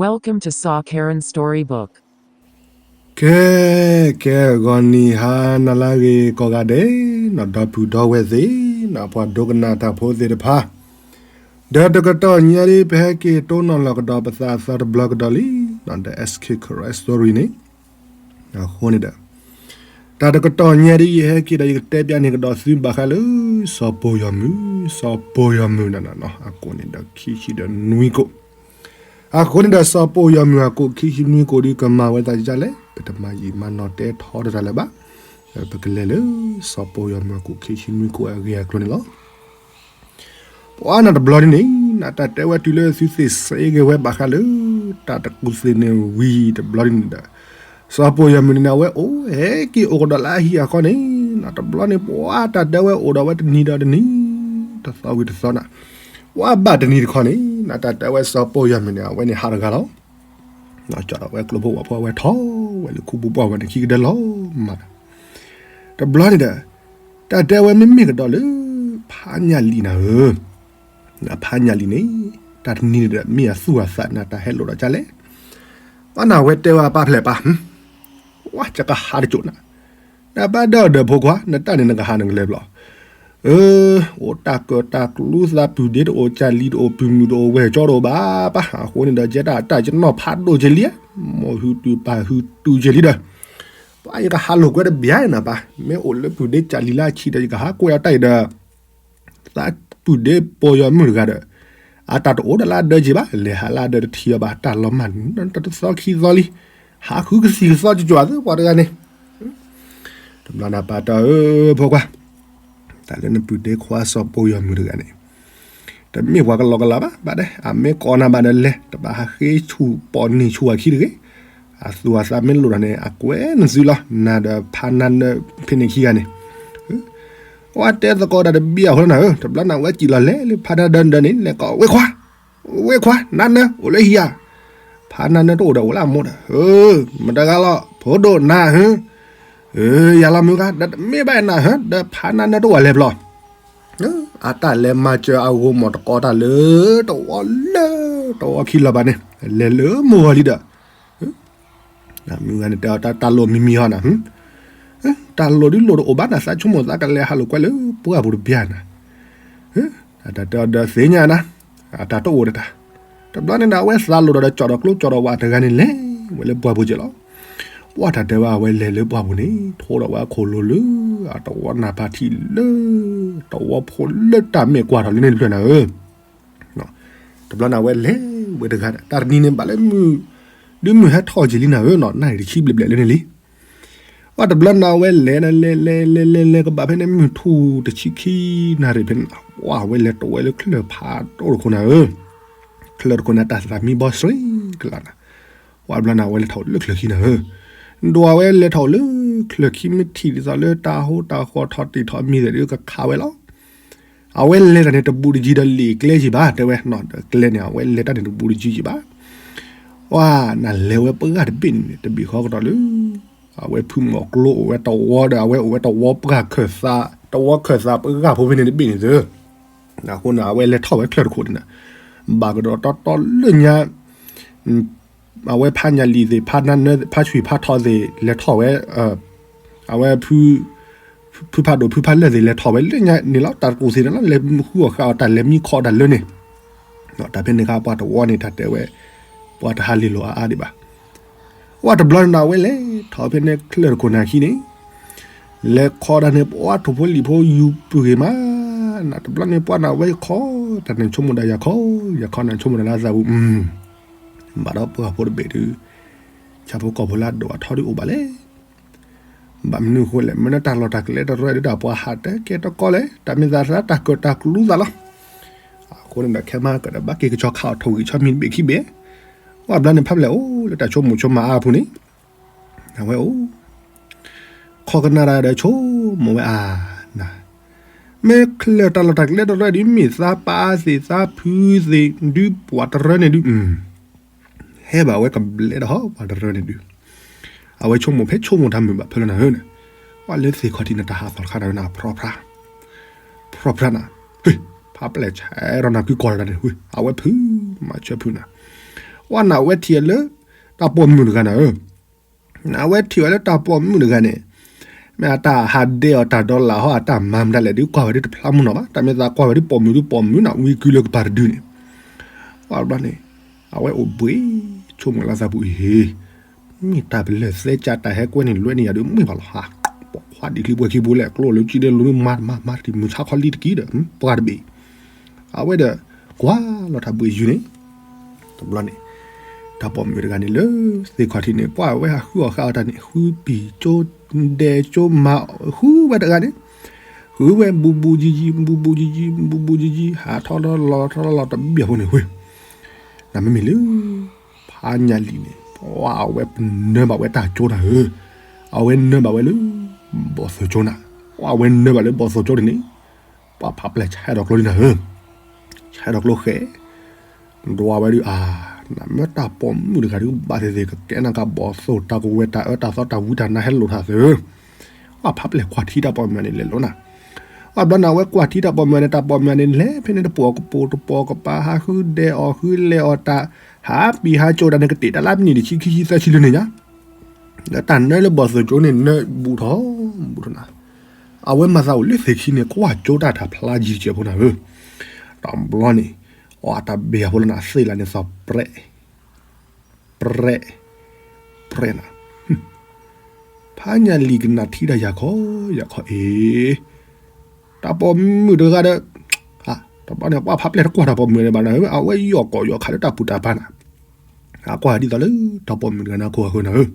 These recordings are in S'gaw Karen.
Welcome to Saw Karen Storybook. ကဲ, ကဲ ဂီၤနံၤဟါနၤလၢအဂ့ၤကိးဂၤဒဲး, နီၢ်ဒီပုၢ်ဒီဝဲၢ်သ့ၣ်, နီၢ်ပှၤဒိကနၣ်တၢ်ဖိသ့ၣ်တဖၣ်, ဒီးတကတီၢ်ညါဒ်ပဟဲက့ၤတိၢ်နီၣ်လီၤကဒီးပသးအသီတဘျီကဒီးလံ, နီၢ်ဒီး S K Karen Story န့ၣ်, အဃိန့ၣ်ဒီး တၢ်တကတီၢ်ညါဒ်ယဟဲက့ၤဒီးယကတဲပျးန့ၢ်ကဒီးသုဘၣ်ဃးလၢ စီၤပီယီၤမုၢ်, စီၤပီယီၤမုၢ်နၤနီၤ, အကိးန့ၣ်ဒီးခံဆံဒီးနွံကိၣ်, အဃိန့ၣ်ဒီးစီၤပီယီၤမုၢ်အကိးခံဆံနွံကိၣ်ဒ်ကမၤဝဲသးဒ်လဲၣ်, ပတမၤယံာ်မၤနီၢ်တဲထီတၢ်လၢၤဘၣ်, ပကလဲၤလၢ စီၤပီယီၤမုၢ်အကိးခံဆံနွံကိၣ်အဂ့ၢ်အကျိၤန့ၣ်လီၤ. ပှၤနၤတဘျီဒ်န့ၣ်, နတၢ်တဲဝဲတုၤလၢသုသ့ၣ်စ့ဂ့ၤဝဲဘၣ်ဃးလၢ တၢ်တကူၣ်သ့ၣ်န့ၣ်ဝံၤတဘျီဒ်န့ၣ်ဒီး, စီၤပီယီၤမုၢ်န့ၣ်န့ၣ် အဝဲအိၣ်ဟဲက့ၤအိၣ်ကဒီးလၢအဟံၣ်အခီန့ၣ်, နတဘျီန့ၣ် ပှၤတၢ်တဲဝဲအိၣ်ဒီးဝဲတနံၤဒီးတနံၤ, တသီဝံၤတသီနၤ, ပှၤဘၣ်တနံၤတခီန့ၣ်, နတၢ်တဲဝဲစီၤပီယီၤမုၢ်န့ၣ် အဝဲန့ၣ်ဟးတဂၤလီၤ. ကၠီဒီးဝဲကျိဖိဝဲဖိ အဝဲထီၣ်ဝဲလၢခူပူၤပှၢ်ဝဲန့ၣ်ခံကဒဲလီၤမး, တဘျီန့ၣ်ဒီး, တၢ်တဲဝဲမ့မ့ၢ်ကဒီးလၢ ဖးညၣ်လံၤနၤဧၢ, ဖးညၣ်လံၤန့ၣ်, တၢ်တနံၤန့ၣ်ဒီး မ့ၢ်အသူၣ်အသးနၤတၢ်ဟဲလိာ်ဒီးကလဲၣ်, ပှၤနၤဝဲတဲဝဲအပၢ်ဖျဲးပၢ်, ဝဲကကဟးတကၠိၣ်နၤ, နဘၣ်ဒီးဒီးဖိခွါ နတၢ်န့ၣ်နကဟးနကလဲၤဘျီ အၢ, အိၣ်တၢ်ကၢၣ်တၢ်ကျူသး ပုၢ်ဒ့တအိၣ် ကၢ်လံၤတအိၣ် ပုၢ်မုၣ်တအိၣ် ဝဲၢ်ကၠီတအိၣ်ဘၣ်ပၢ်, အဃိန့ၣ်ဒီး ကဲတၢ်တၢ်ယနီၢ်ဖးဒိၣ်က့ၤလံ, မိၢ်ဟုတုၤပၢ်ဟုတုၤက့ၤလံဒီး, ပှၤယကဟးလိာ်ကွဲတဘျီနၤပၢ်, မ့ၢ်အိၣ်လၢပုၢ်ဒ့ကၢ်လံၤလၢအဆံးဒီး ယကဟးကွဲးအီၤတၢ်အံၤဒီး သးပုၢ်ဒ့ပီယီၤမုၢ်တဂၤဒီး, အတၢ်တအိၣ်ဒီးလၢအဒၢက့ၤဘၣ်, လဲၤဟးလၢအဒၢတထံၣ်အီၤဘၣ်, တၢ်လီၤမၢ်နတသီခံသီလံ, ဟးဃုကသံၣ်ကသီကၠီၤသၢပှၤတဂၤန့ၣ်, တဘျီနၤပၢ်တဲအၢ ဖိခွါ, တၢ်လၢနပုၢ်ဒ့ခွါစီၤပီယီၤမုၢ်တဂၤန့ၣ်, တမ့ၢ်ပှၤကလီကလီဘၣ်, ဘၣ်ဒီး အမ့ၢ်ကိးနၤဘၣ်ဒီးလဲၤ, တဘၣ်ဟးဃ့ဆူၣ်ပိာ်န့ၢ်ဆူၣ်အခံတဂ့ၤ, အသူၣ်အသးမ့ၢ်လိၣ်တၢ်န့ၣ် အကွဲးနသုလီၤ, နၤဒီးဖးနါနၢဖဲန့ၣ်ခံဂၤန့ၣ် အဝဲတဲသကိးတၢ်တဘံၣ်အဃိလီၤနၤဧၢ, တဘျီနၤဝဲစံၣ်လီၤလဲၤလၢဖးနါနၢဒၢန့ၣ် လဲၤကိး ဝ့ၢ်ခွါ, ဝ့ၢ်ခွါ, နါနၢအိၣ်လၢဟံၣ်ဧါ, ဖးနါနၢတအိၣ်ဒီးအိၣ်လၢအမိၢ်ဒီး, မတဂၤလီၤ ဖိဒိၣ်နၤဧၢ, ယၤလီၤမုၢ်ဂၤ ဒီးတမ့ၢ်ဘၣ်နၤဧၢ, ဒီးဖးနါနၢတအိၣ်လဲၤဘျီ အတၢ်လဲၤမၤစၢၤအဂီၢ်မ့ၢ်တကိးတၢ်လၢ တဝီလၢ တဝီခံလီၤဘၣ်န့ၣ်, လဲၤလၢမိၢ်ဂီၤလံဒီး, မုၢ်ဂၤန့ၣ်တဲအီၤ တၢ်လိၣ်မံၤမံၤဟီနၤ, တၢ်လိၣ်ဒ်လိၣ်တအိၣ်ဘၣ်နၤ သးဆိကမိၣ်သးကလဲၤဟးလိာ်ကွဲလၢပှၢ်ပူၤတဘျီနၤ, တၢ်တဲအီၤဒီးသ့ၣ်ညါနၤ, အတၢ်တအိၣ်ဒီးတၢ်, တဘျီန့ၣ်ဒီး အဝဲသးလိၣ်ဒီး ကၠီၣ်ဒီးကျိကၠီၣ်ဒီးဝးတဂၤန့ၣ် လဲၤဝဲလၢပှၢ်ပူၤက့ၤလီၤ. ပှၢ်တၢ်တဲဝဲအဝဲလဲၤလၢပှၢ်ပူၤန့ၣ် ထိဒီးဝဲအခိၣ်လိၤလၢ အတဝီနၢ်ဖးထံလၢ တဝီဖိလၢတၢ်မဲာ်ကွၢ်ထီၣ်လၢန့ၣ်တဖျၢၣ်နၤဧၢ, တဘျီန့ၣ် အဝဲလဲၤဝဲတဂၤဒီး တၢ်တနံၤန့ၣ် ဘၣ်လၢမုၢ် ဒုးမုၢ်ဟဲထီၣ်က့ၤလံနၤဧၢနီၤ, နၣ်ရံၣ်တဆံဘျဲၣ်ဘျဲၣ်လၢန့ၣ်လံ. ပှၢ်တဘျီန့ၣ် အဝဲလဲၤဒီး လဲၤလဲၤလဲၤလဲၤလဲၤကဘၣ်ဖဲန့ၣ် မုၢ်ထူၣ်တဆံခံနၣ်ရံၣ်ဖဲန့ၣ်, ပှၢ်အဝဲလဲၤတဝဲလၢချၢၣ်ဖးဒိၣ်တခိၣ်နၤဧၢ, ချၢၣ်တခိၣ်န့ၣ် တၢ်သးမံဘီစှ့ကလာ်နၤ, ပှၢ်တဘျီန့ၣ် အဝဲလဲၤထီၣ်လၢချၢၣ်ခံနၤဧၢ, ဒီးအဝဲလဲၤထီၣ်လၢချၢၣ်ခံမ့ၢ်ထံၣ်ဒ်သိးလၢတၢ်ဟိတၢ်ဃီထီၣ်တံၢ်ထီၣ်မံၤသ့ၣ်ဒီးကခးဝဲလီၤ. အဝဲလဲၤတၢ်န့ၣ် တဘူးတယံၤဒီးလ့ၣ်ကျဲယံၤဘၣ်, တဲဝဲနီၤ, ဒီးကျဲန့ၣ် အဝဲလဲၤတၢ်န့ၣ် တဘူးတယံၤယံၤဘၣ်. ပှၢ်နလဲၤဝဲပှၢ်တဘ့ၣ်န့ၣ် တဘ့ၣ်ဃီကဒီးလၢ အဝဲဖုမီၤကျိအိၣ်ဝဲတဝီဒီး အဝဲအိၣ်ဝဲတဝီပှၢ်ခၢၣ်သး, တဝီခၢၣ်သးပှၢ်ဖိဖဲန့ၣ်တဘ့ၣ်န့ၣ်သု, အဃိန့ၣ် အဝဲလဲၤထီၣ်ဝဲချၢၣ်တခိၣ်န့ၣ်, ဘၣ်ကဒီးတီတီလၢညါ အဝဲဖးညၣ်လံၤသ့ၣ် ဖးနါနၢ ဖးဆွံၣ်ဖးထီသ့ၣ် လဲၤထီၣ်ဝဲ, အဝဲ ဖုဖးဒိၣ်ဖုဖးလၢၢ်သ့ၣ် လဲၤထီၣ်ဝဲလၢညါန့ၣ်လီၤ. တၢ်တကူၣ်သ့ၣ်န့ၣ်လီၤ လဲၤဃုအီၣ်ဃုအီတၢ် လဲၤမံခီတၢ်လၢန့ၣ်, တၢ်ဖဲန့ၣ်အခါ ပှၢ်တဝီန့ၣ် တၢ်တဲဝဲ ပှၢ်တဟးလ့ၤလိာ်အါအါဒံးဘၣ်. ပှၢ်တဘျီန့ၣ် အဝဲလဲၤထီၣ်ဖဲန့ၣ်ချၢၣ်တခိၣ်နၤခံန့ၣ်, လဲၤခီဒၣ်န့ၣ် ပှၢ်ထိၣ်ဖိလံၣ်ဖိယူၤပုၢ်ဂ့ၤမး, နတဘျီန့ၣ် ပှၢ်နဝဲခီတၢ်န့ၣ် ဆိကမိၣ်ဒၣ်ယၤခီ, ယၤခီနၤဆိကမိၣ်ဒၣ်လၢအသးပူၤ, ဘၣ်ဒီးပှၢ်ဖိတဘ့ၣ်ဒုး ဆၣ်ဖိကီၢ်ဖိလၢအဒိၣ်အထီဒုးအိၣ်ဘၣ်လဲၣ်. ဘၣ်မနုၤအဃိလဲၣ်, မ့ၢ်လၢတၢ်လီၢ်တၢ်ကျဲတရၢဒုး တၢ်ပှၤဟးတဲကဲတကီလဲၣ်, တၢ်မ့ၢ်သးသးတၢ်ကၢၣ်တၢ်ကျူသးလီၤ. အဃိန့ၣ်ဒီး ခဲမးကဒီးဘၣ်က့ၤကဆီခးအီၤထိၣ်ဂံၢ်ဆီမံၤတဘ့ၣ်ခံဘ့ၣ်, ပှၢ်ဘျီန့ၣ် ဖးဖျဲးအိၣ်လၢတၢ်ဆိကမိၣ်ဆိကမးအါအပူၤန့ၣ်, အဝဲအိၣ် ခီကနၣ်တၢ်ဒီးဆိကမိၣ်ဝဲအါနၤ, မ့ၢ်ချၢၣ်တၢ်လီၢ်တၢ်ကျဲတရၢဒုး မ့ၢ်သးပၢ်သ့ၣ်သးဖုသ့ၣ်ဒုး ပှၤတရၢန့ၣ်ဒုး ဟဲဘၣ်ဝဲကဘျဲးဒီးဟီ ပှၤတရၢန့ၣ်ဒုး, အဝဲဆိကမိၣ်ဖဲဆိကမိၣ်တၢ်မုာ်ဘၣ်ဖဲလီၤနၤဧၢန့ၣ်, ပှၢ်လၢသ့ၣ်ခီၣ်ထံးန့ၣ် တၢ်ဟးသီၣ်တခါဒီးနၤ ဖြီဖြါ, ဖြီဖြါနၤ, ဖးပျဲၢ်ဆဲးဒီးနၤ ကုကီၢ်လီၤတၢ်န့ၣ်, အဝဲဖုးမၤဆၢဖုးနၤ, ပှၢ် ပှၢ်နဝဲထံၣ်အီၤလၢ တၢ်ပိာ်မုၣ်တဂၤနၤဧၢ, နဝဲထံၣ်အီၤလၢတၢ်ပိာ်မုၣ်တဂၤန့ၣ်, မ့ၢ်အတၢ်ဟးဒဲးအီၤတၢ်ဒီလၣ်ဟီ အတၢ်မၤမတၤလဲၣ်ဒီး ကွၢ်ဝဲဒၣ်တဖျါမုၢ်နီၤဘၣ်, တၢ်မ့ၢ်သးကွၢ်ဝဲဒၣ်ပိာ်မုၣ်ဒုပိာ်မုၣ်နၤ ဝံကုလၢကပၤတဒုန့ၣ်, ပှၢ်ဘျီန့ၣ်, အဝဲအိၣ်ဘှံးဆိကမိၣ်လၢသးပူၤအံၤ မ့ၢ်တၢ်ပလၢၢ်သဲကၢ်တၢ်ဟဲကွဲန့ၣ် လွဲန့ၢ်ယၤဒီး မ့ၢ်ဘၣ်လီၤဟါ, ပိာ်ခွါဒံးချံပှဲၤခံပူၤလဲၣ် ကျိၣ်လၢကံဒဲးလိၤမၤတမၤမၤတံၢ်မုၢ်ဆါခီလံတကံဒီး ပှၢ်တဘ့ၣ်, အဝဲဒီး, ကွၢ်လီၤတၢ်ဘှံးယုာ်န့ၣ်, တဘျီန့ၣ်, တၢ်ပိာ်မုၣ်တဂၤန့ၣ်လၢ, သ့ၣ်ခီၣ်ထံးန့ၣ် ပှၢ်ဝဲဟးဃုအီၣ်ဃာ်အီၤတၢ်န့ၣ် ဃုပံၤကၠိ, ဒဲကၠိမၤ, ဃုဝဲတဂၤန့ၣ်, ဃုဝဲဘူးဘူးယံၤယံၤ ဘူးဘူးယံၤယံၤ ဘူးဘူးယံၤယံၤ ဟးထီၣ်လီၤထီၣ်လီၤတဘျီဖိန့ၣ်ဝဲ နမ့မ့ၢ်လၢ, ဖးညၣ်လံၤန့ၣ် ပှၢ်အဝဲပနၢဘၣ်ဝဲတၢ်ကၠိတၢ်ဧၢ, အဝဲနၢဘၣ်ဝဲလၢ, ဘီၣ်သိၣ်ကၠိနၤ, ပှၢ်အဝဲနၢဘၣ်လၢဘီၣ်သိၣ်ကၠိန့ၣ်န့ၣ်, ပှၢ်ဖးပျဲၢ်ဆဲးဒီးကျိလံနၤဧၢ, ဆဲးဒီးကျိဃဲ, ဒွးဝဲဒုးအါ, နမ့ၢ်တၢ်ပိာ်မုၣ်တဂၤဒုးဘၣ်သ့ၣ်သ့ၣ် ကကဲနၤကဘီၣ်သိၣ်တၢ်ကဝဲၤတၢ်အၢတၢ်သီတၢ်ဝံတၢ်နါဟဲလိာ်ထးသၢ ပှၢ်ဖးပျဲၢ်ကွၢ်ထံတၢ်ပိာ်မုၣ်န့ၣ်လဲၤလိာ်နၤ, အဘျီန့ၣ်အဝဲကွၢ်ထံတၢ်ပိာ်မုၣ်န့ၣ် တၢ်ပိာ်မုၣ်န့ၣ်လဲၤဖဲန့ၣ်တပိာ်ကပိာ်တပိာ်ကပၤ ဟးဃုဒဲးအီၣ်ဃုလဲၤအီၣ်တၢ်, ဟးပံၤဟးကၠိတၢ်န့ၣ် ကတ့ၢ်တၢ်လၢမံၤနံၤတဆံခံဆံသၢဆံလၢန့ၣ်ညါ, ဒီးတၢ်နၢလၢဘီၣ်သိၣ်ကၠိန့ၣ်နၢဘူးထီၣ်, ဘူးထီၣ်နၤ, အဝဲမၤသးအိၣ်လၢသ့ၣ်ခံန့ၣ် ကွၢ်ကၠိတၢ်တၢ်ဖျါယံၤတစဲးဖိနၤဧၢ, တဘျီန့ၣ်, အတၢ်ဘ့ၣ်အဖိလၢနၤသ့ၣ်လၢန့ၣ်သီၣ်ပြဲး ပြဲး, ပြဲးနၤ, ဖးညၣ်လံၤကနၣ်ထံတၢ်ယၤခီ, ယၤခီအ့ၣ်, တၢ်ပိာ်မုၣ်တဂၤဒီး, တဘျီန့ၣ် ပှၢ်ဖးပျဲၢ်တကွၢ်တၢ်ပိာ်မုၣ်န့ၣ်ဘၣ်နၤဧၢ အဝဲယီၢ်ကီၢ်ယီၢ်ခးလၢတၢ်ပူၤတၢ်ဖးနၤ, အကွၢ်ဒ်သိးလၢတၢ်ပိာ်မုၣ်တဂၤန့ၣ်ခိၣ်အဃၢၤနၤဧၢ,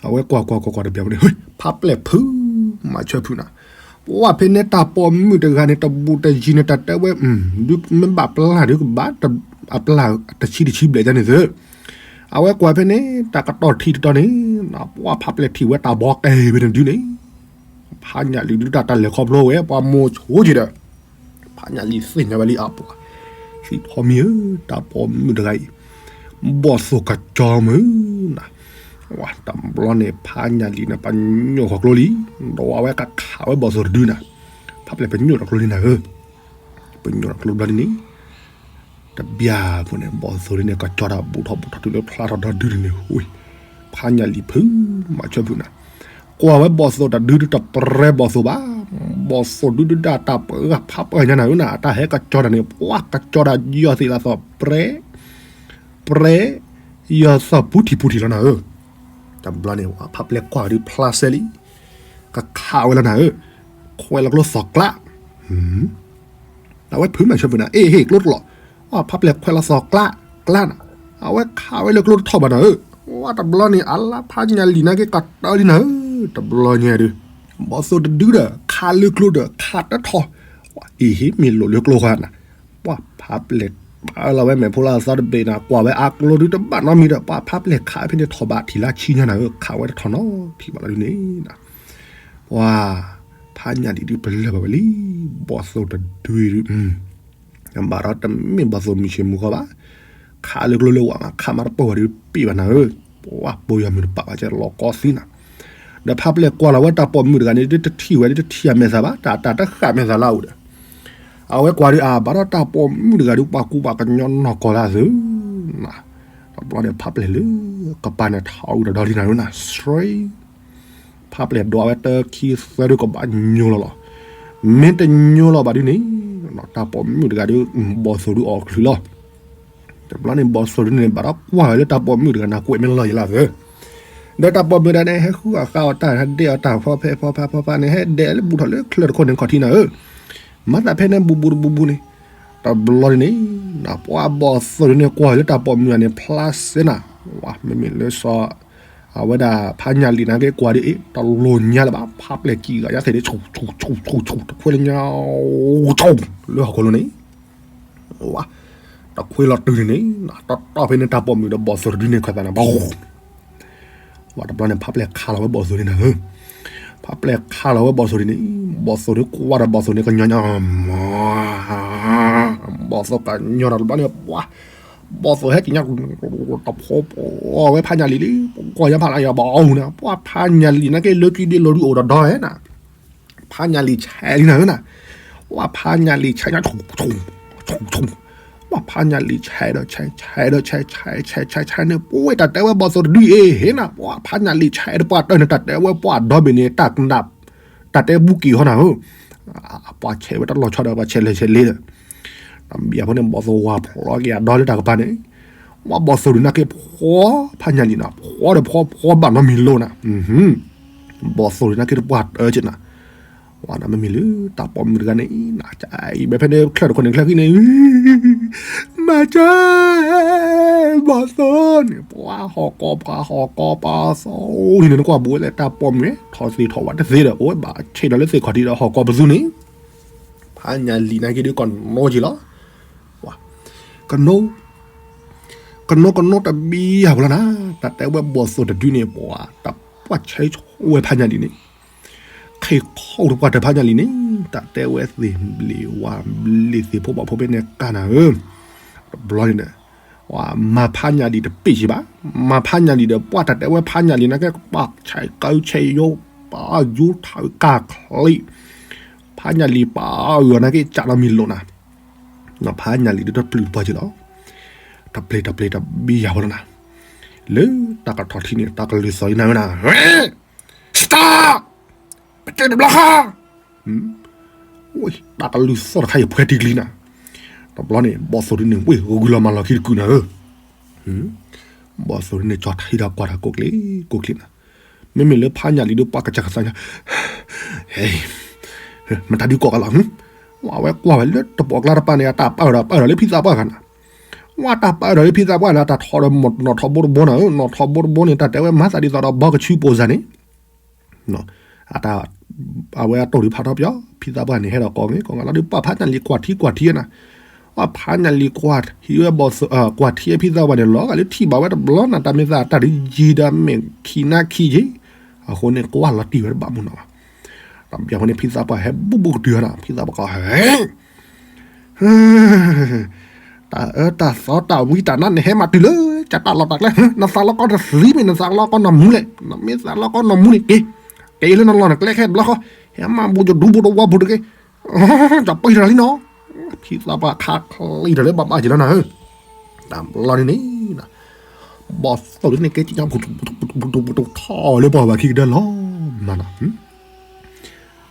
အဝဲကွၢ်ကွၢ်ကွၢ်ကွၢ်တဘျီန့ၣ် ဖးပျဲၢ်ဖုး, မၤဆၢဖုးနၤ, ပှၢ်ဖဲန့ၣ်တၢ်ပိာ်မုၣ်တဂၤန့ၣ် တဘူးတယံၤန့ၣ် တၢ်တဲဝဲ, ဒုးမ့ၢ်ဘၣ်ပျၢ်ဒုးကဘၣ်, အပျၢ်တဆံတဆံဘျဲၣ်ဒ်န့ၣ်သၢ, အဝဲကွၢ်ဖဲန့ၣ် တၢ်ကတီၢ်ထံးတတီၤန့ၣ်, ပှၢ်ဖးပျဲၢ်ထံၣ်ဝဲတၢ်ဘီကဲဖဲန့ၣ်ဒုးန့ၣ်, ဖးညၣ်လံၤဒုးတၢ်တၢ်လဲၤခီဖျိဝဲ ပှၢ်မိၢ်ဆိက့ၤဒီး, ဖးညၣ်လံၤသ့ၣ်ညါဝဲလံအပှၤ, သံထီၣ်မံဧၢ, တၢ်ပိာ်မုၣ်တဂၤအံၤ, ဘီၣ်သိၣ်ကကၠီမုၢ်နၤ, တဘျီန့ၣ် ဖးညၣ်လံၤန့ၣ် ပညိၣ်ဃီၤကျိလံ, ဒီးအဝဲကခးဝဲဘီၣ်သိၣ်တဒုနၤ, ဖးပျဲၢ်ပညိၣ်ဒီးကျိလံနၤဧၢ, ပညိၣ်ဒီးကျိဘျီဒ်န့ၣ် တဘျီဖိန့ၣ် ဘီၣ်သိၣ်ဒ်န့ၣ် ကကၠီတၢ်ဘူးထီၣ်ဘူးထီၣ်တုၤလၢဖျါထီၣ်ဒီဒုန့ၣ်, ဖးညၣ်လံၤဖုး, မၤဆၢဖုးနၤ, ကွၢ်ဝဲဘီၣ်သိၣ်တဒုဒုးတပြဲဘီၣ်သိၣ်ဘၣ်, ဘီၣ်သိၣ်ဒုဒုဒၣ်တၢ်ပှၤဖးပှၢ်ညါနၤဧၢနၤ, အတၢ်ဟဲကကၠီတၢ်န့ၣ် ပှၢ်ကကၠီတၢ်ယီၢ်သ့ၣ်လၢသီၣ်ပြဲ, ပြဲ, ယီၢ်သီၣ်ပူထံၣ်ပူထံၣ်လီၤနၤဧၢ, တဘျီန့ၣ် ဖးပျဲၢ်ကွၢ်ဒုးဖျါစဲလံ, ကခးဝဲလီၤနၤဧၢ, ခွဲးလီၤကျိသီၣ်ကျါ အဝဲဖုးမၤဆၢဖုးနၤ အ့ၣ်ဟ့ၣ်ကျိတလီၤ, အဖးပျဲၢ်ခွဲးလီၤသီၣ်ကျါ, ကျါနၤ, အဝဲခးဝဲလၢကျိတထီၣ်ဘၣ်နၤဧၢ, ဝဲတဘျီန့ၣ် အလါဖးညၣ်လံၤနာ်က့ကတၢၢ်လံနၤဧၢ, တဘျီညါဒုး, ဘီၣ်သိၣ်တဒုဒီး ခးလၢကျိဒီး ခးတထီၣ်, အ့ၣ်ဟ့ၣ်မ့ၢ်လိာ်လၢကျိဃီနၤ, ပှၢ်ဖးပျဲၢ်ပာ်လီၤဝဲမဲာ်ဖိလၢအသီတဘ့ၣ်နၤ ကွၢ်ဝဲအကျိဒုးတဘၣ်နီတမံၤဒီး ပှၢ်ဖးပျဲၢ်ခးဖဲန့ၣ်ထီၣ်ဘၣ်ထံၣ်လၢဆံညါနၤဧၢ, ခးဝဲတထီၣ်နီတထံၣ်ဘၣ်လီၤဒုးန့ၣ် ပှၢ်, ဖးညၣ်လံၤဒုးပလၢၢ်ဘၣ်ဝဲလံ, ဘီၣ်သိၣ်တဒုဒုး, ဘၣ်ဒီးတမ့ၢ်ဘီၣ်သိၣ်မုၢ်ဆ့ၣ်မုၢ်ဂီၤဘၣ်, ခးလၢကျိလၢဝဲမး ခးမးတပၢၢ်ဝဲဒုးပ့ၢ်ဘၣ်နၤဧၢ, ပှၢ်ပိာ်ယွၤမုၢ်တပာ်ဘၣ်ကဲလီၤကီသံနၤ, ဒီးဖးပျဲၢ်ကွၢ်လီၤဝဲတၢ်ပိာ်မုၣ်တဂၤန့ၣ် တထံၣ်ဝဲဒုးတထံၣ်အမဲာ်သၣ်ဘၣ် တၢ်တၢ်တဃၣ်မဲာ်သၣ်လၢအအိၣ်ဒီး အဝဲကွၢ်ဒုးအါ ဘၣ်ဒီးတၢ်ပိာ်မုၣ်တဂၤဒုးပှၤကူပှၤကညီနီၢ်ကီၢ်လၢအသုး, တဘျီန့ၣ် ဖးပျဲၢ်လၢကပၤန့ၣ်ထီၣ်အူဒီးဒီလံနၤဧၢနၤ straight, ဖးပျဲၢ်ဒွးဝဲတၢခံသၢဒုးကဘၣ်ညိလီၤလီၤ, မ့ၢ်တညိလီၤဘၣ်ဒုးန့ၣ်, တၢ်ပိာ်မုၣ်တဂၤဒုး, ဘီၣ်သိၣ်ဒုးအီၣ်ချုးလီၤ, တဘျီန့ၣ် ဘီၣ်သိၣ်ဒုးန့ၣ် ဘၣ်ဒီးကွၢ်ဝဲလၢတၢ်ပိာ်မုၣ်တဂၤနၤကွဲးမ့ၢ်လီၤယလၢအသုး ဒီးတၢ်ပိာ်မုၣ်တဂၤန့ၣ် ဟဲဃုအီၣ်ဃာ်အီၣ်တၢ် ဟဲဒဲးအီၣ်တၢ်ဖီဖဲဖီဖဲဖီဖဲန့ၣ် ဟဲဒဲးလၢဘူးထီၣ်လၢချၢတခိၣ်န့ၣ်ခီၣ်ထံးနၤဧၢ, မၤသးဖဲန့ၣ်ဘူးဘူးတဘူးဘူးန့ၣ်, တဘျီန့ၣ်, ပှၤဘီၣ်သိၣ်ဒုးန့ၣ်ကွၢ်လၢတၢ်ပိာ်မုၣ်တဂၤန့ၣ် ဖျါစဲနၤ, ဝဲမ့မ့ၢ်လၢစီၤ, အဝဲဒၣ်ဖးညၣ်လံၤနာ်က့ကွၢ်ဒုး အ့ၣ် တလိၣ်ညါလၢၤဘၣ် ဖးပျဲၢ်ကံၢ်ဂၤယါသ့ၣ်ဒုး ဆူၣ်ဆူၣ်ဆူၣ်ဆူၣ် တခွဲလၢညါ, ဆူၣ် လၢဟီၣ်ခိၣ်လိၤန့ၣ် ဝဲ, တခွဲလီၤတုၤန့ၣ်န့ၣ်, တီတီဖဲန့ၣ်တၢ်ပိာ်မုၣ်ဒီးဘီၣ်သိၣ်တဒုန့ၣ်ခီသးန့ၣ်, ဝဲတဘျီန့ၣ် ဖးပျဲၢ်ခးလီၤဝဲဘီၣ်သိၣ်န့ၣ်နၤဧၢ, ဖးပျဲၢ်ခးလီၤဝဲဘီၣ်သိၣ်န့ၣ်န့ၣ်, ဘီၣ်သိၣ်န့ၣ်ကွၢ်ဒီးဘီၣ်သိၣ်န့ၣ်ကညီညါ, ဘီၣ်သိၣ်ကညီဒီးတဘျီန့ၣ်, ဝဲ, ဘီၣ်သိၣ်ဟဲက့ၤညါ, တဖိပီဝဲဖးညၣ်လံၤလံ, ကွၢ်ညါဖးလၢယဘီၣ်အူန့ၣ်, ပှၤဖးညၣ်လံၤနာ်က့လၢကံဒ့လိၤဒုးအိၣ်ဒီးဒီဝဲနၤ ဖးညၣ်လံၤဆဲးလံနၤဧၢနၤ, ဝဲဖးညၣ်လံၤဆဲးညါ, ဆူၣ်ဆူၣ်, ပှၤဖးညၣ်လံၤဆဲးဒီးဆဲး ဆဲးဒီးဆဲး ဆဲးဆဲးဆဲးဆဲးန့ၣ် ပဝဲတၢ်တဲဝဲဘီၣ်သိၣ်တဒုအံၤဟ့ၣ်နၤ ပှၤဖးညၣ်လံၤဆဲးတပှၢ်တၢၢ်န့ၣ် တၢ်တဲဝဲပှၤဒီဘ့ၣ်န့ၣ် တၢ်ကနၣ် တၢ်တဲဘူက့ၤဟီနၤဧၢ, ပှၤဆဲးဝဲတလီၤဆီဒီး ပှၤဆဲးလဲၤဆဲးလ့ဒီး တဘျီဖိန့ၣ် ဘီၣ်သိၣ်ဝၤဖျီက့ၤအဒီလၢတၢ်ကပၤန့ၣ်, ဝဲဘီၣ်သိၣ်ဒုးနာ်က့ဖှီဖးညၣ်လံၤနၤ ဖှီဒီးဖှီဖှီဘၣ်နီတမံၤလိၤနၤ, ဘီၣ်သိၣ်ဒုးနာ်က့တပှၢ်တၢၢ်က့နၤ, ဝဲနမ့မ့ၢ်လၢတၢ်ပိာ်မုၣ်တဂၤန့ၣ် နအံၤဘဲဖဲန့ၣ် ချၢၣ်တခိၣ်န့ၣ် ချၢၣ်ခံန့ၣ် မၤကၢ ဘီၣ်သိၣ်န့ၣ် ပှၤဟီၣ်ကီၢ်ပှၤဟီၣ်ကီၢ်ပှၤသီန့ၣ် နကွၢ်ဘူးဝဲလၢတၢ်ပိာ်မုၣ် ထီၣ်သ့ၣ်ထီၣ်ဝဲတသ့ဒီး အိၣ်ဘၣ်ဆံးဒီးလၢသ့ၣ်ခီၣ်ထံးဒီးဟီၣ်ကီၢ်ပသူန့ၣ်, ဖးညၣ်လံၤနာ်က့ဒုးကနိက့ၤလီၤ, ကနိ ကနိကနိတဘံယၤဖိလီၤနၤ, တၢ်တဲဝဲဘီၣ်သိၣ်တဒုန့ၣ် ပှၤတပှၢ်ဆဲးဝဲဖးညၣ်လံၤန့ၣ် ခ့ခီတပှၢ်တၢၢ်ဖးညၣ်လံၤန့ၣ် တၢ်တဲဝဲသ့ၣ်ဘျ့ဝါဘျ့သ့ၣ်ဖိဘၣ်ဖိဖဲန့ၣ် ကါနၤဧၢ, တဘျီန့ၣ်ဒီး မၤဖးညၣ်လံၤတပ့ၢ်ဆံးဘၣ်, မၤဖးညၣ်လံၤဒီး ပှၤတၢ်တဲဝဲဖးညၣ်လံၤနာ်က့ ပှၤဆဲးကၢဆဲးယိ ပှၤယူထးကၢ်ချံ ဖးညၣ်လံၤပှၤအၢၣ်အီၤနာ်က့ ကးနီတမံၤလိၤနၤ, ဖးညၣ်လံၤဒုးတပျုၢ်တပှၢ်က့လီၤ, တပျ့ၤတပျ့ၤတဘံယၤဖိလီၤနၤ, လၢတၢ်ကထီၣ်ထံန့ၣ် တၢ်ကလုၢ်သီၣ်လံနၤဝဲနၤ, စတၢၣ် ပတဲတဘျီဃီ တၢ်ကလုၢ်သီၣ်တခါအံၤဖှဲတံၤကျံနၤ, တဘျီန့ၣ် ဘီၣ်သိၣ်ဒုန့ၣ် ဝ့ၢ်ဂုာ်လီၤမၤလီၤခံတကုာ်နၤဧၢ, ဘီၣ်သိၣ်ဒုန့ၣ် ကၠီထံဒီးကွၢ်တၢ်ကိးကျ့ၤကိးကျ့ၤနၤ, မ့မ့ၢ်လၢဖးညၣ်လံၤဒုးပှၤကစၢ်ကစၢ်ညါ မတၤဒုးကိးကလီၤ, ဝဲကွၢ်ဝဲလၢတပိာ်ကျါတပၤန့ၣ် အတၢ်ပာ်အၢၣ်ဒီးပာ်အၢၣ်ဒီးလၢဖံသးပှၢ်ဂၤနၤ, ဝဲတၢ်ပာ်အၢၣ်ဒီးလၢဖံသးပှၢ်လၢတၢ်ထီၣ်ဒီးနီၣ်ထီၣ်ဘိတဘိနၤဧၢ, နီၣ်ထီၣ်ဘိတဘိန့ၣ် တၢ်တဲဝဲမၤသးဒ်သိးဒီးဘီကဆူပူၤစၢ်န့ၣ် အဝဲအတိၢ်ဒုးဖးထီပယီၤ ဖံသးပှၢ်န့ၣ် ဟဲဒီးကိးဂ့ၤ ကိးဂၤလီၤဒုး ပှၤဖးညၣ်လံၤကွၢ်ထံကွၢ်ထံနၤ, ပှၤဖးညၣ်လံၤကွၢ်ထံဝဲဘီၣ်သိၣ် ကွၢ်ထံဝဲဖံသးပှၢ်န့ၣ် လီၤဂာ်လၢထံၣ်ဘၣ်ဝဲတဘျီနၤ တၢ်မ့ၢ်သးတၢ်ဒုးယံၤဒီးမဲာ်ခံနါခံယ့ၤ, အဃိန့ၣ် ကွၢ်လီၤတံၢ်ဝဲတဘၣ်မုၢ်နီၤဘၣ်, တဘျီအဃိန့ၣ် ဖံသးပှၢ်ဟဲဘူးဘူးကတုၤနၤ ဖံသးပှၢ်ကိးဟဲ တၢ်အၢတၢ်သီတၢ်ဝံတၢ်နါ နဟဲမၤတုၤလၢ ကတၢ်လီၢ်တၢ်ကျဲ နသးလီကီတသံမ့ၢ် နသးလီကီနီၢ်မူလဲၣ်, နမ့ၢ်သးလီကီနီၢ်မူန့ၣ် က့ၤ က့ၤလၢနလီၢ်နကျဲခဲဘျီဃီ ဟဲမၤဘူးယဒူဘူးတဝီဘူးတက့ၢ်, တၢ်ပှဲၤတၢ်လံနီၤ, ဖံသးပှၢ်ခးချံတၢ်လၢဘၣ်ဘၣ်က့ၤလီၤနၤဧၢ, တၢ်ဘျီန့ၣ်န့ၣ် ဘီၣ်သိၣ်လၢန့ၣ်ကဲကညါ ပူၤထီၣ်လၢပှၤဘၣ်ခံကတၢၢ်လီၤမးနီၤ တဘျီန့ၣ်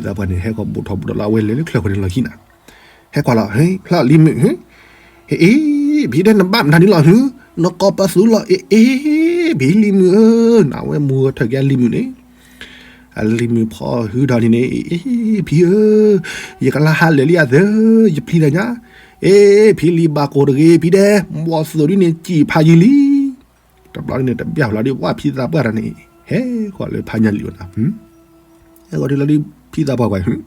ဖံသးပှၢ်န့ၣ် ဟဲဃီၤဘူးထီၣ်ဘူးထီၣ်လၢအဝဲလဲၤလၢချၢၣ်ဃိန့ၣ်လီၢ်ခံနၤ, ဟဲကွၢ်လီၤ ဖျီၣ်လံၤမုၣ်, ဟ့ၣ်အ့ ဖံတဲနဘၣ်မတၤဒ်လီၤဟု, နကိးပသူလီၤ အ့ၣ်အ့, ဖံလံၤမုၣ်ဧၢ, နဝဲမူထၢၣ်က့ၤအလံၤမုၣ်န့ၣ်, အလံၤမုၣ်ဖီၣ်ဟုဒီးန့ၣ်န့ၣ် အ့ၣ်အ့ ဖံဧၢ, ယကလါဟးလၢာ်လံအသၢ, ယပျံၤတၢ်ညါ, အ့ၣ် ဖံလံၤဘၣ်ကိၢ်တဂ့ၤ ဖံတဲ, ဘီၣ်သိၣ်ဒ်န့ၣ် စံၣ်ဖးယံာ်လံ တဘျီန့ၣ် တဘၣ်လီၤဒုး ပှၤဖံသးပှၢ်တၢ်န့ၣ် ဟဲဃီၤလၢဖးညၣ်လံၤဝဲနၤ, ဟဲဃီၤဒုးလီၤဒုး ဖံသးပှၢ်ကွၢ်,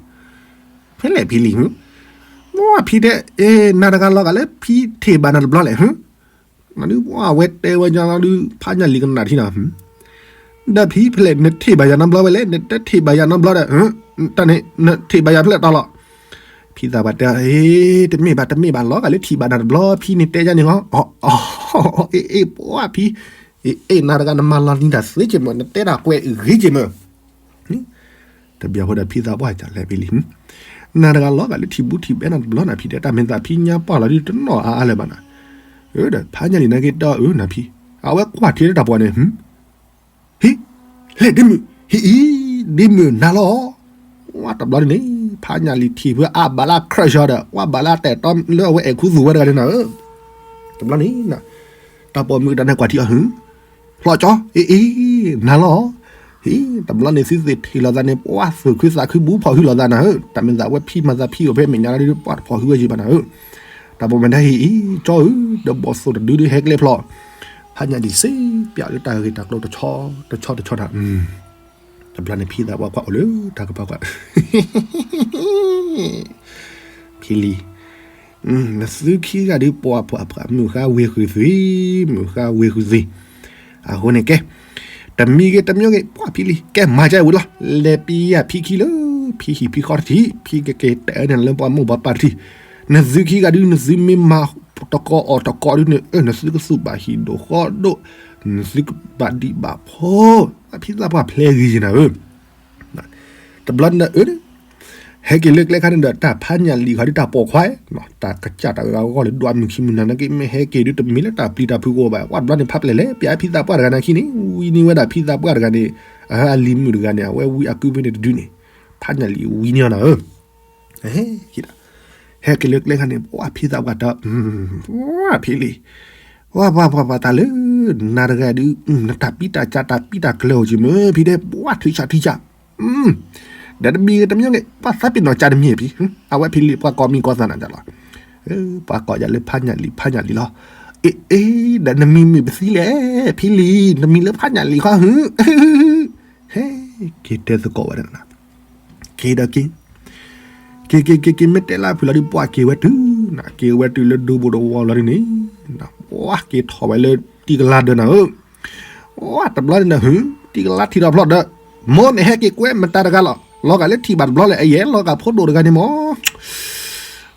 ဖဲလဲၣ်ဖံလံၤ, ပှၤဖံတဲ နၤတဂၤလီၤဂာ်လၢဖံထံၣ်ဘၣ်နၤတဘျီလဲၣ်, နဒုးပှၤဝဲတဲဝဲညါလီၤဒုး ဖးညၣ်လံၤကနၣ်ထံနၤ ဒီးဖံဖဲလဲၣ် နထံၣ်ဘၣ်ယၤနီတဘျီဝဲလဲၣ် နတထံၣ်ဘၣ်ယၤနီတဘျီဒီး, တၢ်န့ၣ် နထံၣ်ဘၣ်ယၤဖဲလဲၣ်တီလီၤ, ဖံသးပှၢ်တဲ တမ့ၢ်ဘၣ် တမ့ၢ်ဘၣ် လီၤဂာ်လၢထံၣ်ဘၣ်နၤတဘျီ ဖံန့ၣ်တဲယၤန့ၣ်လီၤ, အ့ၣ်အ့ၣ် ပှၤဖံ, အ့ၣ်အ့ၣ် နၤတဂၤနမၤလီၤနံၤတၢ်သ့က့ၤမး နတဲတၢ်ကွဲးဂ့ၤက့ၤမး တဘျီဖိဒီးဖံသးပှၢ်တၢ်လဲၤဖံလံၤ, နၤတဂၤလီၤဂာ်လၢထံၣ်ဘူးထံၣ်ဘဲနၤတဘျီနၤဖံတဲ တၢ်မ့ၢ်သးဖံညါပှၢ်လီၤဒုးတနီၣ်အါအါလၢၤဘၣ်နၤ, ဒီးဖးညၣ်လံၤနာ်က့တၢ်အၢနၤဖံ, အဝဲကွၢ်ထံလၢတၢ်ပှၢ်န့ၣ် ဟ့ၣ်, လဲၣ်ဒ့မုၣ်, ဟ့ၣ်အံၤ, ဒ့မုၣ်နၤလီၤ, ဝဲတဘျီန့ၣ်န့ၣ် ဖးညၣ်လံၤထံၣ်ဖုအါဘၣ်လၢ crush ဒီး ဝဲဘၣ်လၢတဲာ်တီလၢအဝဲအဲၣ်ခူသူၣ်ဝဲတဂၤန့ၣ်နၤဧၢ, တဘျီန့ၣ် တၢ်ပိာ်မုၣ်တၢ်န့ၣ်ကွၢ်ထံအီၤဟု, ဖျီကၠီ, အ့ၣ်အ့ၣ်, နၤလီၤ, ဟ့ၣ် တဘျီန့ၣ် သုသ့ၣ်ထံၣ်လိာ်သးန့ၣ် ပှၤသူၣ်ခုသးခုဘူးဖီၣ်ဟုလိာ်သးနၤဧၢ, တၢ်မ့ၢ်သးဝဲဖံမၤသးဖံအိၣ်ဖဲမဲာ်ညါလီၤဒုး ပှၤတဖီၣ်ဟုဝဲယံၤဘၣ်နၤဧၢ, တၢ်ပိာ်မုၣ်တၢ်ဟ့ၣ်အံၤ ကၠီဧၢ, ဒီးဘီၣ်သိၣ်တဒုဒုးဟဲကျဲဖျီ ဖးညၣ်လံၤစ့ပျးလၢတၢ်ဂ့ၢ်တၢ်ကျိၤတဆီတဆီတဆီနၤ, တဘျီန့ၣ်ဖံသးပှၢ်ကွၢ်အိၣ်လၢတၢ်ကပၤကွၢ် ဖံလံၤ, နသုခံဂၤဒုးပှၤပှၤပှၤ မုၢ်ဃါဝ့ၤဃုာ်သွံၣ်, မုၢ်ဃါဝ့ၤဃုာ်သွံၣ်, အဃိန့ၣ်ကဲ, တမံၤဂ့ၤတမံၤဂ့ၤ ပှၤဖံလံၤ ကဲမၤကဲဝံၤလီၤ, လဲၤပံယၤဖံခံလၢ ဖံဟံၣ်ဖံဃီတထံၣ်, ဖံကက့ၤတဲန့ၣ်လၢပှၤမိၢ်ပှၤပၢ်တထံၣ်, နသုခံဂၤဒုး နသုမ့ၢ်မၤတကီအီၣ်တကီဒုးန့ၣ် နသုကသူၣ်ဘၣ်ဟံၣ်ဒိၣ်ဃီဒိၣ်, နသုကဘၣ်ဒံးဘၣ်ဖှီၣ်, ဖံသးပှၢ်ဖျဲးဂ့ၤယနၤဧၢ တဘျီန့ၣ်အၢ ဟဲက့ၤလၢကျဲခါန့ၣ်ဒီး တၢ်ဖးညၣ်လံာ်ခီဒုးတၢ်ပိာ်ခွါ, တၢ်ကစၢ်တၢ်အဂၤဂီၢ်လၢဒွးမုၢ်ခံမုၢ်နၤနာ်က့ မ့ၢ်ဟဲက့ၤဒုးတမ့ၢ်လၢတၢ်ပျံၤတၢ်ဖုးကအိၣ်ဘၣ်. ပှၤတဘျီန့ၣ်ဖးပျဲၢ်လဲၤ ပျဲၢ်ဖံသးပှၢ်တဂၤန့ၣ်အခံန့ၣ် ဝံန့ၢ်ဝဲဒၣ်ဖံသးပှၢ်တဂၤန့ၣ်, အလံၤမုၣ်တဂၤန့ၣ် အဝဲဝံအကုဖဲန့ၣ်တဒုန့ၣ်, ဖးညၣ်လံာ်ဝံန့ၢ်အီၤနၤဧၢ ဟဲက့ၤလၢကျဲခါန့ၣ် ပှၤဖံသးပှၢ်တၢ်, ဖံလံၤ, ပှၤပှၤပှၤပှၤတၢ်လၢ နၤတဂၤဒုး နတၢ်ပံတၢ်ကၢ်တၢ်ပံတၢ်ကျၢၤအိၣ်က့ၤမ့ၢ်ဖံဒဲး ပှၤထုးဆးထုးဆး, ဒီးတမံၤဂ့ၤတမံၤဂ့ၤ ပှၤသးပ့ၤနီၣ်ကၢ်တမံၤဖံ, အဝဲဖံလံၤ ပှၤကိးမံၤကိးသးနၤဒ်လီၤ. ပှၤကိးယၤလၢဖးညၣ်လံာ် ဖးညၣ်လံာ်လီၤ. အ့ အ့ ဒီးနမံၤမုာ်ပသံလဲၣ် ဖံလံၤ နမံၤလၢဖးညၣ်လံာ်ခီဧၢ, ဟဲက့ၤတဲသကိးဝဲဒၣ်နၤ, က့ၤဒီးက့ၤ က့ၤက့ၤက့ၤက့ၤ မ့ၢ်တဲလၢဖုးလီၤဒုး ပှၤက့ၤဝဲတုၤ, က့ၤဝဲတုၤလၢဒူဘိၣ်တဝီလီၤဒုးန့ၣ်, ပှၤက့ၤထီၣ်ဝဲလၢတံၤကလါဒၢးနၤဧၢ, တဘျီန့ၣ်ဒီး တံၤကလါထံၣ်ထီၣ်ဖျီၣ်ဒီး, မိၢ်န့ၣ်ဟဲက့ၤကွဲမတၤတဂၤလီၤ, လီၤဂာ်လၢထံၣ်ဘၣ်တဘျီလဲၣ် အယဲၢ်လီၤဂာ်ဖိဒိၣ်တဂၤန့ၣ်မ့ၢ်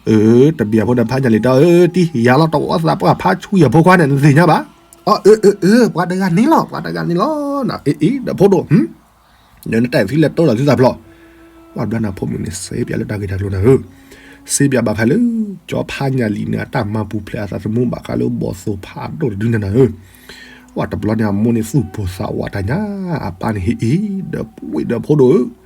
အၢ တဘၣ်ဖိဒီးဖးညၣ်လံာ်တၢ်အၢ တံၤယၤလီၤတဝီသးပှၢ်ဖးဆူယဖိခွါန့ၣ် နသ့ၣ်ညါဘၣ်, အၢ အၢ အၢ ပှၤတဂၤန့ၣ်လီၤ ပှၤတဂၤန့ၣ်လီၤ, အ့ အ့ ဒီးဖိဒိၣ် ဒီးနတၢ်အံၤသုလဲၤတိၢ်လီၤသုသးဖျီၣ်, ပှၤဘျီန့ၣ်ဖိမုၣ်န့ၣ် စ့ပၠးလၢတၢ်ဂ့ၢ်တၢ်ကျိၤနၤဧၢ, စ့ပၠးဘၣ်ဃးလၢ ကၠီဖးညၣ်လံာ်န့ၣ် အတၢ်မၤပူၤဖျဲးအသးသမူဘၣ်ဃးလၢဘီၣ်သိၣ်ဖးဒိၣ်တဒုန့ၣ်နၤဧၢ, ပှၤတဘျီန့ၣ်အမိၢ်န့ၣ်သူၣ်ပိၢ်သးဝးတၢ်ညါ, အပၢ်န့ၣ်ဟ့ၣ်အ့ ဒီးပှ့ၤဒီးဖိဒိၣ်ဧၢ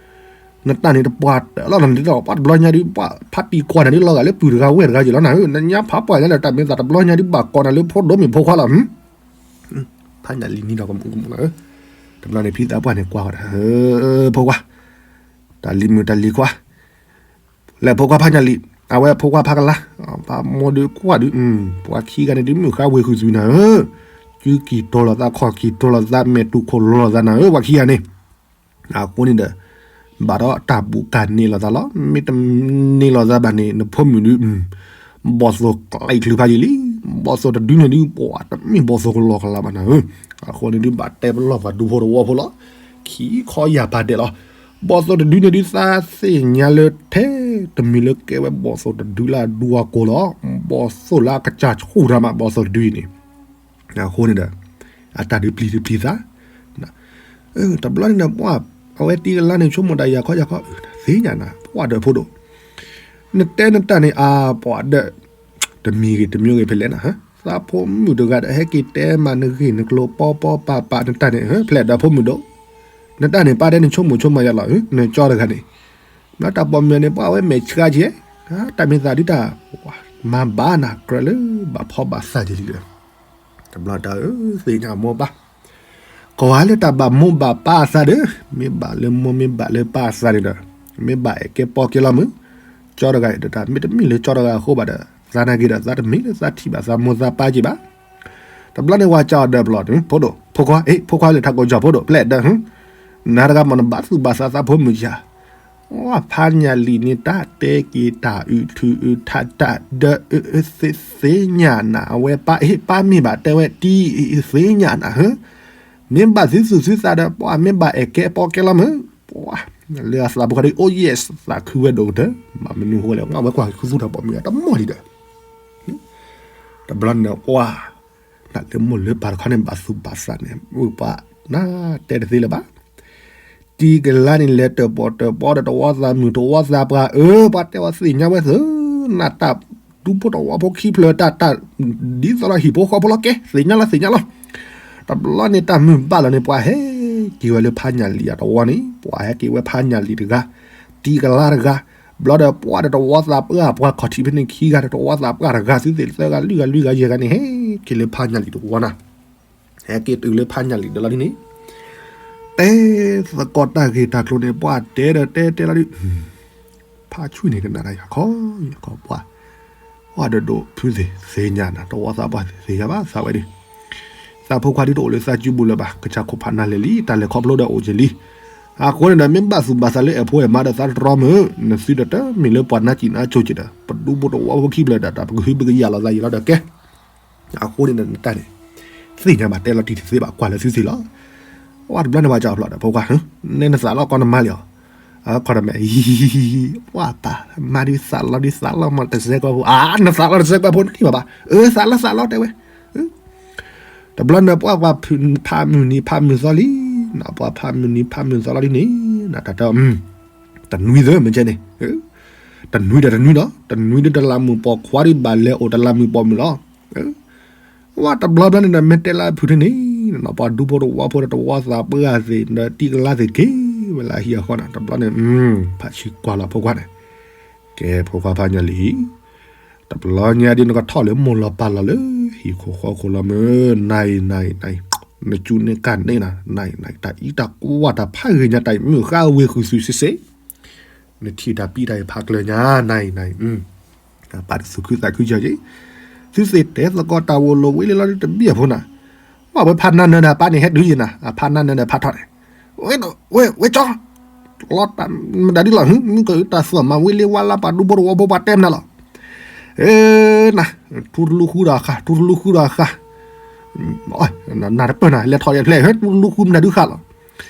နတၢ်န့ၣ်တပှၢ်တၢၢ်လီၤနၤဒ်သိး ပှၤတဘျီညါဒုး ပှၤဖးပံၤကွၢ်နၤဒုးလီၤဂာ်လၢပုၢ်တဂၤဝဲၢ်တဂၤယံၤလီၤနၤဧၢ, နညါဖးပှၢ်ညါလၢတၢ်မ့ၢ်သးတဘျီညါဒုးဘၣ်ကိးနၤလၢဖိဒိၣ်မ့ၢ်ဖိခွါလီၤ, ဖးညၣ်လံာ်နံၤဒီးကမူးကမူးနၤဧၢ, တဘျီန့ၣ်ဖံသးပှၢ်န့ၣ်ကွၢ်ဝဲဒၣ်, ဖိခွါ, တၢ်လံၤမုၣ်တၢ်လံၤခွါ လဲၤဖိခွါဖးညၣ်လံာ်, အဝဲဖိခွါဖးကလါ, ပှၤမိၢ်ဒုးကွၢ်ဒုး, ပှၤခံဂၤန့ၣ်ဒုးမုၢ်ဃါဝ့ၤဃုာ်သွံၣ်နၤဧၢ, ကုကံၢ်တီလိာ်သး ခီၣ်ကံၢ်တီလိာ်သး မဲာ်တူၢ်ခိၣ်လိာ်လိာ်သးနၤဧၢ ပှၤခံဂၤန့ၣ်, အဃိန့ၣ်ဒီး ဘၣ်ဒီးတၢ်ဘူးကၢ်န့ၢ်လိာ်သးလီၤ, မ့ၢ်တန့ၢ်လိာ်သးဘၣ်န့ၣ် နဖိမုၣ်ဒုး ဘီၣ်သိၣ်ကျဲအံၤချုးဖးယံာ်လံ, ဘီၣ်သိၣ်တဒုန့ၣ်ဒုး ပှၤတမ့ၢ်ဘီၣ်သိၣ်ကလီကလါဘၣ်နၤဧၢ, အဃိန့ၣ်ဒုး ဘၣ်တဲပလီၢ်ပှၤဒူဖိတဝီဖိလီၤ, ခံခီယၢ်ပာ်ဒဲးလီၤ, ဘီၣ်သိၣ်တဒုန့ၣ်ဒုး သးသ့ၣ်ညါလၢထဲတမံၤလၢကဲဝဲဘီၣ်သိၣ်တဒုလၢအဒူအကိာ်လီၤ, ဘီၣ်သိၣ်လၢအကစၢ်ဆူၣ်တၢ်မး ဘီၣ်သိၣ်တဒုအံၤန့ၣ်, အဃိန့ၣ်ဒီး အတၢ်ဒုးပျံၤတပျံၤသး တဘျီန့ၣ်ဒီးပှၤ အဝဲတံၤကလါန့ၣ် ဆိကမိၣ်တၢ်ယၤခီယၤခီ သ့ၣ်ညါနၤ ပှၤဒီးဖိဒိၣ်, နတဲနတၢ်န့ၣ် အါ ပှၤဒီး တမံၤဂ့ၤတမံၤဂ့ၤဖဲလဲၣ်နၤ, သးဖိမုၣ်တဂၤဒီး ဟဲက့ၤတဲမးနဂ့ၢ်နကျိၤ ပီပီပၤပၤ နတၢ်န့ၣ် ဖဲလဲၣ်ဒီးဖိမုၣ်ဒိၣ်, နတၢ်န့ၣ် ပၢ်တဲနဆိကမိၣ်ဆိကမးယၤလီၤ နကၠီတဂၤန့ၣ်, ဘျီတၢ်ပိာ်မုၣ်န့ၣ် ပှၤအဝဲမဲာ်ဆှးကဲ, တၢ်မ့ၢ်သးဒုးတၢ် မၤဘၣ်နၤကြၢးလၢဘၣ်ဖီဘၣ်သးက့ၤလံဒီး တဘျီတၢ်အၢ သ့ၣ်ညါမိၢ်ပၢ်, ကိးဂၤလၢတၢ်ဘၣ်မိၢ်ဘၣ်ပၢ်အသးဒီး, မ့ၢ်ဘၣ်လၢမိၢ်မ့ၢ်ဘၣ်လၢပၢ်အသးန့ၣ်ဒီး, မ့ၢ်ဘၣ်အဲၣ်ကဲပီကဲလီၤမုၢ်, ကၠီတဂၤအံၤဒီးတၢ် မ့တမ့ၢ်လၢကၠီတဂၤအဃိဘၣ်ဒီး, သးနာ်က့ဒီး သးတမ့ၢ်လၢသးထံၣ်ဘၣ်သးမိၢ်သးပၢ်က့ၤဘၣ်. တဘျီန့ၣ် ဝၤကၠီအီၤဒီးပျီၢ်န့ၣ် ဖိဒိၣ်, ဖိခွါ, အ့ ဖိခွါလၢထးကိးကၠီဖိဒိၣ် ပျဲၢ်ဒီး, နၤတဂၤမ့ၢ်နဘၣ်သူၣ်ဘၣ်သးသးဖိမုၣ်ကၠီ ဝဲဖးညၣ်လံာ်န့ၣ် တၢ်တဲက့ၤတၢ်အုးထုးအုးထးတၢ်ဒီး အၢသ့သ့ၣ်ညါနၤ အဝဲပၢ်အ့ၣ်ပၢ်မ့ၢ်ဘၣ်တဲဝဲတံၤအံၤသ့ၣ်ညါနၤဧၢ, မ့ၢ်ဘၣ်သုသူၣ်သုသးဒီး ပှၤမ့ၢ်ဘၣ်အဲၣ်ကဲပီကဲလီၤမုၢ်, ပှၤလၢအသးဖိခီဒ် အိၣ်ယဲၢ် သးခုဝဲဒိၣ်ကတၢၢ်, ဘၣ်မနုၤဃိလဲၣ် ဝဲကွၢ်ဃုသူၣ်ထီၣ်ပိာ်မုၣ်အတမီၢ်လံဒီး တဘျီန့ၣ် ပှၤ တၢ်လၢမိၢ်လၢပၢ်တခီန့ၣ် ဘၣ်သူၣ်ဘၣ်သးန့ၣ် ပှၤနတဲတသ့လၢၤဘၣ်. တံၤကလါန့ၣ် လဲၤတၢၣ်ပီၣ်တၢၣ်ပီဒီးတဝီသးမုၣ်တဝီသးပှၢ်ဧၢ, ပှၤတဲအီၤသ့ၣ်ညါဝဲသ့ၣ်, နတၢ်ဒူဖိတဝီဖိခံဖျၢၣ်တၢ်တၢ် ဒ်သိးလီၤဟံၣ်ဖိဃီဖိလီၤ ကဲ သ့ၣ်ညါလီၤသ့ၣ်ညါလီၤ. တဘျီန့ၣ် တၢ်မုၢ်ဘၣ်လီၤန့ၣ် ပှၤဟဲက့ၤဝဲလၢဖးညၣ်လံာ်အတဝီန့ၣ် ပှၤဟဲက့ၤဝဲဖးညၣ်လံာ်တဂၤ, တံၤကလါတဂၤ, ဘျီဒီးပှၤဒီးတဝီသးပှၢ် ပှၤခီၣ်ထံးဖဲန့ၣ်ခံဂၤဒီးတဝီသးပှၢ်တဂၤ သုသ့ၣ်သၢဂၤလွံၢ်ဂၤလွံၢ်ဂၤယဲၢ်ဂၤန့ၣ် ဟဲက့ၤလၢဖးညၣ်လံာ်တဝီနၤ, ဟဲက့ၤတုၤလၢဖးညၣ်လံာ်ဒီးလီၤဒ်န့ၣ် တဲသကိးတၢ်ဂ့ၢ်တၢ်ကျိၤန့ၣ် ပှၤတဲဒီးတဲတဲလီၤဒ် ဖးဆူၣ်န့ၣ်ကနၣ်တၢ်ယၤခီယၤခီပှၤ, ပှၤဒိၣ်ဒိၣ်ဖုသ့ၣ်သ့ၣ်ညါနၤ တဝီသးပှၢ်သ့ၣ်သ့ၣ်ညါဘၣ်သးဝဲဒၣ်, သးဖိခွါဒ်တအိၣ်လၢသးစုပူၤလၢၤဘၣ် ကစၢ်ခိၣ်ဖးနၤလဲၣ်လံ တၢ်လဲၤခီဖျိဒီးအိၣ်က့ၤလံ. အဃိန့ၣ်ဒီး မ့ၢ်ဘၣ်သူၣ်ဘၣ်သးလၢအဲၣ်ဖိအဲၣ်မါဒီးသးတတြီမုၢ်, နသုဒီးတမ့ၢ်လၢပှၤနါစံၣ်နါစိၤက့ၤဒီး ပဒူဖိတဝီဖိခံဖျၢၣ်ဒီး တၢ်ပကဟုပကယာ်လိာ်သးယံၤလီၤဒီးကဲ အဃိန့ၣ်ဒီးနတၢ်န့ၣ် သ့ၣ်ညါဘၣ်တဲလီၤတံၢ်တသ့ဘၣ် ကွၢ်လၢသုသ့ၣ်လီၤ. ဝဲတဘျီန့ၣ် ပှၤကၠီဖျိးဒီး ဖိခွါ, နဲနသးလီၤကီနမါလံဧါ, အခီတမဲာ်, ပှၤပၢ်, မါဒုးသးလီၤဒုးသးလီၤမးတစဲးကွၢ်ဖိ, အါ နသးလီၤတစဲးကွၢ်ဖိန့ၣ်ဘၣ်ဘၣ်, အၢ သးလီၤသးလီၤတဲဝဲ တဘျီန့ၣ် ပှၤဖးမုၢ်နံၤဖးမုၢ်သီလံ, ပှၤဖးမုၢ်နံၤဖးမုၢ်သီလီၤဒ်န့ၣ်, တၢ်တ တနွံသၢမ့ၢ်ကဲန့ၣ်, တနွံဒီးတနွံလီၤ, တနွံဒီးတလးမုၢ်ပိာ်ခွါဒီးဘၣ်လဲၤအိၣ်တလးမုၢ်ပိာ်မုၢ်လီၤ. ဝဲတဘျီဘျီန့ၣ်ဒီး မ့ၢ်တဲလၢအဖုၣ်ထံန့ၣ်, ပှၤဒူဖိတဝီဖိဒီးတဝီသးပှၢ်သ့ၣ်ဒီးတံၢ်ကလါသ့ၣ်က့ၤဝဲလၢဟံၣ်အဃီန့ၣ်, တဘျီန့ၣ် ဖးဆံကွၢ်လီၤဖိခွါန့ၣ်, ကဲဖိခွါဖးညၣ်လံၤ, တဘျီညါဒ်နကထီၣ်လၢမိၢ်လီၤပၢ်လီၤလၢ ဟံၣ်ခိၣ်ဃီခိၣ်လီၤမ့ၢ်, နၤအံၤ နၤအံၤ နၤအံၤ, နကၠူန့ၢ်ကၢ်န့ၢ်နၤ, နၤအံၤ နၤအံၤ တၢ်အံးတၢ်ကွၢ်တၢ်ဖးဂ့ၤညါ တၢ်အံၤမုၢ်ဃါဝ့ၤဃုာ်သုစ့စ့ နထံၣ်တၢ်ပံးတၢ်အံၤဖးကျၢၤညါ နၤအံၤ နၤအံၤ, ပာ်တသူၣ်ခုသးခုကီက့ၤ, သုသ့ၣ်တဲသကိးတၢ်ဝိလိၤဝံၤလံလီၤဒုတဘ့ၣ်အဖိနၤ, မ့ၢ်ဝဲဖးနၢ်နၢၤဒီးအပၢ်န့ၣ်ဟဲတုၤယံၤနၤ, အဖးနၢ်နၢၤဒီးဖးထီၣ်န့ၣ်, ဝဲ ဝဲကၠီ, လီၤတၢ်မတၤဒ်လီၤ, မ့ၢ်ကတၢ်သွၣ်မၤဝံၤလံဝါလၢပှၤဒူဖိတဝီဖိပှၤတဲမနုၤလီၤ, နၤ, ထူတလူဃူဒီးဃါ, ထူတလူဃူဒီးဃါ နၤတပၢၢ်နၤ လဲၤထီၣ်ယဲဖျဲၣ် ဟဲတူၢ်လူဃူမနုၤဒုးဃာ်လီၤ.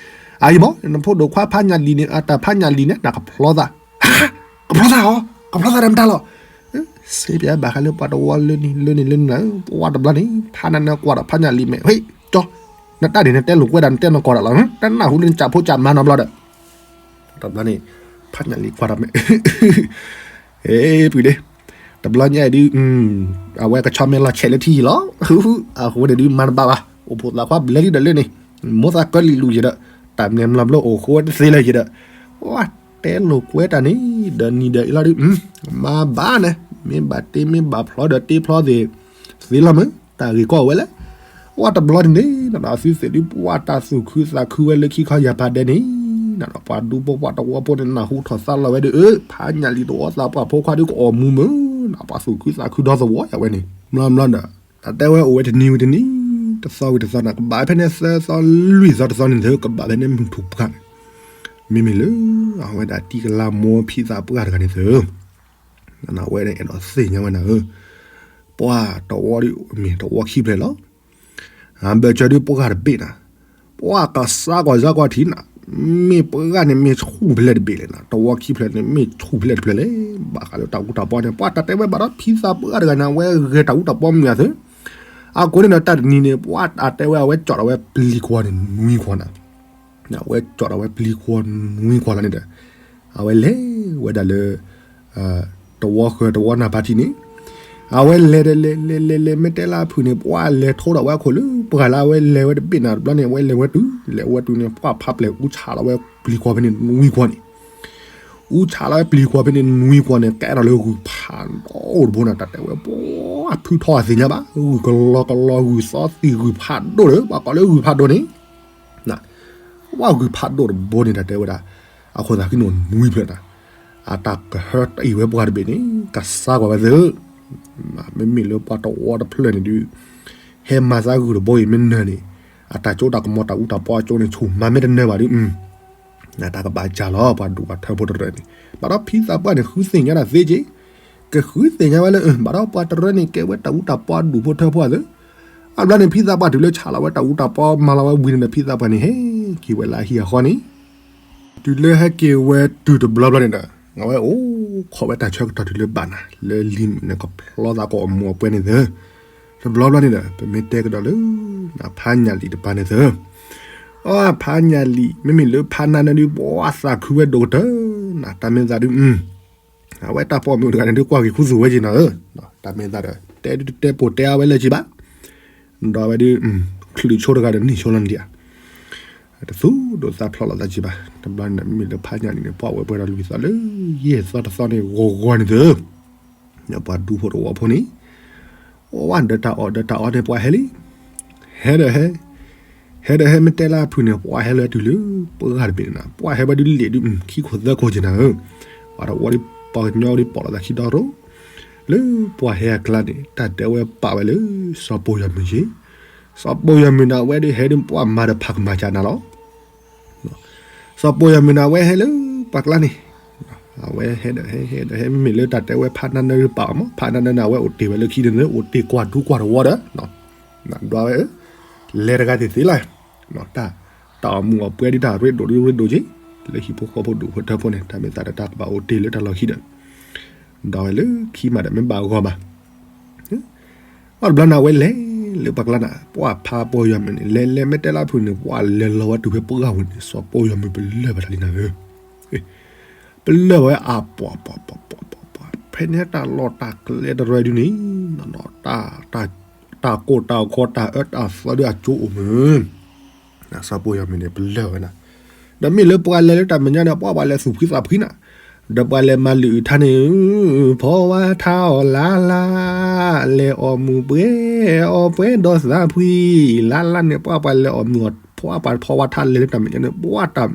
အအံၤမ့ၢ် နဖိဒိၣ်ခွါဖးညၣ်လံၤန့ၣ် အတၢ်ဖးညၣ်လံၤန့ၣ် နကဖျီသး, ကဖျီသးအီၤ, ကဖျီသးဒီးမတၤလီၤ. စ့ပဘၣ်ဃးလၢပှၤတဝီလၢန့ၣ်လၢန့ၣ်လၢန့ၣ်လီၤ. ပှၤတဘျီန့ၣ် ဖးနၢ်နၢၤကွၢ်ဒီးဖးညၣ်လံၤမဲာ်, ဟ့ၣ်ကၠီ, နတၢ်ဒ်န့ၣ် နတဲလိာ်ကွဲဒၣ် နတဲနကီၢ်ဒၣ်လီၤ, တနၢ်ဟူလၢနကးဖိကးမါနီတဘျီဒီး တဘျီန့ၣ် ဖးညၣ်လံၤကွၢ်ဒီးမဲာ် ဟ့ၣ် ပုၢ်ဒ့, တဘျီညါအံၤဒုး အဝဲကဆီမ့ၢ်လီၤဆဲးလၢထံလီၤ. အဃိန့ၣ်ဒုး မၤတဘၣ်ဘၣ်, အိၣ်ဖှိၣ်သးခွါဘျဲလံဒီးလၢန့ၣ်, မိၢ်သးကၢလံာ်လူၤယဲဒီး, တၢ်မဲာ်မျီဘျီအိၣ်ဃိဝဲတသ့လၢၤယဲဒီး, ဝဲတဲလိာ်ကွဲတၢ်န့ၣ် ဒီးနံၤဒီးအံၤလီၤဒုး, မၤဘၣ်န့ၣ် မ့ၢ်ဘၣ်တ့မ့ၢ်ဘၣ်ဖျီဒီးတ့ဖျီသ့ၣ်, သ့လီၤမ့ၢ် တၢ်ဂ့ၢ်ကီဝဲလဲၣ်. ဝဲတဘျီန့ၣ်န့ၣ် နသုသ့ၣ်ဒုး ပှၤတၢ်သူၣ်ခုသးခုဝဲလၢခံခီယၤဖးဒဲးန့ၣ်, ပှၤဒူဖိပှၤတဝီဖိန့ၣ် နၢ်ဟူထီၣ်သါလီၤဝဲဒုး, ဖးညၣ်လံၤတဝီသးပှၢ်ဖိခွါဒုး ကအီၣ်မူမုၢ်, ပှၤသူၣ်ခုသးခုဒီသဝီယၤဝဲန့ၣ်, မျီမျီဒီး တၢ်တဲဝဲအိၣ်ဝဲတနံၤဝံၤတနံၤ, တသီဝံၤတသီန့ၣ် ကဘၣ်ဖဲန့ၣ်သၢသီလွံၢ်သီတသီန့ၣ်သၢ, ကဘၣ်ဖဲန့ၣ်မုၢ်ထူၣ်ပှၢ်န့ၣ်, မ့မ့ၢ်လၢ အဝဲဒၣ်တံၢ်ကလါမိၢ်ဖံသးပှၢ်တဂၤန့ၣ်သၢ အဝဲန့ၣ်အဲၣ်ဒိးသ့ၣ်ညါဝဲနၤဧၢ, ပှၤတဝီဒုးမ့ၢ်တဝီခံဖျၢၣ်လီၤ. ဘၢၣ်စၢၤဒုးပှၤတဘ့ၣ်နၤ, ပှၤကစါကွၢ်စါကွၢ်ထံနၤ, မ့ၢ်ပှၤန့ၣ်မ့ၢ်ဆူၣ်ဖဲလဲၣ်တဘ့ၣ်လဲၣ်နၤ, တဝီခံဖျၢၣ်န့ၣ် မ့ၢ်ဆူၣ်ဖဲလဲၣ်တဖျၢၣ်လဲၣ်, ဘၣ်ဃးလၢတၢ်အူတၢ်ပီန့ၣ် ပှၤတၢ်တဲဝဲဘၣ်ဒီးဖံသးပှၢ်တဂၤန့ၣ် အဝဲဂဲၤတၢ်အူတၢ်ပီမုၢ်အသၢ အဃိန့ၣ်ဒီးတၢ်တနံၤန့ၣ် ပှၤအတဲဝဲအဝဲကၠီၣ်ဒီးဝဲပျံၤခွီန့ၣ်နွံခွီနၤ, အဝဲကၠီၣ်ဒီးဝဲပျံၤခွီနွံခွီလီၤန့ၣ်ဒီး, အဝဲလဲၤဝဲဒၣ်လၢ တဝီဃၢၤတဝီနၢ်ဖးထံန့ၣ်, အဝဲလဲၤဒီးလဲၤလဲၤလဲၤလဲၤ မ့ၢ်တဲလၢအဖုၣ်န့ၣ် ပှၤလဲၤထိဒီးဝဲအခိၣ်လၢပှၢ်လၢအဝဲလဲၤဝဲတဘ့ၣ်နၤတဘျီန့ၣ် အဝဲလဲၤဝဲတုၤ လဲၤဝဲတုၤန့ၣ် ပှၤဖးပျဲၢ်အူဆးလီၤဝဲပျံၤခွီဖဲန့ၣ်နွံခွီန့ၣ် အူဆးလီၤဝဲပျံၤခွီဖဲန့ၣ်နွံခွီန့ၣ် ကဲထီၣ်လၢဂုၢ်ဖးဒိၣ်တဘိနၤ တၢ်တဲဝဲပှၤဖုထီၣ်အသ့ၣ်ညါဘၣ် ဂုၢ်ကလီကလီဂုၢ်သီသံၣ်ဂုၢ်ဖးဒိၣ်ဒီး ပှၤကိးလၢဂုၢ်ဖးဒိၣ်န့ၣ် ပှၤဂုၢ်ဖးဒိၣ်တဘိန့ၣ် တၢ်တဲဝဲဒၣ် အခိၣ်သးကံၢ်နီၣ်နွံဖျၢၣ်နၤ အတၢ်ကဟၢတအံၤဝဲပှၤတဘ့ၣ်န့ၣ် ကစါကွၢ်ဝဲသ့ၣ် မ့မ့ၢ်လၢပှၤတဝီတဖျၢၣ်န့ၣ်ဒုး ဟဲမၤသးဂုၢ်တဘိအံၤမ့ၢ်နၢၤန့ၣ် အတၢ်ကၠိတၢ်ကမီၤတၢ်အူတၢ်ပီအကၠိန့ၣ် ဆူၣ်မၤမ့ၢ်တနၢၤဘၣ်ဒုး တၢ်ကဘၣ်စၢ်လီၤ ပှၤဒူၣ်ပှၤထၢဖိတရၢန့ၣ် ဘၣ်ဒီးဖံသးပှၢ်န့ၣ် ဃုသ့ၣ်ညါတၢ်သ့က့ၤ ကဃုသ့ၣ်ညါဝဲလၢ ဘၣ်ဒီးပှၤတရၢန့ၣ် ကဲဝဲတၢ်အူတၢ်ပီဒူၣ်ဖိထၢဖိအသး အဘျီန့ၣ် ဖံသးပှၢ်တုၤလၢဆးလီၤဝဲတၢ်အူတၢ်ပီမၤလီၤဝဲဝံၤန့ၣ်ဒီး ဖံသးပှၢ်န့ၣ် ဟဲက့ၤဝဲလၢအဟံၣ်အဃီန့ၣ် တုၤလၢဟဲက့ၤဝဲတုၤတဘျီဘျီန့ၣ်ဒီး အဝဲအိၣ်ခိးဝဲတၢ်ဆၢကတီၢ်တုၤလၢဘၣ်နၤ လၢလံၤမုၣ်န့ၣ် ကဖျီသးကအီၣ်မူးအီၣ်ပွဲန့ၣ်သၢ တဘျီဘျီန့ၣ်ဒီး ပမ့ၢ်တဲကဒီးလၢ ဖးညၣ်လံၤတပၤန့ၣ်သၢ အဖးညၣ်လံၤ မ့မ့ၢ်လၢဖးနၢ်နၢၤဒုး ပှၤသးခုဝဲဒိၣ်ကတၢၢ်နၤ တၢ်မ့ၢ်သးဒုး အဝဲတၢ်ပိာ်မုၣ်တဂၤန့ၣ်ဒုး ကွၢ်က့ၤခူသူၣ်ဝဲက့ၤနၤဧၢ, တၢ်မ့ၢ်သးဒီး တဲဒုးတတဲပိာ်တဲအါဝဲလၢက့ၤဘၣ်, ဒီးအဝဲဒုး ချုးဆိတဂၤဒီးန့ၢ်ဆိလီၤန့ၣ်ဒံးဧါ, တသူၣ်ဒိၣ်သးဖျိးလိာ်သးက့ၤဘၣ်, တဘျီန့ၣ် မ့မ့ၢ်လၢဖးညၣ်လံၤန့ၣ် ပှၤဝဲပှဲၤဒီးလွံၢ်သီလၢ ယဲၢ်သီတသီန့ၣ် ဂီၤဂီၤန့ၣ်သၢ ပှၤဒူဖိတဝီဖိန့ၣ် အိၣ်ဝဲဒီးတၢ်အီၣ်ဒီးတၢ်အီန့ၣ် ပှၤဟဲလံ, ဟဲဒီးဟဲ, ဟဲဒီးဟဲမ့ၢ်တဲလၢအဖုၣ်န့ၣ် ပှၤဟဲလၢတုၤလၢပှၢ်တဘ့ၣ်န့ၣ်နၤ, ပှၤဟဲဝဲဒုးလ့ၣ်ဒုး ခံခိၣ်သၢခိၣ်က့ၤနၤဧၢ, ပှၤတဝီဒုးပှၤကညီဒုးပိာ်လိာ်သးခံဒီရိ, လၢပှၤဟဲအကျါန့ၣ် တၢ်တဲဝဲပာ်ဝဲလၢ စီၤပိာ်ယီၤမုၢ်က့ၤ, စီၤပိာ်ယီၤမုၢ်န့ၣ် အဝဲဒုးဟဲဒုးပှၤမၤဒီးဖးကမၤကနၤလီၤ စီၤပိာ်ယီၤမုၢ်န့ၣ် အဝဲဟဲလၢပှၤကျါန့ၣ်, အဝဲဟဲဒီးဟဲဟဲဒီးဟဲမ့မ့ၢ်လၢတၢ်တဲဝဲဖးနၢ်နၢၤပာ်အီၤမး, ဖးနၢ်နၢၤန့ၣ် အဝဲအိၣ်တ့ၢ်ဝဲလၢခံန့ၣ် အိၣ်တ့ၢ်ကွၢ်ဒူကွၢ်တဝီဒီး, ဒွးဝဲဧၢ, လဲၤတဂၤသ့ၣ်သ့ၣ်လီၤ, တၢ်, တၢ်အီၣ်မူးအီၣ်ပွဲဒ်တၢ်ရ့ဒိၣ်ဒ်ရ့ဒိၣ်က့ၤ, လၢဟံၣ်ဖိဃီဖိဒူၣ်ဖိထၢဖိန့ၣ် တၢ်မ့ၢ်သးဒီးတၢ်ကဘၣ်အိၣ်တ့ၢ်လၢတၢ်လီၢ်ခံဒီး, ဒွးဝဲလၢခံမးဒီးမ့ၢ်ဘၣ်ဂီၢ်မး အဘျီန့ၣ်အဝဲလဲၤလၢပှၤကျါန့ၣ် ပှၤဖးပိာ်ယီၤမုၢ်န့ၣ် လဲၤလဲၤမ့ၢ်တဲလၢအဖုၣ်န့ၣ် ပှၤလဲၤလီၤဝဲတုၤဖဲပှၢ်ဝဲန့ၣ် စီၤပိာ်ယီၤမုၢ်ပလၢၢ်ဘၣ်တၢ်လံနၤဧၢ, ပလၢၢ်ဘၣ်ဝဲအပှၤပှၤပှၤပှၤ ဖဲန့ၣ်တၢ်လီၢ်တၢ်ကျဲတရၢဒုန့ၣ် တၢ်ကိၢ်တၢ်ဂီၤတၢ်အၢတၢ်သီဒုအကၠိအိၣ်မုာ်, စီၤပီယီၤမုၣ်န့ၣ် ပလၢၢ်ဝဲဒၣ်, ဒီးမ့ၢ်လၢပှၤလဲၤလၢတၢ်မဲာ်ညါန့ၣ် ပှၤပှၤလဲၤသူၣ်ဖှံသးဖှံနၤ, ဒီးပှၤလဲၤမၤလံာ်အုၣ်ထါန့ၣ် ဖီဝါထါအီၣ်လါလါ, လဲၤအီၣ်မုာ်ပှဲၤအီၣ်ပှဲၤဒီးသးဖှံ, လါလါန့ၣ် ပှၤပှၤလဲၤအီၣ်မုာ်အီၣ် ပှၤပှၤဖီဝါထါလဲၤလၢတၢ်မဲာ်ညါန့ၣ် ပှၤတၢ်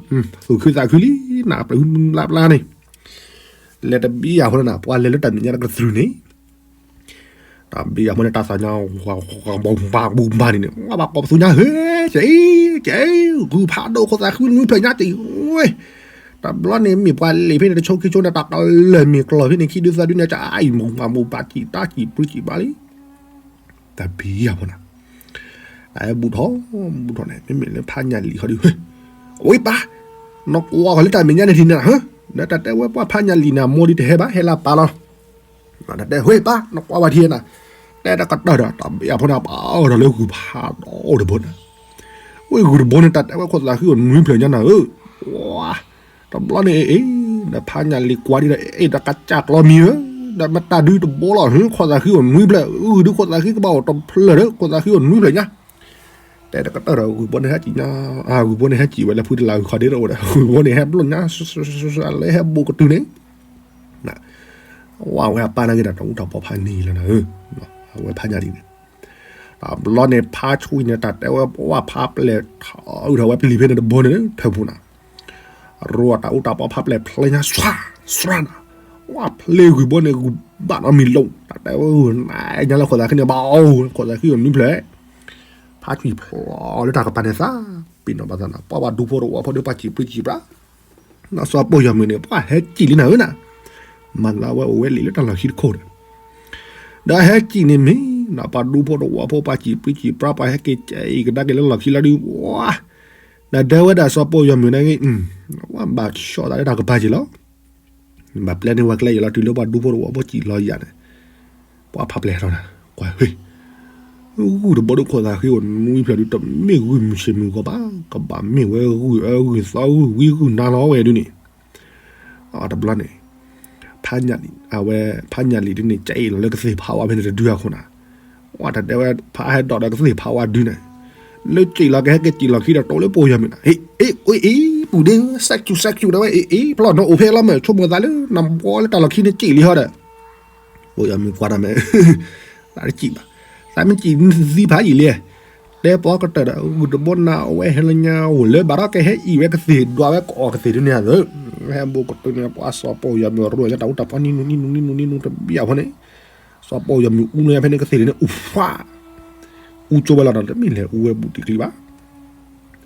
သူၣ်ခုသးခုလံနၤ ပလၢ်ပျါန့ၣ် လဲၤတဘံယၤဖိန့ၣ် ပှၤလဲၤလၢတၢ်မဲာ်ညါတကတြူၢ်န့ၣ်, တၢ်ဘံယၤဖိန့ၣ် တၢ်သးညါ ဝါဘၣ်ဘၣ်ဘၣ်န့ၣ်န့ၣ် ဝါဘၣ်ကိးပသူညါ ဟဲ ကဲ ကဲ ဂုၢ်ဖးဒိၣ်ခိၣ်သးခုနွံဖျၢၣ်ညါတံၢ်ဝဲ, တဘျီန့ၣ်မ့ၢ်ပှၤလံာ်ဖဲန့ၣ် တဆိခံဆိန့ၣ် တၢ်ကလၢၢ်မ့ၢ်ကျီၢ်ဖဲန့ၣ် ခံဒုသၢဒုန့ၣ် ကအိၣ်မုာ်မုာ်ပာ်စံးတၢ်စံးပြံစံးပြါလံ တၢ်ဘံယၤဖိန့ၣ်, တၢ်ဟဲဘူးထီၣ် ဘူးထီၣ်န့ၣ် မ့မ့ၢ်လၢဖးညၣ်လံၤဃီဒု ဝဲပၢ်, နကွၢ်ဃီၤလၢတၢ်မဲာ်ညါန့ၣ်ထံၣ်န့ၣ်, ဒီးတၢ်တဲဝဲပှၤဖးညၣ်လံၤန့ၣ် အမိၢ်ဒုတဟဲဘၣ် ဟဲလၢပၢ်လီၤ, တၢ်တဲဝဲပၢ် နကွၢ်ဝဲထံၣ်နၤ, တဲတကတၢၢ်ဒီး တၢ်ဘံယၤဖိန့ၣ် ပာ်အီၤဒီးလၢဂုၢ်ဖးဒိၣ်တဘိန့ၣ်, ဝဲဂုၢ်တဘိန့ၣ် တၢ်တဲဝဲခိၣ်သးဃံအိၣ်နွံဖျၢၣ်ညါနၤဧၢ, ဝါ တဘျီန့ၣ်အ့ၣ် ဒီးဖးညၣ်လံၤကွၢ်ဒ်ဒီး အ့ၣ် ဒီးကစၢ်ကျီမံၤဧၢ, ဒီးမတၤဒုတဘိလီၤ ဟၢ ခိၣ်သးဃံအိၣ်နွံဖျၢၣ် ဂုၢ်ဒုခိၣ်သးဃံကဘၣ်အိၣ်တဖျၢၣ်ဒီး ခိၣ်သးဃံအိၣ်နွံဖျၢၣ်ညါ, တဲတကတၢၢ်ဒီး ဂုၢ်ဘိန့ၣ်ဟဲစံၣ်ညါ, ဂုၢ်ဘိန့ၣ်ဟဲစံၣ်ဝဲလၢဖုတလးဂုၢ်ခီဒ့တအိၣ်ဒီး ဂုၢ်ဘိန့ၣ်ဟဲဘျိၣ်ညါ လၢဟဲဘူးကတုၤန့ၣ်, ဝဲအဝဲအပၢ်န့ၣ်က့ၤဒီး တၢ်အူတၢ်ပီဖးန့ၢ်လီၤနၤဧၢ, အဝဲဖးညၣ်လံၤန့ၣ် တဘျီန့ၣ် ဖးဆူၣ်အံၤန့ၣ် တၢ်တဲဝဲပှၤဖးပျဲၢ်ထီၣ်အုၣ်ထီၣ်ဝဲပလံၤဖဲန့ၣ်တဘိန့ၣ် ထၢၣ်ပူၤနၤ, ရိတၢ်အူတၢ်ပီဖးပျဲၢ်ဖျဲညါ စွါ စွါနၤ, ဝဲဖျဲဂုၢ်ဘိန့ၣ် ဂုၢ်ဘၣ်နီတမံၤလိာ် တၢ်တဲဝဲဂုၢ်နၤညါလၢခိၣ်သးဃံန့ၣ် ဘၣ်အိၣ် ခိၣ်သးဃံအိၣ်နွံဖျၢၣ် ဖးဆူၣ်ဖျိးလၢတၢ်ကပၤန့ၣ်သး, ပ့ၤနီၣ်ဘၣ်သးနၤ ပှၤပှၤဒူဖိတဝီဖိဒီးပှၤစံးပြံစံးပြါ, စီၤပီယီၤမုၢ်န့ၣ် ပှၤဟဲစံၣ်လံနၤဧၢနၤ, မၤသးဝဲအိၣ်ဝဲလံာ်လၢတၢ်လီၢ်ခံတခိၣ်ဒီး ဒီးဟဲစံၣ်န့ၣ်မ့ၢ် ပှၤဒူဖိတဝီဖိပှၤစံးပြံစံးပြါ ပှၤဟဲက့ၤကဲအံၤကဒါက့ၤလၢလီၢ်ခံလီၤဒုး, ဒီးတဲဝဲဒၣ်စီၤပီယီၤမုၢ်န့ၣ်ဂ့ၤ, ပှၤဘၣ်ဆှီသးလၢတၢ်ကပၤက့ၤလီၤ, ဘၣ်ပျဲန့ၢ်ဝဲကျဲယံာ်လီၤတုၤလၢပှၤဒူဖိတဝီဖိစံၣ်လီၤယၤန့ၣ်, ပှၤဖးပျဲၢ်ထီၣ်နၤ, ကွၢ်ဝဲ ဂုၢ်တဘိဒုးခိၣ်သးဃံအိၣ်နွံဖျၢၣ်ဒုး တမ့ၢ်ဂုၢ်မုၢ်ဆ့ၣ်မုၢ်ဂီၤဘၣ်, ကဘၣ်မ့ၢ်ဝဲဂုၢ်အၢဂုၢ်သီဂုၢ်ဝံဂုၢ်နါလီၤဝဲဒုးန့ၣ်, တဘျီန့ၣ် ဖးညၣ်လံၤ အဝဲဖးညၣ်လံၤဒုးန့ၣ် ကဲအံၤလီၤလၢကသ့ၣ်ဖးဝါဖဲန့ၣ်တဒုအခိၣ်နၤ, ဝဲတၢ်တဲဝဲဖးဟဲဒိးဒီးကသ့ၣ်ဖးဝါဒုးန့ၣ်, လၢစံၣ်လီၤကဟဲက့ၤစံၣ်လီၤခံဒီးတိၢ်လၢပီယီၤမုၢ်နၤ, အ့ အ့ အ့ ပူၤဒ့ စဲးစူးစဲးစူးဒၣ်ဝဲ အ့ အ့ ဖျီၣ်နီၢ်အိၣ်ဖဲလီၤမ့ၢ် ဆိကမိၣ်သးလၢနဘီလၢတၢ်လီၢ်ခံန့ၣ်စံၣ်လံဟီဒီး ပီယီၤမုၢ်ကွၢ်တၢ်မ့ၢ် သးတစံၣ်ဘၣ်, သးမ့ၢ်စံၣ်သံဖးယံာ်လံ, တဲပီကတၢၢ်ဒီး ဂုၢ်တဘိနၤအိၣ်ဝဲဟဲလၢညါအိၣ်လၢဘၣ်ဒီးကဟဲအံၤဝဲကသ့ၣ်ဒွးဝဲကအီၣ်ကသ့ၣ်ဒုးန့ၣ်သၢ, ဟဲဘူးကတုၤန့ၣ် ပှၤစီၤပီယီၤမုၢ်ရိၣ်ညါတၢ်အူတၢ်ပီနံၤနူနံၤနူနံၤနူတဘံၣ်အဖိန့ၣ်, စီၤပီယီၤမုၢ်အူန့ၢ်ဖဲန့ၣ်ကသ့ၣ်ဒုးန့ၣ် အူဖှး အူကၠိဝဲလီၤဒီး တမ့ၢ်လဲၤအူဝဲဘူးတံၢ်ကျံဘၣ်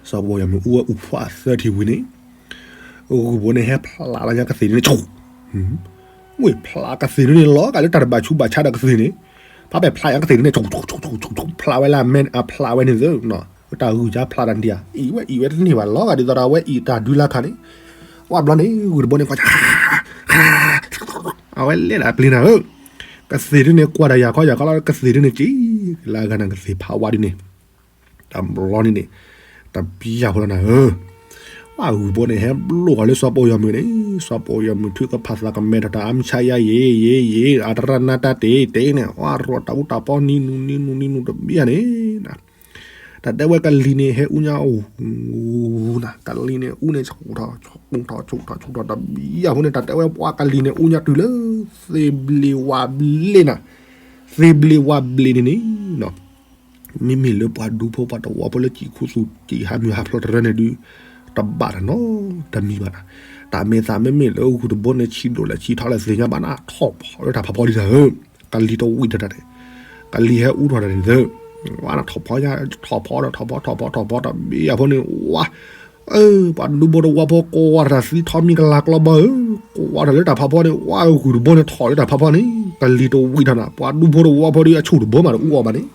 စီၤပီယီၤမုၢ်အူဝဲအူဖှးသၢထံၣ်ဝံၤန့ၣ်, ဂုၢ်ဘိန့ၣ်ဟဲဖျးလီၤညါကသ့ၣ်ဒုးန့ၣ် ဆိၣ်, ဝ့ၢ်ဖျးကသ့ၣ်ဒုးန့ၣ်လီၤ ကးလၢတၢ်တဘၣ်ဆူးဘၣ်ဆါဒီးကသ့ၣ်န့ၣ်, ဖးပဲာ်ဖျးညါကသ့ၣ်ဒုးန့ၣ် ဆိၣ်, ဖျးဝဲလၢအမဲာ်အဖျးဝဲန့ၣ်သၢ, တၢ်ဂုၢ်ကါဖျးတၢ်ဒံးဧါ, အံၤဝဲအံၤဝဲတန့ၢ်ဘၣ်လီၤ ကးဒ်သိးဒီးအဝဲအံၤတၢ်ဒုးလၢခါန့ၣ်, ဝဲဘျီန့ၣ် ဂုၢ်တဘိန့ၣ်ကွၢ် အဝဲလဲၤလၢအပျ့ၤနၤဧၢ, ကသ့ၣ်ဒုးန့ၣ် ကွၢ်တၢ်ယၤခီယၤခီလီၤ ကသ့ၣ်ဒုးန့ၣ် စံၣ်လၢအဂၤနၤကသ့ၣ်ဖးဝါဒုးန့ၣ်, တဘျီန့ၣ်န့ၣ်, တဘံယၤဖိလီၤနၤဧၢ, ဝဲဂုၢ်ဘိန့ၣ်ဟဲဘျိၣ်ဃီၤလၢစီၤပီယီၤမုၢ်န့ၣ်, စီၤပီယီၤမုၢ်ထုကဖၣ်သးကမဲထီၣ်တၢ်အါမဆါယါယ့ၤယ့ၤယ့ၤ အတရၢနါတၢ်တ့တ့န့ၣ် အရိတၢ်အူတၢ်ပီနံၤနူနံၤနူနံၤနူတဘံယၤန့ၣ် တၢ်တဲဝဲကလံၤန့ၣ်ဟဲအူညါအိၣ်, ကလံၤန့ၣ်အူန့ၣ် ဆူၣ်ထီၣ်ဆူၣ်ထီၣ်ဆူၣ်ထီၣ်ဆူၣ်ထီၣ်တဘံယၤဖိန့ၣ် တၢ်တဲဝဲပှၤကလံၤန့ၣ်အူညါတုၤလၢ သ့ၣ်ဘျ့ဝါဘျ့နၤ, သ့ၣ်ဘျ့ဝါဘျ့န့ၣ်န့ၣ်, မ့မ့ၢ်လၢပှၤဒူဖိပှၤတဝီဖိလၢစံၣ်ခူသူၣ်စံၣ်ဟးမုၢ်ဟးဖျိးတရၢန့ၣ်ဒုး, တဘၣ်တၢ်နီတမံၤဘၣ်နၤ, တၢ်မ့ၢ်သးမ့မ့ၢ်လၢဂုၢ်တဘိန့ၣ် ဆံးဒိၣ်လဲၣ်ဆံးထီလဲၣ်သ့ၣ်ညါဘၣ်နၤ ထီၣ်ဖီလၢတၢ်ဖးဖီဒ်နၤဧၢ, ကလံၤတဝံၣ်တၢ်န့ၣ်, ကလံၤဟဲအူထီၣ်တၢ်န့ၣ်သၢ, ဝဲနၤထီၣ်ဖီညါ ထီၣ်ဖီဒီးထီၣ်ဖီထီၣ်ဖီထီၣ်ဖီတဘံယၤဖိန့ၣ် ဝါ ပှၤဒူဖိတဝီဖိကိးဝဲတၢ်သံထီမံၤကလၤကျီဘီဧၢ, ကိးဝဲတၢ်လၢတၢ်ဖးဖီန့ၣ် ဝဲဂုၢ်တဘိန့ၣ်ထီၣ်လၢတၢ်ဖးဖီန့ၣ် ကလံၤတဝံၣ်ထီၣ်နၤ ပှၤဒူဖိတဝီဖိဒီးအဆူၣ်တဘိမးတအူအီၣ်ဘၣ်န့ၣ်,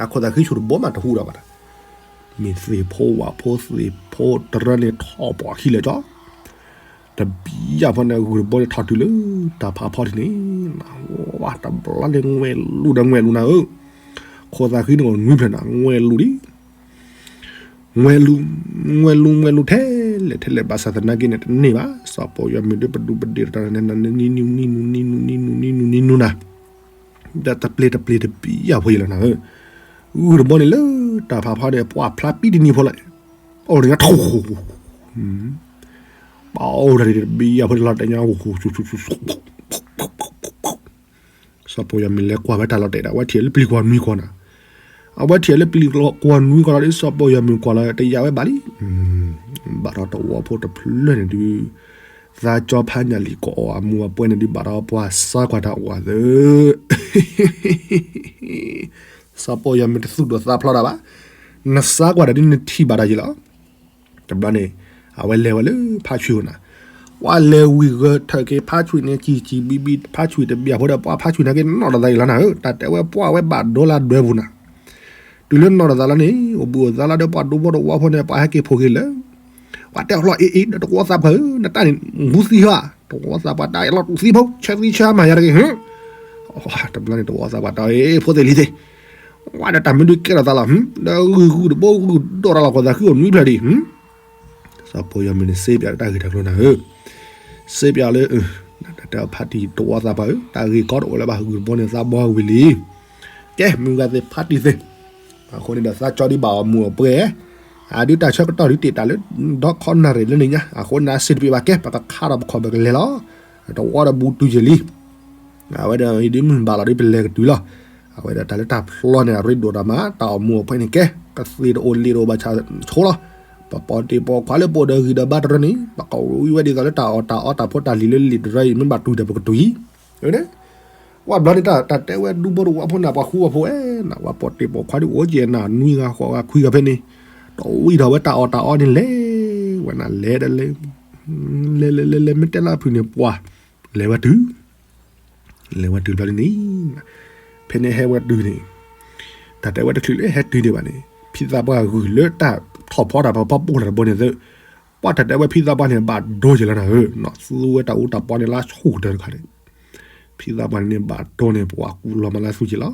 အခိၣ်သးဃံဆူၣ်တဘိမးတဟူဒီးဘၣ်တၢ်, မ့ၢ်သ့ၣ်ဖိဝၣ်ဖိသ့ၣ်ဖိတရၢန့ၣ်ထီၣ်ပှၤခံလဲၣ်ကၠီ တဘံယၤဖိန့ၣ် ဂုၢ်တဘိန့ၣ်ထီၣ်တုၤလၢတၢ်ဖးဖီထံးန့ၣ်, ဝါတဘျီန့ၣ် ငွဲၣ်လူၤဒီးငွဲၣ်လူၤနၤဧၢ, ခိၣ်သးဃံန့ၣ်နွံဖျၢၣ်နၤ ငွဲၣ်လူၤဒံး, ငွဲၣ်လူၤ, ငွဲၣ်လူၤ ငွဲၣ်လူၤထဲ လဲၤထဲလဲၤဘၣ်ဆၣ်သနာ်က့န့ၣ် တန့ၢ်ဘၣ်. စီၤပီၣ်ယွၤမုၢ်ဒုးပဒူးပဒ့ၣ်တတီၤန့ၣ် နနံၤနံၤနံၤနံၤနံၤနံၤနံၤနံၤနံၤနံၤနံၤနံၤနံၤနံၤနံၤနံၤနၤ ဒီးတပျ့ၤတပျ့ၤတဘံယၢ်ဖိယလီၤနၤဧၢ, ဂုၢ်တဘီန့ၣ်လၢတၢ်ဖးဖီန့ၣ် ပှၣ်ဖျါပံတနံၤဖိလီၤ, အိၣ်တညါထိၣ်, ပအိၣ်တၢ်တဘံယၢ်ဖိတလီၤတဲာ်ညါ, စီၤပီၣ်ယွၤမုၢ်လဲၤကွၢ်ဝဲတၢ်လီၤတဲာ်ဒီး အဝဲထံၣ်လၢပျံၤကွီၢ်နွံကွီၢ်နၤ, အဝဲထံၣ်လၢပျံၤကွီၢ်နွံကွီၢ်လီၤဒီး စီၤပီၣ်ယွၤမုၢ်ကွၢ်လီၤတယာ်ဝဲဘၣ်လံ ဘၣ်ဒီးတဝီဖိတဖျၢၣ်န့ၣ်ဒုး သးကၠီဖးညၣ်လံၤကအီၣ်အမူးအပှဲၤန့ၣ်ဒုး ဘၣ်ဒီးပှၤစါကွၢ်တၢ်အီၣ်သၢ, စီၤပီၣ်ယွၤမုၢ်တသူၣ်ဒိၣ်သးဖျိးတၢ်ဘၣ်, နစါကွၢ်တၢ်ဒ်နထံၣ်ဘၣ်တၢ်ယံၤလီၤ. တဘျီန့ၣ် အဝဲလဲၤဝဲလၢဖါဆွံဧိၤနၤ, ပှၤလဲၤဝံၤဂၢၢ်ထၢၣ်က့ၤဖါဆွံန့ၣ် ကံၢ်ကံၢ်ဘံဘံ ဖါဆွံတဘံယၢ်ဖိဒီး ပှၤဖါဆွံနာ်က့နီၣ်တသးယံၤလီၤနၤဧၢ, တၢ်တဲဝဲပှၢ်ဝဲဘၣ်ဒိလၢဒွဲပူၤနၤ တုၤလၢနီၣ်တသးလီၤန့ၣ် အိၣ်ဘှံးအိၣ်သါလီၤဒီးပှၤဒူဖိတဝီဖိန့ၣ် ပှၤဟဲက့ၤဖိးက့ၤလၢ ပှၤတဲအီၤလီၤအ့ၣ်အ့ၣ်ဒီး တဝီသးပှၢ်ဧၢ နတၢ်န့ၣ် ဂူသံဟါ, တဝီသးပှၢ်တၢ်အလီၤတူာ်သံဖိ ဆၢသံဆၢမၤယၤတဂ့ၤ, တဘျီန့ၣ် တဝီသးပှၢ်တၢ်အ့ၣ် ဖိသ့ၣ်လံၤသ့ၣ်, ဝဲဒီးတၢ်မ့ၢ်ဒုးကဲထီၣ်သးလီၤ, ဒီးဂုၢ်ဂုၢ်တဘိဂုၢ်ဒိၣ်တၢ်လီၤကီၢ်သးဃုအီၣ်နွံဖျၢၣ်ဒံး စီၤပီၣ်ယွၤမုၢ်န့ၣ် စ့ပၠးလၢတၢ်ဂ့ၢ်တၢ်ကျိၤနၤဧၢ, စ့ပၠးလၢ တၢ်တဲအီၤဖါတံၢ်တဝီသးပှၢ်ဧၢ တၢ်ဂ့ၢ်ကီတအိၣ်လၢၤဘၣ် ဂုၢ်တဘိန့ၣ်သးဘီဝံၤလံ, ကဲ မုၢ်ဂၤသ့ၣ်ဖါတံၢ်သ့ၣ်, အဃိန့ၣ်ဒီးသးကၠီဒ်ဘၣ်အီၣ်မူးအပှဲၤ, အဒုးတၢ်ဆၢကတီၢ်ဒုးတ့ၢ်တၢ်လၢ ဒီခီနၣ်ရံၣ်လၢန့ၣ်ညါ အဃိန့ၣ် အစ့တပ့ၤဘၣ်ကဲ ပကခါထီၣ်ပခီၣ်ပကလဲၤလီၤ, တဝီဒီးဘူးတုၤယံာ်လံ အဝဲဒီးအံၤဒ်မုၢ်ဘၣ်လီၤဒ်ပလဲၤကတုၤလီၤ, အဝဲဒီးတၢ်လၢတၢ်ဖျီန့ၣ် အရ့ဒိၣ်တၢ်မး တၢ်အီၣ်မူးအပှဲၤန့ၣ်ကဲ ကသ့ၣ်တအိၣ်လံာ်တအိၣ်ဘၣ်ဆၣ်ဆိလီၤ, ပပိာ်တ့ၢ်ပိာ်ခွါလၢပအိၣ်ဒီးဂံၢ်ဒီးဘါတရၢန့ၣ် ပကဝံဝဲဒ်သိးလၢတၢ်အီၣ်တၢ်အီတၢ်ဖိတၢ်လံၤလၢလံာ်တရၢအံၤ မ့ၢ်ဘၣ်တုၤဒီးပကတုၤအံၤ, ဝဲဘျီန့ၣ်တၢ်တဲဝဲဒူဖိတဝီဖိန့ၣ် ပှၤဃူပှၤဖိးဝဲနၤ ပှၤပိာ်တ့ၢ်ပိာ်ခွါဒ်အိၣ်ကဲနၤ နွံဂၤဃိးဂၤခွံဂၤဖဲန့ၣ်, တဝံၤထီၣ်ဝဲတၢ်အီၣ်တၢ်အီန့ၣ်လဲၤဝဲနၤ လဲၤဒီးလဲၤ လဲၤလဲၤလဲၤလဲၤ မ့ၢ်တဲလၢဖုၣ်န့ၣ်ပှၤ လဲၤဝဲတုၤ လဲၤဝဲတုၤဘျီန့ၣ် ဖဲန့ၣ်ဟဲဝဲတုၤန့ၣ် တၢ်တဲဝဲတချုးလၢဟဲတုၤဒံးဘၣ်န့ၣ် ဖံသးပှၢ်ဂုၢ်လၢတၢ်ထီၣ်ဖီတၢ်ဖီဖီပိၢ်တၢ်တဘိန့ၣ်သ့, ပှၤတၢ်တဲဝဲဖံသးပှၢ်န့ၣ် ဘၣ်ဒိက့ၤလီၤနၤဧၢ, သူဝဲတၢ်အူတၢ်ပီန့ၣ်လၢဆိကတၢၢ်တခါန့ၣ်, ဖံသးပှၢ်န့ၣ် ဘၣ်ဒိန့ၣ် ပှၤကူလီၤမၤလၢသူက့ၤလီၤ,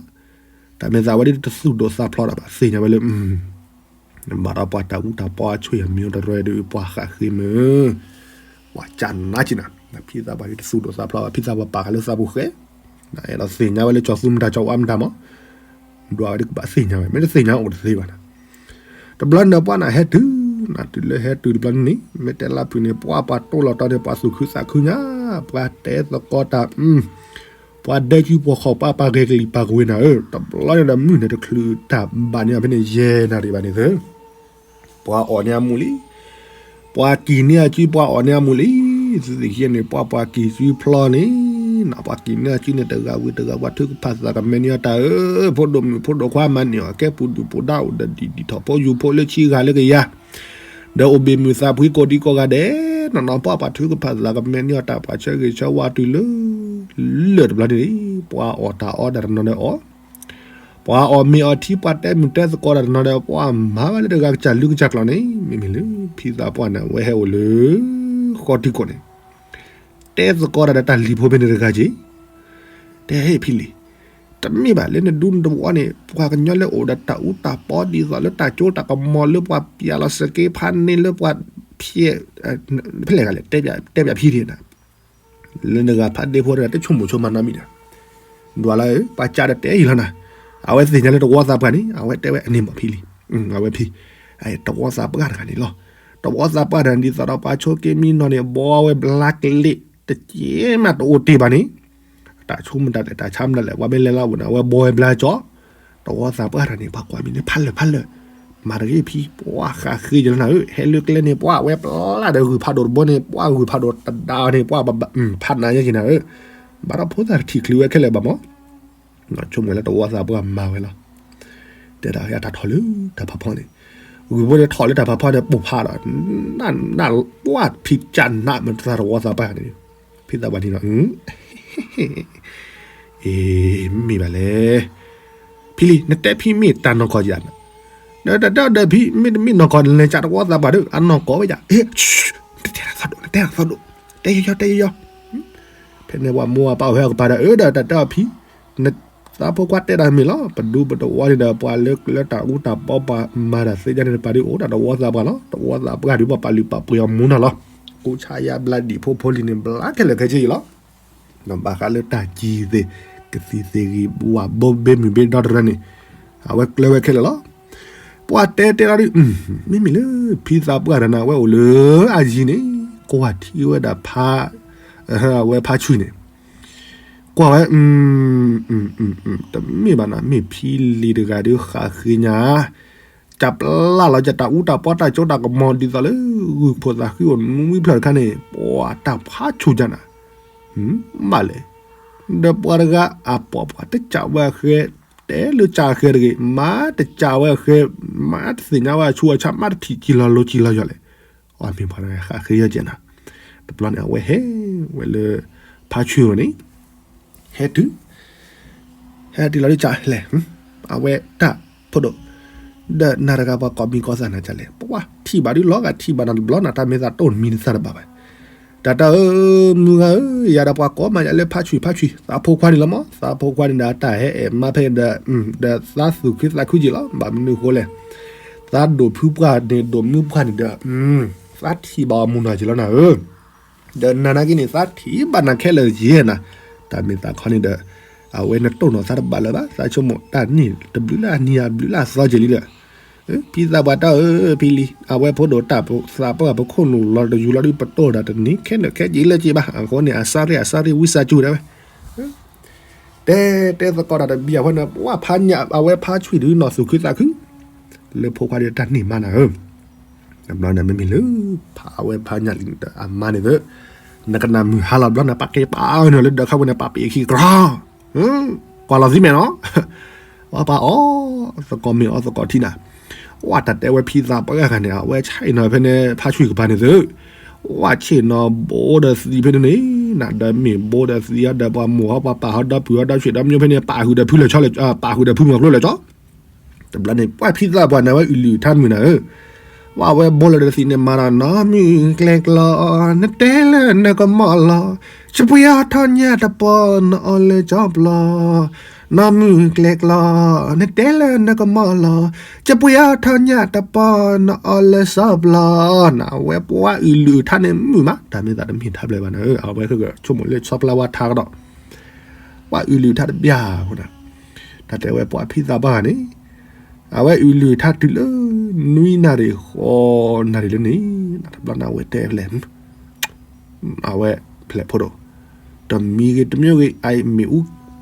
တၢ်မ့ၢ်သးဝဲဒ်တသူၣ်ဒိၣ်သးဖျိးတၢ်ဘၣ် သ့ၣ်ညါဝဲလၢ ဘၣ်ဒီးပှၤတၢ်အူတၢ်ပီအဆူၣ်ယၤမံၤတရၢဒီး ပှၤဃးဃ့မုၢ် ပှၤကနါက့နၤ, ဖံသးပှၢ်ဒ်တသူၣ်ဒိၣ်သးဖျိးဘၣ် ဖံသးပှၢ်ပာ်ဃာ်လၢသးပူၤဃဲ, အဲၣ်ဒိးသ့ၣ်ညါဝဲလၢကၠီၤသူမတၤကၠီၤဝါမတၤမး, ဒွးဝဲဒ်ကဘၣ်သ့ၣ်ညါဝဲ မ့ၢ်တသ့ၣ်ညါအိၣ်တသ့ဘၣ်နၤ တဘျီန့ၣ်ပှၤနၤဟဲတုၤ, နၤတုၤလၢဟဲတုၤတဘျီန့ၣ် မ့ၢ်တဲလၢဖုၣ်န့ၣ် ပှၤပှၤတိၢ်လီၤတီၤန့ၣ် ပှၤသူၣ်ခုသးခုညါ, ပှၤတဲသကိးတၢ်, ပှၤဒဲကုပိာ်ခီၣ် ပှၤပှၤဂဲၤကလံၤပာ်ကဝ့ၤနၤဧၢ, တဘျီန့ၣ်ဒီးမုၢ်န့ၣ်တချုးတၢ်ဘၣ်န့ၢ်အီၤဖဲန့ၣ် ယဲၢ်နၣ်ရံၣ်ဘၣ်န့ၣ်သ့ ပှၤအီၣ်န့ၢ်အမူးလံ, ပှၤကံၢ်န့ၢ်အစု ပှၤအီၣ်န့ၢ်အမူးလံ, သုသ့ၣ်ခံန့ၣ် ပှၤပှၤကံၢ်စုဖျီန့ၣ်, နပှၤကံၢ်န့ၢ်အစုန့ၣ် တဂၤဝံၤတဂၤ ပှၤထုကဖၣ်သးကမဲာ်န့ၢ်အီၤတၢ်ဧၢ, ဖိဒိၣ်မုၣ်ဖိဒိၣ်ခွါမၤန့ၢ်အီၤ ကဲပူၤဒုၣ်ပူၤဒါအိၣ်ဒီးဒံၣ်ဒံၣ်ထီၣ်ဖိယူၤဖိလၢဆံဂၤလၢကယၤ ဒီးအိၣ်ဘ့ၣ်မုၢ်သးဖှံကိးဒံကိးဂၤဒဲး, နီၢ်နီၢ်ပှၤပှၤထုကဖၣ်သးကမဲာ်န့ၢ်အီၤတၢ် ပှၤဆၢဂ့ၤဆၢဝါတုၤလၢ လၢၢ်တဘျီန့ၣ်, ပှၤအီၣ်တၢ်အီဒၣ်တနီၤဒီးအီၣ်, ပှၤအီၣ်မ့ၤအီထံ ပှၤတဲမုၢ်တဲသကိးဒၣ်တနီၤဒီး ပှၤမၤဝဲလၢတဂၤကစၢ်လုၢ်ကစၢ်ကျိၤန့ၣ်, မ့မ့ၢ်လၢဖံသးပှၢ်န့ၣ် အဝဲဟဲအိၣ်လၢ ဃီတံၢ်ကိာ်န့ၣ် တဲသကိးတၢ်ဒီးတၢ်လံၤဖိဖဲန့ၣ်တဂၤက့ၤ, တဲဟဲဖံလံၤ, တမ့ၢ်ဘၣ်လၢနဒူနတဝီန့ၣ် ပှၤကညီလၢအိၣ်ဒီးတၢ်အူတၢ်ပီဒ်သိးလၢတၢ်ကၠိတၢ်ကမီၤလၢပှၤပျဲလီၤစက့ဖးန့ၢ်လၢပှၤဖျဲး, ဖဲလဲၣ်ဂၤလဲၣ်, တဲပၠးဖံဒၣ်နၤ, လၢနဂၤဖးဒ့ဖိတဂၤတဆိကမိၣ်ဆိကမးနီတမံၤဒီး, ဒွးလၢ ပှၤကးဒီးတဲအံၤလီၤနၤ, အဝဲသ့ၣ်ညါလၢတဝီသးပှၢ်န့ၣ် အဝဲတဲဝဲအန့ၣ်မ့ၢ်ဖံလံၤ, အဝဲဖံ, တဝီသးပှၢ်တဂၤန့ၣ်လီၤ, တဝီသးပှၢ်တဂၤန့ၣ် ဒ်သိးဒီးပှၤဆိက့မံနီၤန့ၣ် ဘီဝဲဘျါကလ့ၢ် တက့ၢ်မးတအိၣ်တ့ၢ်ဘၣ်န့ၣ်, တၢ်ဆိကမိၣ်တၢ်လဲၣ်တၢ်ဆါမတၤလဲၣ် ပှၤမ့ၢ်လဲၤလၢအအိၣ်န့ၣ် အဝဲဘီဝဲဘျါကၠီ, တဝီသးပှၢ်တဂၤန့ၣ် ပှၤကွၢ်မံၤန့ၣ် ဖးလၢာ်ဖးလၢာ်, မၤတဂ့ၤဖံ ပှၤဃးဃ့ယလီၤနၤဧၢ, ဟဲလၢကျဲန့ၣ် ပှၤဝဲပျါဒီးဂုၢ်ဖးဒိၣ်တဘိန့ၣ် ပှၤဂုၢ်ဖးဒိၣ်တဒါန့ၣ် ပှၤဖးနးယဲက့ၤနၤဧၢ, ဘၣ်ဒီးဖိသၣ်တထံၣ်ချုးဝဲခဲလၢာ်ဘၣ်မး ဆိကမိၣ်လၢတဝီသးပှၢ်မၤဝဲလီၤ, တဲဒၣ်အတၢ်ထီၣ်လၢတၢ်ဖးဖီန့ၣ်, ဂုၢ်ဖိန့ၣ်ထီၣ်လၢတၢ်ဖးဖီန့ၣ် ပိၢ်ဖးဒီး, နပှၢ်ဖံကနးမတၤတဝီသးပှၢ်န့ၣ်, ဖံသးပှၢ်န့ၣ်လီၤ, အ့ မ့ၢ်ဘၣ်လဲၣ်, ဖံလံၤ နတဲဖံမ့ၢ်တၢ်နီၢ်ကီၢ်ယၤ, ဒီးတၢ်ဒီးဖံမ့ၢ်တမ့ၢ်နီၢ်ကီၢ် နလဲၤကးတဝီသးပှၢ်ဒီး အနီၢ်ကီၢ်ဝဲယၤ, နတဲတၢ်သီဒိၣ် နတဲတၢ်သီဒိၣ်, တဲယီယီ တဲယီယီ ဖဲန့ၣ်ပှၤမိၢ်အပၢ်အိၣ်ဟဲအကပၤဒီး အၢ ဒီးတၢ်တဲအီၤဖံ, န သးဖိခွါတဲတၢ်မ့ၢ်လီၤ. ပဒူပတဝီန့ၣ်ဒီး ပှၤလၢကျဲတၢ်အူတၢ်ပီပှၤမၤတၢ်သ့ၣ်ညါန့ၣ်တပၤဒ်အိၣ်ဒၣ်တဝီသးပှၢ်လီၤ. တဝီသးပှၢ်ဒ်ပှၤပာ်လုၢ်ပာ်ပှ့ၤအီၤမူနီၤလီၤ. ကိးဆါယါဘျါဒံးဖိဖိလံၤန့ၣ် ဘျါခဲလၢာ်ခဲဆ့အံၤလီၤ. ဘၣ်ဃးလၢတၢ်ကံၤသ့ၣ် ကသံၣ်သ့ၣ်ဂံၢ်ဝၣ်ဘိဘ့မုၢ်ဘ့ဒီတရၢန့ၣ် အဝဲကျၢၤဝဲခဲလၢာ်လီၤ. ပှၤတဲတဲလီၤဒ် မ့မ့ၢ်လၢဖံသးပှၢ်တဂၤန့ၣ် အဝဲအိၣ်လၢအယံၤန့ၣ် ကွၢ်ထံဝဲဒၣ်ဖါ အဝဲဖါဆွံန့ၣ် ကွၢ်ဝဲ တမ့ၢ်ဘၣ်နၤ မ့ၢ်ဖံလံၤတဂၤဒ်ဃးဃ့ညါ ကပျၢ်လီၤကတၢ်အူတၢ်ပီတၢ်ကၠိတၢ်ကမီၤဒ်သိးလၢ ဂုၢ်ဖိသးဃံအိၣ်နွံဖျၢၣ်တခါန့ၣ် ပှၤတၢ်ဖးဆူၣ်ကနၤ ဘၣ်လဲၣ်. ဒီးပှၤတဂၤအပိာ်ပှၤတကးဝဲအဃဲ တဲလၢကးအဃဲတဂ့ၤ မၤတကးဝဲအဃဲ မၤတသ့ၣ်ညါဝဲအဆူးအဆါ မၤတထံၣ်ကံလီၤလိၤကံလီၤယီၤလဲၣ်. အမ့ၢ်ပှၤတဂၤဃးဃ့ယီၤကဲနၤ. တဘျီန့ၣ် အဝဲဟဲဝဲလၢ ဖါဆွံဝဲန့ၣ် ဟဲတုၤ ဟဲတုၤလီၤဒ်ကးလဲၣ် အဝဲတၢ်ဖိဒိၣ် ဒီးနၤတဂၤပှၤကိးမံၤကိးသးနၤကလဲၣ် ပှၤထံၣ်ဘၣ်ဒ်လီၤဂာ်ထံၣ်ဘၣ်နၤတဘျီနၤ တၢ်မ့ၢ်သးတိၢ်နမံၤနသးတဘၣ်ဘၣ်. တၢ်တၢ်ဧၢ မုၢ်ဂၤဧၢ ယၤဒီးပှၤကိးမးယၤလၢဖါဆွံဖါဆွံ သးဖိခွါန့ၣ်လီၤမး သးဖိခွါန့ၣ်ဒီးအတၢ်ဟဲအဲၣ်မါဖဲဒီး ဒီးသးသူၣ်ခုသးခုက့ၤလီၤ ဘၣ်မနုၤဃိလဲၣ် သးဒိၣ်ဖုပှၢ်န့ၣ် ဒိၣ်မုၢ်ပှၢ်န့ၣ်ဒီး သးထံၣ်ဘၣ်အီၤမုၢ်နီၢ်က့ၤလီၤနၤဧၢ ဒီးနၤနာ်က့န့ၣ် သးထံၣ်ဘၣ်နၤခဲလၢာ်ယဲၢ်နၤ, တၢ်မ့ၢ်သးခီန့ၣ်ဒီး အဝဲနတိၢ်နီၣ်သးတဘၣ်လၢၤဘၣ်, သးဆိကမိၣ်တၢ်န့ၣ်တဘျုးလၢအနံၤအဘျုးလၢအသီက့ၤလံဒီး, ဖံသးပှၢ်တၢ်ဧၢ ဖံလံၤ အဝဲဖိဒိၣ်တၢ်သးပှၢ်ပခိၣ်နူာ်လီၤတယူၤလီၤဒုး ပတိၢ်တၢ်တန့ၢ်ခဲလၢာ်ခဲက့ၤလၢက့ၤဘၣ်, အဃိန့ၣ် အစၢ်ရ့ၣ်အစၢ်ရ့ၣ်ဝံစၢ်ကၠူၣ်ဒၣ်ဝဲ တဲတဲသကိးတၢ်တဘံၣ်အဃိန့ၣ် ပှၤဖးညၣ် အဝဲဖါဆွံဒုးနီၢ်သူၣ်ခုသးခု လၢဖိခွါဒုးတၢ်န့ၢ်မးနၤဧၢ, တဘျီန့ၣ်မ့မ့ၢ်လၢ ဖးအဝဲဖးညၣ်လံဒီးအမါန့ၣ်သ့, နကနၣ်မုၢ်ဟါလီၤဘျီန့ၣ် ပာ်က့ၤပာ်အီၤန့ၣ်လၢဒၢးခါပူၤန့ၣ် ပာ်ပ့ၤခံကရီ, ကွၢ်လီၤသံမဲာ်နီၤ, ပှၤပာ်အီၤ သကိးမ့ၢ်အီၤသကိးထံနၤ, ဝဲတၢ်တဲဝဲဖံသးပှၢ်ဂၤန့ၣ် အဝဲဆ့ၣ်နီၤဖဲန့ၣ် ဖါဆွံကပၤန့ၣ်သ့, ဝဲဆ့ၣ်နီၤဘိဒီးသံဖဲန့ၣ်န့ၣ်, နဒီးမ့ၢ်ဘိဒီးသံအီၤဒီးပှၤမိၢ်ဟီပှၤပၢ်ဟီဒီပုၢ်ဟီဒီဆွေဒီမျိုးဖဲန့ၣ် ပာ်ဟုၣ်ဒီးဖုလၢာ်ဆီလၢာ်, ပာ်ဟုၣ်ဒီးဖုမီၤကျိလၢာ်ကၠီ တဘျီန့ၣ် ပှၤဖံသးပှၢ်န့ၣ်ဝဲအုၣ်လုၢ်ထါမုၢ်နၤဧၢ, ဝဲဝဲဘိလၢဒီးသံန့ၣ်မၤဒီး နီၢ်မုၢ်ကျဲကျီ, နတဲလၢနကမီၢ်လီၤ, စပှ့ၤအီၤထီၣ်ညၣ်တပီၤ နအီၣ်လၢကၠီပျီ, နီၢ်မုၢ်ကျဲကျီ, နတဲလၢနကမီၢ်လီၤ, စပှ့ၤအီၤထီၣ်ညၣ်တပီၤ နအီၣ်လၢစီပျီ, နဝဲပှၤအုၣ်လုၢ်ထါန့ၣ်မုာ်မး တၢ်မ့ၢ်သးတမ့ၢ်ထါဘျဲၣ်ဘၣ်နၤဧၢ, အဝဲဆိကမိၣ်လၢဆီပျါဝါထါကဒီး ပှၤအုၣ်လုၢ်ထါတဘျၣ်အဃိန့ၣ်, တၢ်တဲဝဲပှၤဖံသးပှၢ်န့ၣ်, အဝဲအုၣ်လုၢ်ထါတုၤလၢ နွံနၣ်ရံၣ်ဃိးနၣ်ရံၣ်လၢန့ၣ်, တဘျီန့ၣ်အဝဲတဲဖျဲၣ်, အဝဲဖျဲၣ်ဖိဒိၣ်, တမံၤဂ့ၤတမံၤဂ့ၤ အအံၤမ့ၣ်အူ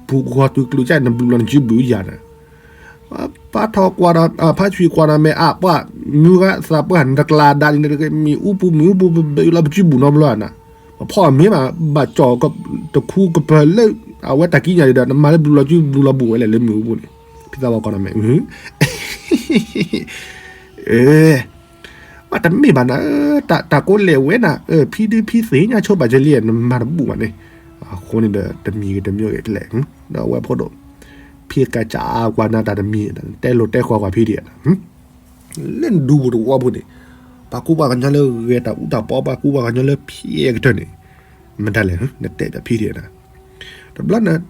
ပူၤဃီတုၤကျိၤကၢ်နဘျုးလီၤနစုဘူၣ်ယၤန့ၣ် ပာ်ထီၣ်ကွၢ်ဒီး ဖါဆွံကွၢ်ဒီးမဲာ်အပှၢ် မုၢ်ဂၤသးပှၢ်နတကျါဒါလံန့ၣ်တဂ့ၤ မ့ၣ်အူပူၤမ့ၣ်အူပူၤ ပဘျုးလီၤပစုဘူၣ်နီတဘျီနၤ, ပဖီၣ်မ့ၢ်ဘၣ် ဘၣ်ကၠီၣ်တခူကပၢၤလၢ အဝဲတၢ်ကံးညာ်ဒီး နမၤလၢဘျုးလီၤစုဘူၣ်လီၤဘူၣ်ဝဲလဲၣ်လၢမ့ၣ်အူပူၤန့ၣ်, ဖံသးပှၢ်ကွၢ်ဒီးမဲာ် အၢ ဝဲတမ့ၢ်ဘၣ်နၤ, တၢ်ကိးလဲၣ်ဝဲနၤ, ဖံဒုးဖံသ့ၣ်ညါဆိပာ်စၢၤလံ နမၤတဘူၣ်ဘၣ်န့ၣ်, အဃိန့ၣ်ဒီး တမံၤဂ့ၤတမံၤဂ့ၤလဲၣ်, ဒီးအဝဲဖိဒိၣ်, ဖံကစးကွၢ်နၤတၢ်တမံၤ, တဲလိာ်တဲဃီကွၢ်ဖံဒံး, လၢနဒူပူၤတဝီပူၤန့ၣ်, ပှၤကူပှၤကညီလၢဂဲၤတၢ်အူတၢ်ပီ ပှၤကူပှၤကညီလၢဖျဲးကတၢၢ်န့ၣ်, မတၤလဲၣ်, နတဲဒီးဖံဒံးနၤ တဘျီန့ၣ်,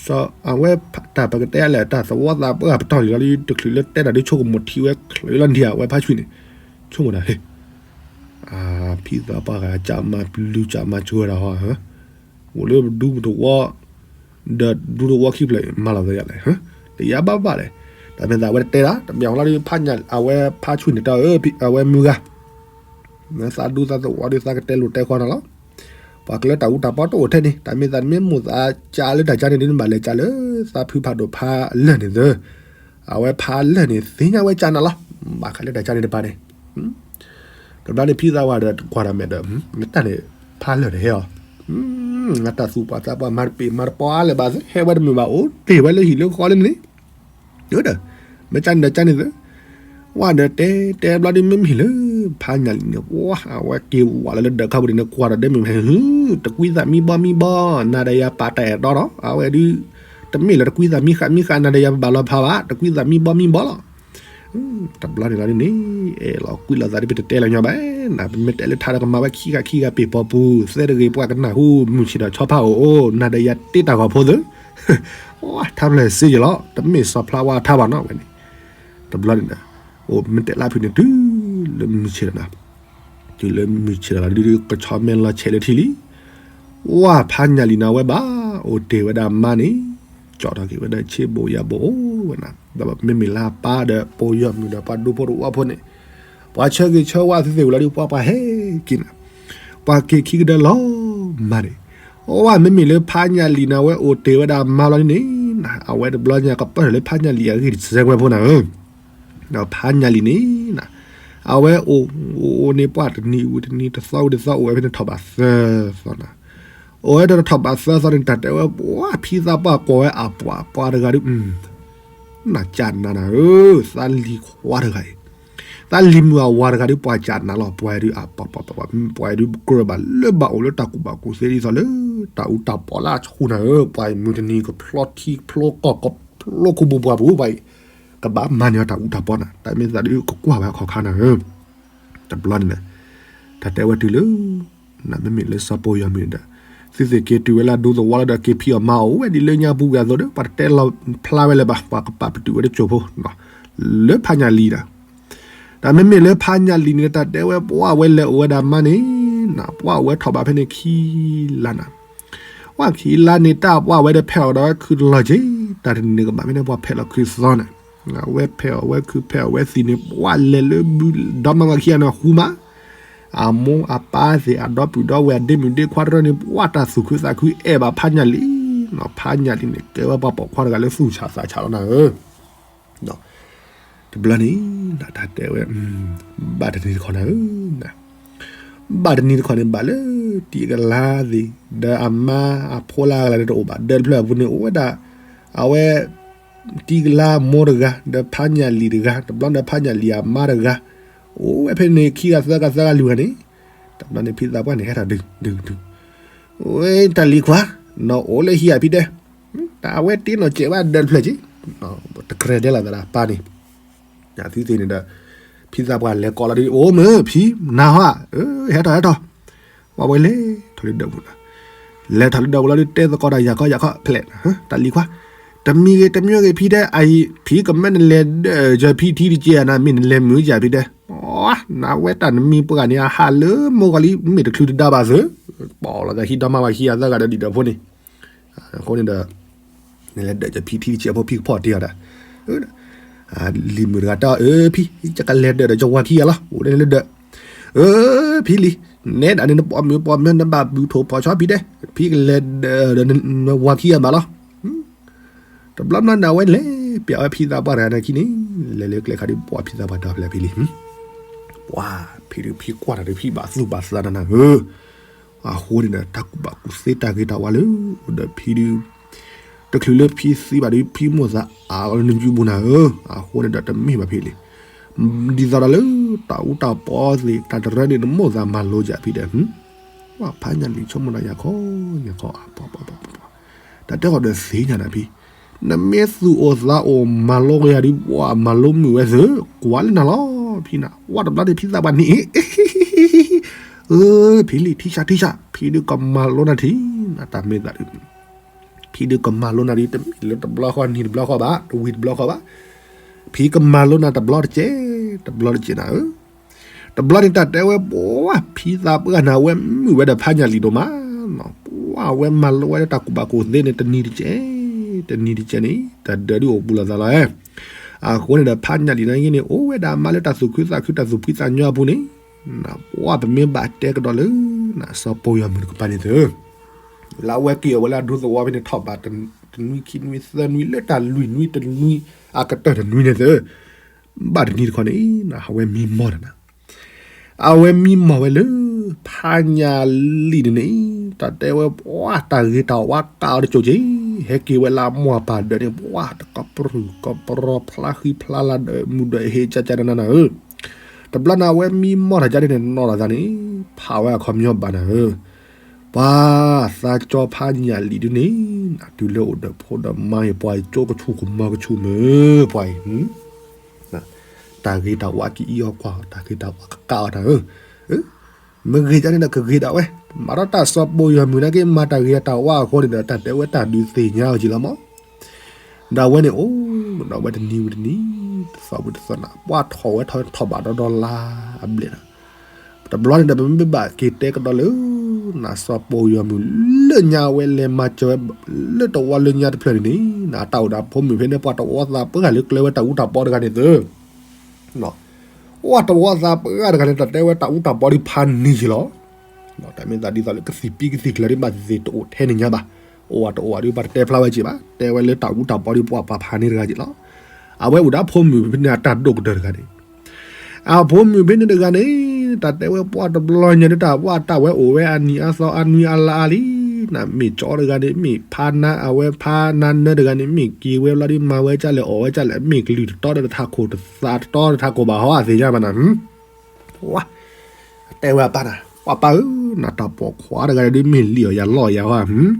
စီၤအဝဲတၢ်ပကတဲလဲၣ် တၢ်သဝီသးပှၢ်ပတီၢ်လံလီၤ တချုးလၢတဲတၢ်ဒ်ဆိကမိၣ်ထံဝဲချၢးလီၤနထံဧါ အဝဲဖါဆွံန့ၣ်, ဆိကမိၣ်တၢ်ဟ့ၣ်, ဖံသးပှၢ်ဂၤကးမၤပျုၤကးမၤစၢၤဝဲဒၣ်ဟီ, အိၣ်လၢပဒူပတဝီ, ဒီးဒူတဝီခံဖျၢၣ်မၤလီၤသးယၤလဲၣ်, တယၤဘၣ်ဘၣ်လဲၣ်, တၢ်မ့ၢ်သးဝဲတတဲဒၣ် တမ့ၢ်အီၤလီၤဒ်ဖးညၣ် အဝဲဖါဆွံန့ၣ်တၢ်ဧၢ အဝဲမုၢ်ဂၤ သးဒူသးသဝီဒ်သးကတဲလိာ်တဲဃီနၤလီၤ. ပှၤကျၢတၢ်အူတၢ်ပီတအိၣ်ထဲန့ၣ် တၢ်မ့ၢ်သးတမ့ၢ်မိၢ်သးကးလၢတၢ်ကါန့ၣ်ဒ်နဘၣ်လဲၤကးလၢ သးဖုဖးဒိၣ်ဖးလၢာ်န့ၣ်သ့, အဝဲဖးလၢာ်န့ၣ် သ့ၣ်ညါဝဲကးနၤလီၤ. ဘၣ်ဃးလၢတၢ်ကါန့ၣ်တပၤန့ၣ်, တဘျီန့ၣ်ဖံသးဝါဒီးကွၢ်တၢ်မဲာ်ဒီး မတၢ်န့ၣ် ဖးလၢာ်တဟဲအီၤ, နတၢ်သူၣ်ပှၢ်သးပှၢ်မၤတပ့ၤမၤတပီအါလၢၤဘၣ် ဟဲဝဲတမုာ်ဘၣ်အိၣ်တ့ၢ်ဝဲလၢဟံၣ်လၢဃီလၢန့ၣ် ဒီး မ့ၢ်ကန့ၣ်ဒီးကန့ၣ်သ့, ဝဲဒီးတဲတဲဘျီဒ်မ့မ့ၢ်လၢ ဖးညၣ်လံန့ၣ် ဝဲအဝဲက့ၤဝဲလၢလၢဒၢးခါပူၤန့ၣ် ကွၢ်ဒီးဒဲမ့ၢ်မ့ၢ် တကွံသးမံဘီမံဘီ, နၤဒီးယၤပာ်တၢ်အဲၣ်တီဒီး အဝဲဒုး တမ့ၢ်လၢတကွံသးမံဃာ်မံဃာ် နၤဒီးယၤပဘၣ်လီၤဖးဘၣ် တကွံသးမံဘီမံဘီလီၤ. တဘျီန့ၣ်လီၤန့ၣ် အဲၣ်လီၤကွံလီၤသးဒ်ပတတဲလၢၤညီဘၣ်, နပမ့ၢ်တဲလၢထါဒီးကမၤဝဲခံဂၤခံဂၤပ့ၤပီပူၤ သဲတဂ့ၤပှၤကနၢ်ဟူ မုၢ်ဆ့ၣ်ဒီးဆီဖါအိၣ်အိၣ် နၤဒီးယၤတ့တၢ်ဂီၤဖိသ့ ထါဖျၢၣ်စ့ယလီၤ တမ့ၢ်စီၤဖျါဝါထါဘၣ်နီၤဝဲန့ၣ်, တဘျီန့ၣ်ဒီး အိၣ်မ့ၢ်တဲလၢဖုန့ၣ် တုၤလၢမုၢ်ဆ့ၣ်ဒီးနၤ, တုၤလၢမုၢ်ဆ့ၣ်ဒီးလီၤဒုး ကဆီမဲလီၤဆဲးလၢထံလံ, ဝဲဖးညၣ်လံၤန့ၣ် အဝဲဘၣ်အိၣ်တ့ၢ်ဝဲဒၣ်မါန့ၣ်, ကၠီၣ်ထီၣ်က့ၤဝဲဒၣ်ဆ့ဘိယၤဘိအိၣ်ဝဲနၤ, ဒီးမ့မ့ၢ်လၢအပၢ်ဒီးပိယီၤမုၣ်ဒီးပှၤဒူဖိတဝီဖိန့ၣ်, ပှၤဆၢဂ့ၤဆၢဝါသုသ့ၣ်ဝံၤလီၤဒုး ပှၤပှၤဟဲက့ၤနၤ, ပှၤက့ၤခံကဒၢလီၤမးန့ၣ်, အိၣ်ဝဲမ့မ့ၢ်လၢဖးညၣ်လံၤန့ၣ် အဝဲအိၣ်တ့ၢ်ဝဲဒၣ်မါလီၤန့ၣ်, အဝဲတဘျီညါကပၢၢ်ထီၣ်လၢဖးညၣ်လံၤအဂ့ၢ်တစဲးဝဲဖိနၤဧၢ ဒီးဖးညၣ်လံၤန့ၣ်, အဝဲအိၣ်အိၣ်န့ၣ် ပှၤတနံၤဝံၤတနံၤ တသီဝံၤတသီ အိၣ်ဝဲဖဲန့ၣ်ထီၣ်ဘးသၢသီနၤ, အိၣ်ဝဲဒီးထီၣ်ဘးသၢသီန့ၣ် တၢ်တဲဝဲ ပှၤဖံသးပှၢ်ကိးဝဲအပှၤပှၤတဂၤဒုး, နၢ်ကၢ်နၤနၤဧၢ, သးလံၤခွါတဂၤအံၤ, သးလံၤမုၣ်အဝၤတဂၤဒုး ပှၤကၢ်နၤလီၤ, ပှၤဒုးအပှၤပှၤပှၤ ပှၤဒုးကြၢးဘၣ်လၢဘၣ်အိၣ်လၢတၢ်ကူၣ်ဘၣ်ကူၣ်သ့ဒ်သိးလၢ တၢ်အူတၢ်ပီးလၢအဆူၣ်နၤဧၢ, ပှၤမုၢ်တနံၤကဖျီထံဖျီကီၢ်ကဖျီခိၣ်ဘိပှၤပူၤ ပှၤအံၤ ကဘၣ်မၤန့ၢ်အီၤတၢ်အူတၢ်ပီနၤ, တၢ်မ့ၢ်သးဒုးကကွၢ်ဝဲအခီၣ်ခါနၤဧၢ, တဘျီန့ၣ်, တၢ်တဲဝဲတုၤလၢ နမ့မ့ၢ်လၢစီၤပိယီၤမုၣ်န့ၣ်ဒီး, သုသ့ၣ်က့ၤတုၤဝဲလၢအဒူသဝီလၢဒီးက့ၤဖံးအီၣ်မၤအီၣ်အိၣ်ဝဲဒ်လၢညါပူၤကွံာ်အသိးဒီး ပှၤတတဲလီၤဖျါဝဲလၢၤဘၣ်, ပှၤကပာ်ပတုာ်ဝဲတစိၢ်ဖိ, လၢဖးညၣ်လံၤဒီး တၢ်မ့မ့ၢ်လၢဖးညၣ်လံၤန့ၣ် တၢ်တဲဝဲပှၤဝဲလဲၤအိၣ်ဝဲဒၣ်မါန့ၣ်, ပှၤဝဲထီၣ်ဘးဖဲန့ၣ်ခံလါနၤ, ပှၤခံလါန့ၣ် တၢ်ပှၤဝဲဒီးဖဲးအီၣ်ဒီးဝဲခုတလီၤက့ၤ, တၢ်တနံၤန့ၣ်ကဘၣ်ဖဲန့ၣ် ပှၤဖဲးလီၤခုသီနၤ, အဝဲဖဲးအီၣ်ဝဲခုဖဲးအီၣ်ဝဲသံးန့ၣ် ပှၤလဲၤလၢဘုဒီမါဝၤခံဂၤန့ၣ်ဃူမး, အမိၢ်အပၢ်သ့ၣ်အဒီပုၢ်ဒီဝဲၢ်အဒ့မုၣ်ဒ့ခွါတရၢန့ၣ် ပှၤတၢ်သူၣ်ခုသးခုအဲၣ်ဘၣ်ဖးညၣ်လံၤ, ဖးညၣ်လံၤန့ၣ် ကဲဝဲပှၤပိာ်ခွါတဂၤလၢသူၣ်ဆးသးဆးလီၤနၤဧၢ တဘျီန့ၣ် တၢ်တဲဝဲ, ဘၣ်တနံၤတခီနၤဧၢ, ဘၣ်တနံၤတခီန့ၣ် ဘၣ်လၢတံၤကလါသ့ၣ် ဒီးအမါအဖိလၢအကလၤန့ၣ် တအိၣ်ဘၣ်ဒၢတဖျၢၣ်အပူၤန့ၣ် အိၣ်ဝဲဒၣ် အဝဲ တံၤကလါမိၢ်တဂၤ ဒီးဖးညၣ်လံၤတဂၤ တဘျီဒီးဖးညၣ်လံၤအမါတဂၤ အိၣ်ဝဲဖဲန့ၣ် ခံဂၤသၢဂၤသၢဂၤလွံၢ်ဂၤန့ၣ်, တဘျီန့ၣ် ဖံသးပှၢ်န့ၣ် ဟဲထီၣ်ဒုးဒုးဒုး, ဝဲတၢ်လံၤခွါ, နီၢ်အိၣ်လၢဟံၣ်ဧါဖံတဲ, တၢ်အဝဲတ့နီၢ်စဲးဘၣ်ဒၢတဖျၢၣ်က့ၤ, တကြၢးဒဲလီၤသးဒီးပၢ်န့ၣ်, သုသ့ၣ်န့ၣ်ဒီး ဖံသးပှၢ်လဲၤကိးလီၤဒုး အိၣ်မုၢ်ဖံ နၤဟီဧါ, ဟဲထီၣ်ဟဲထီၣ်, ပှၤဝဲလဲၤထီၣ်လၢဒၢးပူၤနၤ, လဲၤထီၣ်လၢဒၢးပူၤလီၤဒုး တဲသကိးတၢ်ယၤခီယၤခီ ဖျဲး, တၢ်လံၤခွါ, တမံၤဂ့ၤတမံၤဂ့ၤဖံတဲ အအံၤ ဖံကမၢနလဲၤဒၢးယဖံထံတကဲးနၤ မ့ၢ်နလဲၤမုာ်ယၤဖံတဲ, နဝဲတၢ်နမံၤပှၢ်န့ၣ် အဟးလၢမိၢ်ဂီၤလံ မ့ၢ်တချုးတဒါဘၣ်သု, ပီၣ်လီၤသးဟံးဒီမါဝၤခံဂၤသၢဂၤဒီးဒံးဒီးဖိန့ၣ်, အဃိန့ၣ်ဒီး နလဲၤဒၢးယဖံထံတကဲးဖိဖံကဖီၣ်တ့ၢ်အီၤဒီး, လံၤမုၣ်တဂၤတဲအီၤ အၢ ဖံ ယကလဲၤဒၢးဒီးယဝၤခံဂၤလီၤ အိၣ်ဒ်န့ၣ်လၢဒၢး, အၢ ဖံလံၤ, နဲဒၣ်န့ၣ်နပိာ်မုၣ်ပိာ်မၢၤ နဘၣ်ဘုၣ်ထိၣ်ဖီၣ်ဆီဖံတဲ, ဖံကလဲၤဒၢးဒီးနဝၤခံဂၤဘၣ်လီၤ တဘျီဘျီန့ၣ် အဝဲလဲၤပျးဝဲဖံသးပှၢ်တဂၤန့ၣ်ခံန့ၣ်, လဲၤလၢကျဲခါဒုး ပှၤဖံသးပှၢ်ဒီဖျၢၣ်ဖံလံၤ, ပှၤဖံဒုးဖံကွၢ်တၢ်ဒုး ဖံဘၣ်သူၣ်ဘၣ်သးနၤဧၢ, အဃိန့ၣ်ဒီး တၢ်ကူၣ်ဘၣ်ကူၣ်သ့တၢ်ဂ့ၤတၢ်ဝါလၢအိၣ်ဒီးဖံဒုး, တချုးလၢဖံသံဘၣ်ဒုး ဖံမိၣ်သးအါလီၤလၢနယူးပူၤနၤဧၢ, အဃိန့ၣ်ဒီးတမ့ၢ်ဘၣ်ဖံလံၤ, ဒ်သိးဒီးလၢတၢ်အူတၢ်ပီသ့ၣ် တၢ်တရၢန့ၣ် နမိၣ်သးမၤလိယၤဖံဒီး ပှၤဖးညၣ်လံၤဆိကမိၣ်ဒီးယၤခီ, ယၤခီ, တၢ်တဲဃီၤဒီးသ့ၣ်ညါနၤဖံ, နမ့ၢ်သူၣ်အိၣ်သးအိၣ်မၤလိကယၤဒုး ပှၤမၤလိမုာ်ဝဲသု, ကွၢ်လၢနၤလီၤ ဖံနၤ, ဝဲတဘျီန့ၣ်ဖံသးပှၢ်န့ၣ်, အၢ ဖံလံၤ ထံဆးထံဆး ဖံဒုးကမၤလိနၤထံနၤ တၢ်မ့ၢ်သးဒုး ဖံဒုးကမၤလိနၤဒုး တမ့ၢ်လၢတဘျီဃီနံၤတဘျီဃီဘၣ် တဝံၤတဘျီဃီဘၣ်, ဖံကမၤလိနၤတဘျီတကဲး တဘျီတကဲးနၤဧၢ, တဘျီန့ၣ်တၢ်တဲဝဲ ပှၤဖံသးပှၢ်နၤ အဝဲမုာ်ဝဲဒီးဖးညၣ်လံၤဒိၣ်မး, ပှၤအဝဲမၤလိဝဲလၢတၢ်ကူၣ်ဘၣ်ကူၣ်သ့န့ၣ် တနံၤတကဲး တနံၤတကဲးန့ၣ် တၢ်ဒၢးဒုးအိၣ်ဘူးလိာ်သးလီၤ, အဃိန့ၣ်ဒီးဖးညၣ်လံၤန့ၣ်ဂ့ၤန့ၣ် အိၣ်ဝဲဒၣ်မါလၢတၢ်သူၣ်ခုသးခုတၢ်သူၣ်ဖှံသးညီအပူၤန့ၣ် ပှၤပမ့ၢ်ဘၣ်တဲကဒီးလၢ စီၤပီယီၤမုၣ်တကပၤန့ၣ်သု, လၢအဝဲက့ၤအီၤဝဲလၢအဒူသဝီဖဲန့ၣ် ထီၣ်ဘးတနွံခံနွံသၢနွံ လၢတၢ်လွံၢ်နွံတနွံ အကတၢၢ်တနွံန့ၣ်သု, ဘၣ်တနံၤတခီန့ၣ် အဝဲမံမီၢ်တနၤ, အဝဲမံမီၢ်ဝဲလၢ ဖးညၣ်လံၤန့ၣ်န့ၣ် တၢ်တဲဝဲပှၤတၢ်ဂ့ၤတၢ်ဝါကးအီၤတကၠိၣ်က့ၤ, ဟဲက့ၤဝဲလၢအမိၢ်အပၢ်ဒၢးန့ၣ် ပှၤတကပြုၢ်ကပြီဖျါဃံဖျါလၤဒီးမုၢ်ဒီးဟ့ၣ်ကကနနၤဧၢ, တဘျီန့ၣ် အဝဲမံမီၢ်တၢ်ကန့ၣ်န့ၣ် နီၢ်လီၤသးန့ၣ် ဖးဝဲအခီပညီဘၣ်နၤဧၢ, ပှၤသးကၠီဖးညၣ်လံၤဒုန့ၣ် တုၤလၢအိၣ်ဒီးဖိဒီးမါအံၤ ပှၤအံၤကၠိကဆူၣ်ကမီၤကဆူၣ်မုာ် ပှၤအံၤ တၢ်ဂ့ၤတၢ်ဝါကအံၤအီၤကွၢ် တၢ်ဂ့ၤတၢ်ဝါကကးအီၤတၢ်ဧၢ, မ့ၢ်ဂ့ၤကန့ၣ်ဒီးကဂ့ၤဒၣ်ဝဲ, မၤထီၣ်တၢ်စီၤပိာ်ယီၤမုၣ်နာ်က့ မၤတၢ်ဂ့ၤတၢ်ဝါအဃိန့ၣ်ဒီး တၢ်တဲဝဲတၢ်ဒုးသ့ၣ်ညါအီၤက့လီၤမး. ဒီးအဝဲန့ၣ်အိၣ်ဒီးဝဲတနံၤဝံၤတနံၤ, တသီဝံၤတသီန့ၣ် ပှၢ်ထီၣ်ဝဲထီၣ်ထီၣ်ဘးဒီဒီလါအဘျဲၣ်န့ၣ်, တဘျီန့ၣ်ဒီး ပမ့ၢ်ဘၣ်က့ၤတဲကဒီးလၢ နၤစီၤပိာ်ယီၤမုၣ်လၢညါ အဝဲလဲၤမၤစၢၤဝဲလၢတဝီလၢညါတဖျၢၣ်န့ၣ်န့ၣ် အတၢ်အိၣ်ဒီးဖိမုၣ်ဖဲန့ၣ် ပှၤတဝီသးပှၢ်လၢကျဲဝဲတၢ်အူတၢ်ပီတဂၤန့ၣ်သၢ ပှၢ်တဝီသးပှၢ်တဂၤန့ၣ် တၢ်တဲဝဲတၢ်အူတၢ်ပီဒ်ဖးန့ၢ်က့လီၤ. တၢ်မ့ၢ်သးဒ်သိးလၢကသံၣ်ပံကသံၣ်ချၢဒ်ဘၣ်သ့ၣ်သ့ၣ်တအိၣ်ထဲန့ၣ်ညါဘၣ်, အိၣ်ဝဲတအိၣ်ဝဲဒ်ပှၤတတဲဖျါဝဲက့ဘၣ်, တဲဝဲလၢတၢ်အူတၢ်ပီဒ်ပှၢ်ပှၤဖးန့ၢ်တဂၤက့လီၤ. အဝဲအိၣ်ဒီးဖိမုၣ်ဖဲန့ၣ် အတၢ်ဒိၣ်ကတၢၢ်တဂၤန့ၣ် အဖိမုၣ်ဖဲန့ၣ်တဂၤန့ၣ် တၢ်တဲဝဲပှၢ်တဘျီညါဒ်တၢ်ဘၣ်တၢ်ဝဲအိၣ်ဝဲအနံၤအါသီအါနွံအါလါအါလံ, နမ့ၢ်ကၠီတဂၤန့ၣ် မ့ၢ်ဖးနါအဝဲဖးနါနၢတဂၤန့ၣ် မ့ၢ်က့ၤဝဲဘျီဒ်မၤဝဲကၢ်လဲၣ်အီၣ်ဝဲကၢ်လဲၣ် မ့ၢ်ကလုၢ်တတီဒီးတထးခိၣ်တသးတတီတထးခိၣ်ဘၣ်ဟီအသ့ၣ်ညါဘၣ်နၤ, ဝါ တဲဝဲအပၢ်နၤ, ပှၢ်ပၢ်ဧၢ, နတၢ်ပိာ်ခွါတဂၤဒ်မ့ၢ်လံၣ်အီၣ်ယၤလီၢ်ယၤဟီဧါ,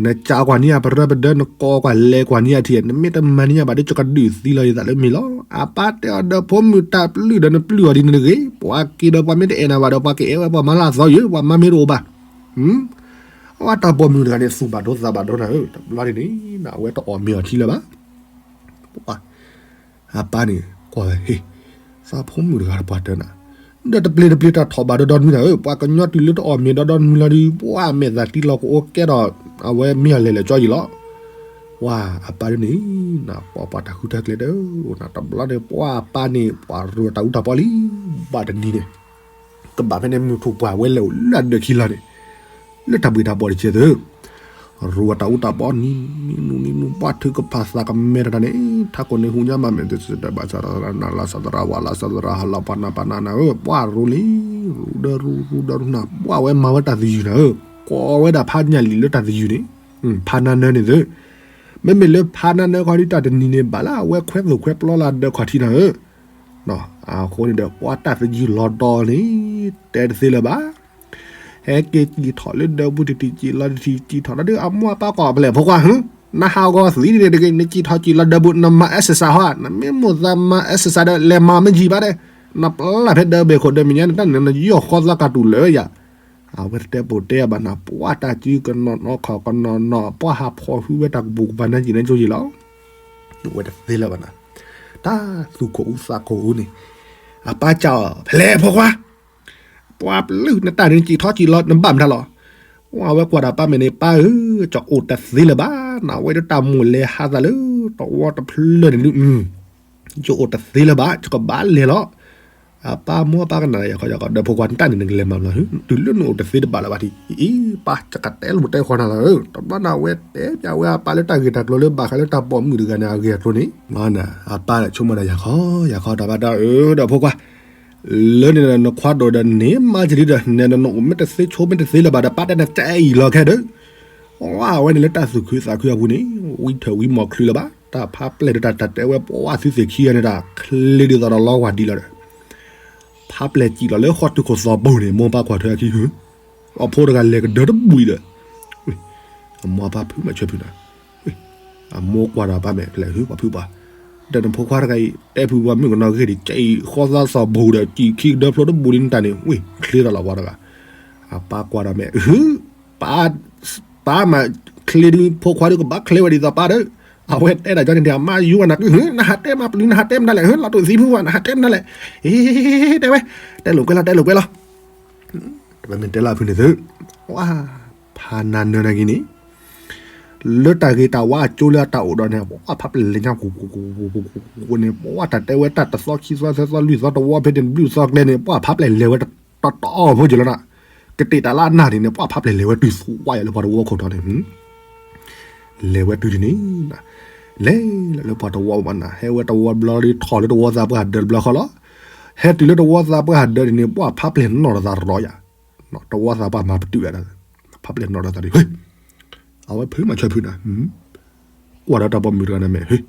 နကးကွၢ်န့ၢ်အပရၢပဒၢ နကိးကွၢ်လဲၤကွၢ်န့ၢ်အထံး နမ့ၢ်တမၤန့ၢ်ညါဘၣ်ဒီး ကဒုးသံလီၤယသးလၢမ့ၢ်လီၤ. အပၢ်တဲအီၤဒီး ဖိမုၣ်တၢ်ပျုၢ်ဒီးနပျုၢ်အီၤဒ်န့ၣ်တဂ့ၤ, ပှၤက့ၤဒီးပှၤမ့ၢ်တအဲၣ်နၤဘၣ်ဒီး ပှၤကအဲၣ်ဝဲပှၤမၤလၢအသီယုၤ ပှၤမၤမ့ၢ်တအိၣ်ဘၣ်. အဝဲတၢ်ပိာ်မုၣ်တဂၤန့ၣ် သူၣ်ဘၣ်ဒိသးဘၣ်ဒိနၤဧၢ, တဘျီန့ၣ်န့ၣ် အဝဲတအီၣ်မ့ၤအီၤထံလၢၤဘၣ် အပၢ်န့ၣ် ကွၢ်ဝဲ ဟ့ၣ် သးဖိမုၣ်တဂၤတပှၢ်တၢၢ်နၤ, ဒီးတပျ့ၤတပျ့ၤတၢ်ထီၣ်ဘၣ်ဒီးဒီနွံနၤဧၢ, ပှၤကညီတုၤလၢတအီၣ်မ့ၤဒီးဒီနွံလီၤဒီး ပှၢ်မဲာ်သးတံလီၤကအိၣ်ကဲဒီး အဝဲမ့ၢ်အီၤလဲၤလဲၤကၠီယံၤလီၤ. ဝါ အပၢ်ဒ်န့ၣ် ပှၢ်ပှၢ်တၢ်ဃုထၢကျဲတၢ်ဧၢ, နတဘျီန့ၣ် ပှၢ်အပၢ်န့ၣ် ပှၢ်ရူးတၢ်အူတၢ်ပီလံ, ဘၣ်တနံၤန့ၣ် ကဘၣ်ဖဲန့ၣ် မုၢ်ထူၣ်ပှၢ်ဝဲလဲၤအိၣ်လၢအဒၢးခံလီၤန့ၣ် လၢတၢ်ဘှ့ၣ်တၢ်ဘှီၣ်တကဲသၢ ရူးအတၢ်အူတၢ်ပီ နံၤနံၤနံၤနံၤ ပှၢ်ထုကဖၣ်သးကမဲတၢ်တၢ်န့ၣ် ထးခိၣ်န့ၣ်ဟူညါမးမဲာ်တဘၣ်ဆၣ် နလါစၢ်သရၣ် ဝၤလါစၢ်သရၣ် ဟးလီၤပှၤနၤပှၤနၤနၤဧၢ, ပှၢ်ရူးလံ, ရူးဒီးရူး ရူးဒီးရူးနၤ ပှၢ်ဝဲမၤဝဲတၢ်သယုၢ်နၤဧၢ, ကိးဝဲဒၣ်ဖးညၣ်လံာ်လၢတၢ်သယုၢ်န့ၣ် ဖးနါနၢန့ၣ်သၢ, မ့မ့ၢ်လၢဖးနါနၢခီဒ်တၢ်တနံၤန့ၣ် ဘၣ်လၢအဝဲခွဲသိၣ်ခွဲပျီလၢအဒၢးခီၣ်ထံးနၤဧၢ, အဃိန့ၣ်ဒီး ပှၢ်တၢ်သယုၢ်လီၤဒီးန့ၣ် တဲတသ့လၢၤဘၣ် ဟဲက့ၤစံၣ်ထီၣ်လၢဒၢးပူၤတထံၣ် စံၣ်လီၤတထံၣ် စံၣ်ထီၣ်ဒီးအမိၢ်အပၢ်ကိးဖဲလဲၣ် ဖိခွါဧၢ, နဟးဂီၤသံန့ၣ်တဂ့ၤ နစံၣ်ထီၣ်စံၣ်လီၤဒၢးပူၤ နမၤ exercise ဟီဧါ, နမ့ၢ်မိၣ်သးမၤ exercise ဒီး လဲၤမၤမ့ၢ်ယံာ်ဘၣ်ဒီး နပျၢ်ဖဲဒၢးဘ့ၣ်ခိၣ်ဒီးမဲာ်ညါန့ၣ် တၢ်န့ၣ် နယီၢ်ဃီသးကတူၢ်လၢယၤ, အဝဲတတဲပိာ်တဲဘၣ်နၤ ပှၢ်တၢ်စုကနီၤနီၤခီၣ်ကနီၤနီၤ ပှၢ်ဟးဖီၣ်ဟုဝဲတၢ်ကပူၤကပၤနါကံၣ်နါကၠိယံၤလီၤ, ဝဲတသ့လၢၤဘၣ်နၤ, တၢ်သူၣ်ခိၣ်အူသးခိၣ်အူန့ၣ်, အပၢ်စံးအီၤ ဖဲလဲၣ်ဖိခွါ ပှၢ်ပျုၢ်နတၢ်န့ၣ် စံၣ်ထီၣ်စံၣ်လီၤ နဘၣ်မတၤလီၤ. အဝဲကွၢ်ဒီးပၢ်မဲာ်န့ၣ် ပၢ်ဧၢ, ယအိၣ်တသ့လၢၤဘၣ်, နဝဲဒၣ်တၢ်မိၣ်လဲၤဟးသးလၢ တဝီတဖျၢၣ်န့ၣ်ဒုး, ယအိၣ်တသ့လၢၤဘၣ် ယကဘၣ်လဲၤလီၤ. အပၢ်မိၢ်ပၢ်ကနၣ်ယၤခီယၤခီ ဒီးဖိခွါ နတၢ်န့ၣ်နကလဲၤမၤမနုၤ, တုၤလၢနအိၣ်တသ့တဘၣ်လၢၤဘၣ်ထံး, အံၤ ပၢ်ကတဲလိာ်တဲဃီနၤလီၤ. တဘျီန့ၣ် အဝဲတဲပျးဝဲအပၢ်လၢတၢ်ဂ့ၢ်တၢ်ကျိၤလၢဘၣ်ဃးလၢတၢ်ပိာ်မုၣ်တဂၤန့ၣ် အဂ့ၢ်အကျိၤန့ၣ်, အပၢ်ဆိကမိၣ်ဒီး ယၤခီယၤခီတၢ်ဘၣ်တၢ်ဧၢ, ဒီးဖိခွါ လၢန့ၣ်နခွါဒိၣ်ဒီးန့ၣ် မၤစၢၤလံဒီး နဲနအိၣ်မ့ၢ်တသ့ဆိမ့ၢ်တသ့လၢၤဘၣ်ဒီး ပၢ်တဲနၤကအံၤလီၤခဲဒီး, အဝဲန့ၣ်လၢတၢ်သူၣ်ခုသးခုအပူၤန့ၣ် ဝံထၢၣ်ဝံမီၢ်ချုးလၢၤဘၣ်, တၢ်ဖးပျဲၢ်ဒီးတၢ်တဲဝဲပှၤသုသ့ၣ်ခံဂၤန့ၣ် တၢ်ချ့ဒ်သိးဒီးလီၤဝါဒံးလီၤဒီး, ဖးပျဲၢ်စံၣ်လီၤလၢဃီတုၤခိၣ်သီဘိန့ၣ် မိၢ်ပၢ်ကွၢ်ထွဲအခံဟု, အဖိတဂၤလဲၤကဒၢတဘူၣ်အံၤဒီး အမိၢ်အပၢ်ဖုးမၤဆၢဖုးနၤ, အမိၢ်ကွၢ်ဒီးပၢ်မဲာ်ဖျဲးဟု ပှၤဖုးပှၤ, ဒီးနဖိခွါတဂၤအံၤ တဲဖုးပှၤမုၣ်ကနီၤဂ့ၢ်ဒံး ကအံၤဃီသးသီၣ်ဘိဒီး စံၣ်ခံကဒၢဖျိတဘူၣ်လံနတၢ်န့ၣ် ဝ့ၢ်ချ့ဒီးလီၤပှၤတဂၤ, အပၢ်ကွၢ်ဒီးမဲာ်ဟု, ပၢ်, ပၢ်မၤချ့ဒုး ဖိခွါဒုးကဘၣ်ချ့ဝဲဒ်သိးပၢ်ဒီး, အဝဲတဲဒၣ်ကၠီန့ၣ် အမါယူၤဝဲနၤကုဟု နဟးတဲမၤပျုၤ နဟးတဲမတၤလဲၣ်ဟု လီၤတိာ်သံဖုဝဲ နဟးတဲမတၤလဲၣ်, အ့ တဲဝဲ, တဲလိာ်ကွဲလီၤ တဲလိာ်ကွဲလီၤ တမ့ၢ်တဲလၢအဖုန့ၣ်သု, ဝါ, ဖးနါနၢနၤက့ၤန့ၣ်, လၢတၢ်ဂ့ၤတၢ်ဝါအကၠိလၢအတၢ်အိၣ်ဒီးန့ၣ် ပှၤဖးပျဲၢ်လဲၤညါ ကိးကိးကိးကိးကိးန့ၣ် ပှၤတၢ်တဲဝဲတၢ်တသီခံသီသၢသီလွံၢ်သီတဝီဖဲန့ၣ် ဘျုးသီကျဲန့ၣ် ပှၤဖးပျဲၢ်လဲၤဝဲတတီၤဖိက့ၤလီၤနၤ, ကတ့ၢ်တၢ်လၢအနၢ်န့ၣ်န့ၣ် ပှၤဖးပျဲၢ်လဲၤဝဲတုၤသဝးယၤလၢပှၤတဝီခိၣ်ထီန့ၣ် လဲၤဝဲတုၤဒ်န့ၣ်, လဲၤလၢပှၤတဝီဘၣ်နၤ ဟဲဝဲတဝီဘျီဒီးထီၣ်လၢတဝီသးပှၢ်ဟးဒၢးတဘျီဃီလီၤ, ဟဲတုၤလၢတဝီသးပှၢ်ဟးဒၢးဒ်န့ၣ် ပှၤဖးပျဲၢ်နီၣ်ထီၣ်သးရီယၤ, တဝီသးပှၢ်မၤပတုာ်ဝဲဒၣ်, ဖးပျဲၢ်နီၣ်ထီၣ်သးဒ်, အဝဲဖုးမၤဆၢဖုးနၤ, ကွၢ်ဒီးတၢ်ပိာ်မုၣ်တဂၤန့ၣ်မဲာ် ဟ့ၣ်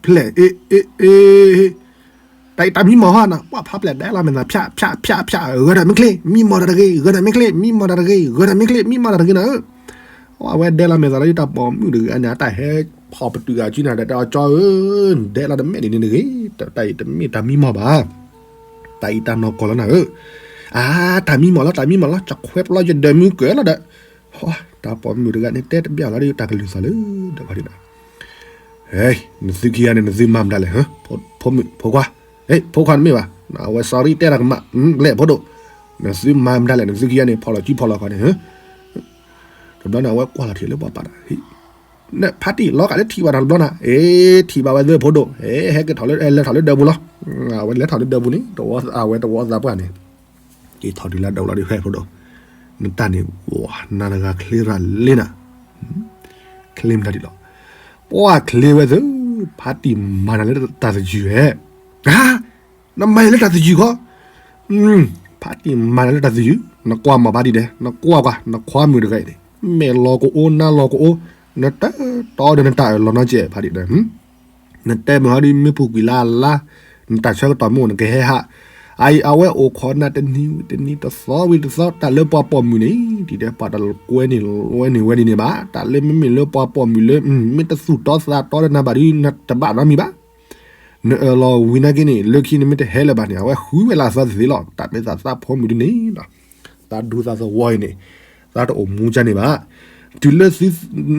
ဖျဲၣ် အ့ အ့ အ့ တၢ်အံၤတၢ်မံမီၢ်ဟီနၤ ပှၤဖးပျဲၢ်ဒဲလီၤမဲာ်သး ဖၠး ဖၠး ဖၠး ဖၠး ဂၢၤတၢ်မ့ၢ်ချ့ မံမီၢ်တၢ်တဂ့ၤ ဂၢၤတၢ်မ့ၢ်ချ့ မံမီၢ်တၢ်တဂ့ၤ ဂၢၤတၢ်မ့ၢ်ချ့ မံမီၢ်တၢ်တဂ့ၤနၤဧၢ, အဝဲဒဲလီၤမဲာ်သးလၢယတၢ်ပိာ်မုၣ်တဂၤန့ၣ် အတၢ်ဟဲဖီၣ်ပတုာ်အစုနၤဒီး တဲအီၤကၠီဧၢ, ဒဲလီၤတမဲာ်ဒ်န့ၣ်တဂ့ၤ, တၢ်အံၤတမ့ၢ်တၢ်မံမီၢ်ဘၣ်, တၢ်အံၤတၢ်နီၢ်ကီၢ်လီၤနၤဧၢ, အါ, တၢ်မံမီၢ်လီၤ, တၢ်မံမီၢ်လီၤ, ကခွဲးပျီယဒၢးမုၢ်ကၢၤလီၤဒီး, ဟီ, တၢ်ပိာ်မုၣ်တဂၤန့ၣ် တဲတဘၣ်လီၤဒီး တၢ်ကလုၢ်သီၣ်လၢဒီးဝဲဒၣ်, ဟဲ, နသုခံဂၤန့ၣ် နသုမၤမတၤလဲၣ်, ဖိမုၣ်ဖိခွါ, ဖိခွါတမ့ၢ်ဘၣ်, အဝဲ sorry တဲတၢ်ကမၣ်, လဲၣ်ဖိဒိၣ်, နသုမၤမတၤလဲၣ် နသုခံဂၤန့ၣ် ဖီၣ်လီၤကံဖီၣ်လီၤခီန့ၣ်, တဘျီန့ၣ် အဝဲကွၢ်လီၤထံးလၢပှၤပာ်တၢ်, ဖါတံၢ်လီၤဂာ်လၢထံၣ်ဘၣ်တၢ်တဘျီနၤ, အ့ ထံၣ်ဘၣ်ဝဲသ့ၣ်ဖိဒိၣ်, ဟဲက့ၤထီၣ်လၢ လဲၤထီၣ်လၢဒၢးပူၤလီၤ, အဝဲလဲၤထီၣ်လၢဒၢးပူၤန့ၣ် တဝီအဝဲတဝီသးပှၢ်န့ၣ်, က့ၤထီၣ်တုၤလၢဒၢးပူၤလီၤဒီး ဟဲဖိဒိၣ်, နတၢ်န့ၣ် နၤတဂၤချ့ရၤလ့နၤ, ချ့မတၤဒံးလီၤ, ပှၢ်ချ့ဝဲသ့ၣ်, ဖါတံၢ်မၤနၤလၢတၢ်သယုၢ်ဧါ, နမၤယၤလၢတၢ်သယုၢ်ခီ, ဖါတံၢ်မၤနၤလၢတၢ်သယုၢ်, နကွၢ်မၤဖါတံၢ်ဒဲး, နကွၢ်ကွၢ် နခွါမုၣ်တဂၤအံၤန့ၣ်, မဲာ်လီၤကအိ နါလီၤကအိ, နတတီဒီးနတၢ်အၢၣ်လီၤနီတစဲးဖါတံၢ်ဒီး, နတဲမုၢ်ဟီဒ်မ့ၢ်ပူၤကွံာ်လၢ်လၢ်, နတၢ်ဆၢကတီၢ်မ့ၢ်အိၣ်နကဟဲဟး, အအံၤ အဝဲအိၣ်ခိးနၤတနံၤဝံၤတနံၤ တသီဝံၤတသီ တၢ်လၢပှၤပိာ်မုၣ်န့ၣ် ဒ်တဲပှၤတကွဲန့ၣ်ဝဲန့ၣ်န့ၣ်ဘၣ်, တၢ်လၢမ့မ့ၢ်လၢပှၤပိာ်မုၣ်လၢ မ့ၢ်တသူၣ်တီသးတီဒီးနၤဘၣ်ဒီး နတဘၣ်နီတမံၤဘၣ်. နအၢၣ်လီၤဝံၤနာ်က့န့ၣ် လၢခံနမ့ၢ်တဟဲလၢၤဘၣ်န့ၣ် အဝဲဃုဝဲလၢအသီတသ့လီၤ. တၢ်မ့ၢ်သးသးဖိမုၣ်ဒ်န့ၣ်, သးဒူသးသဝီအံၤန့ၣ်, သးတအိၣ်မူကန့ၣ်ဘၣ်. တုၤလၢ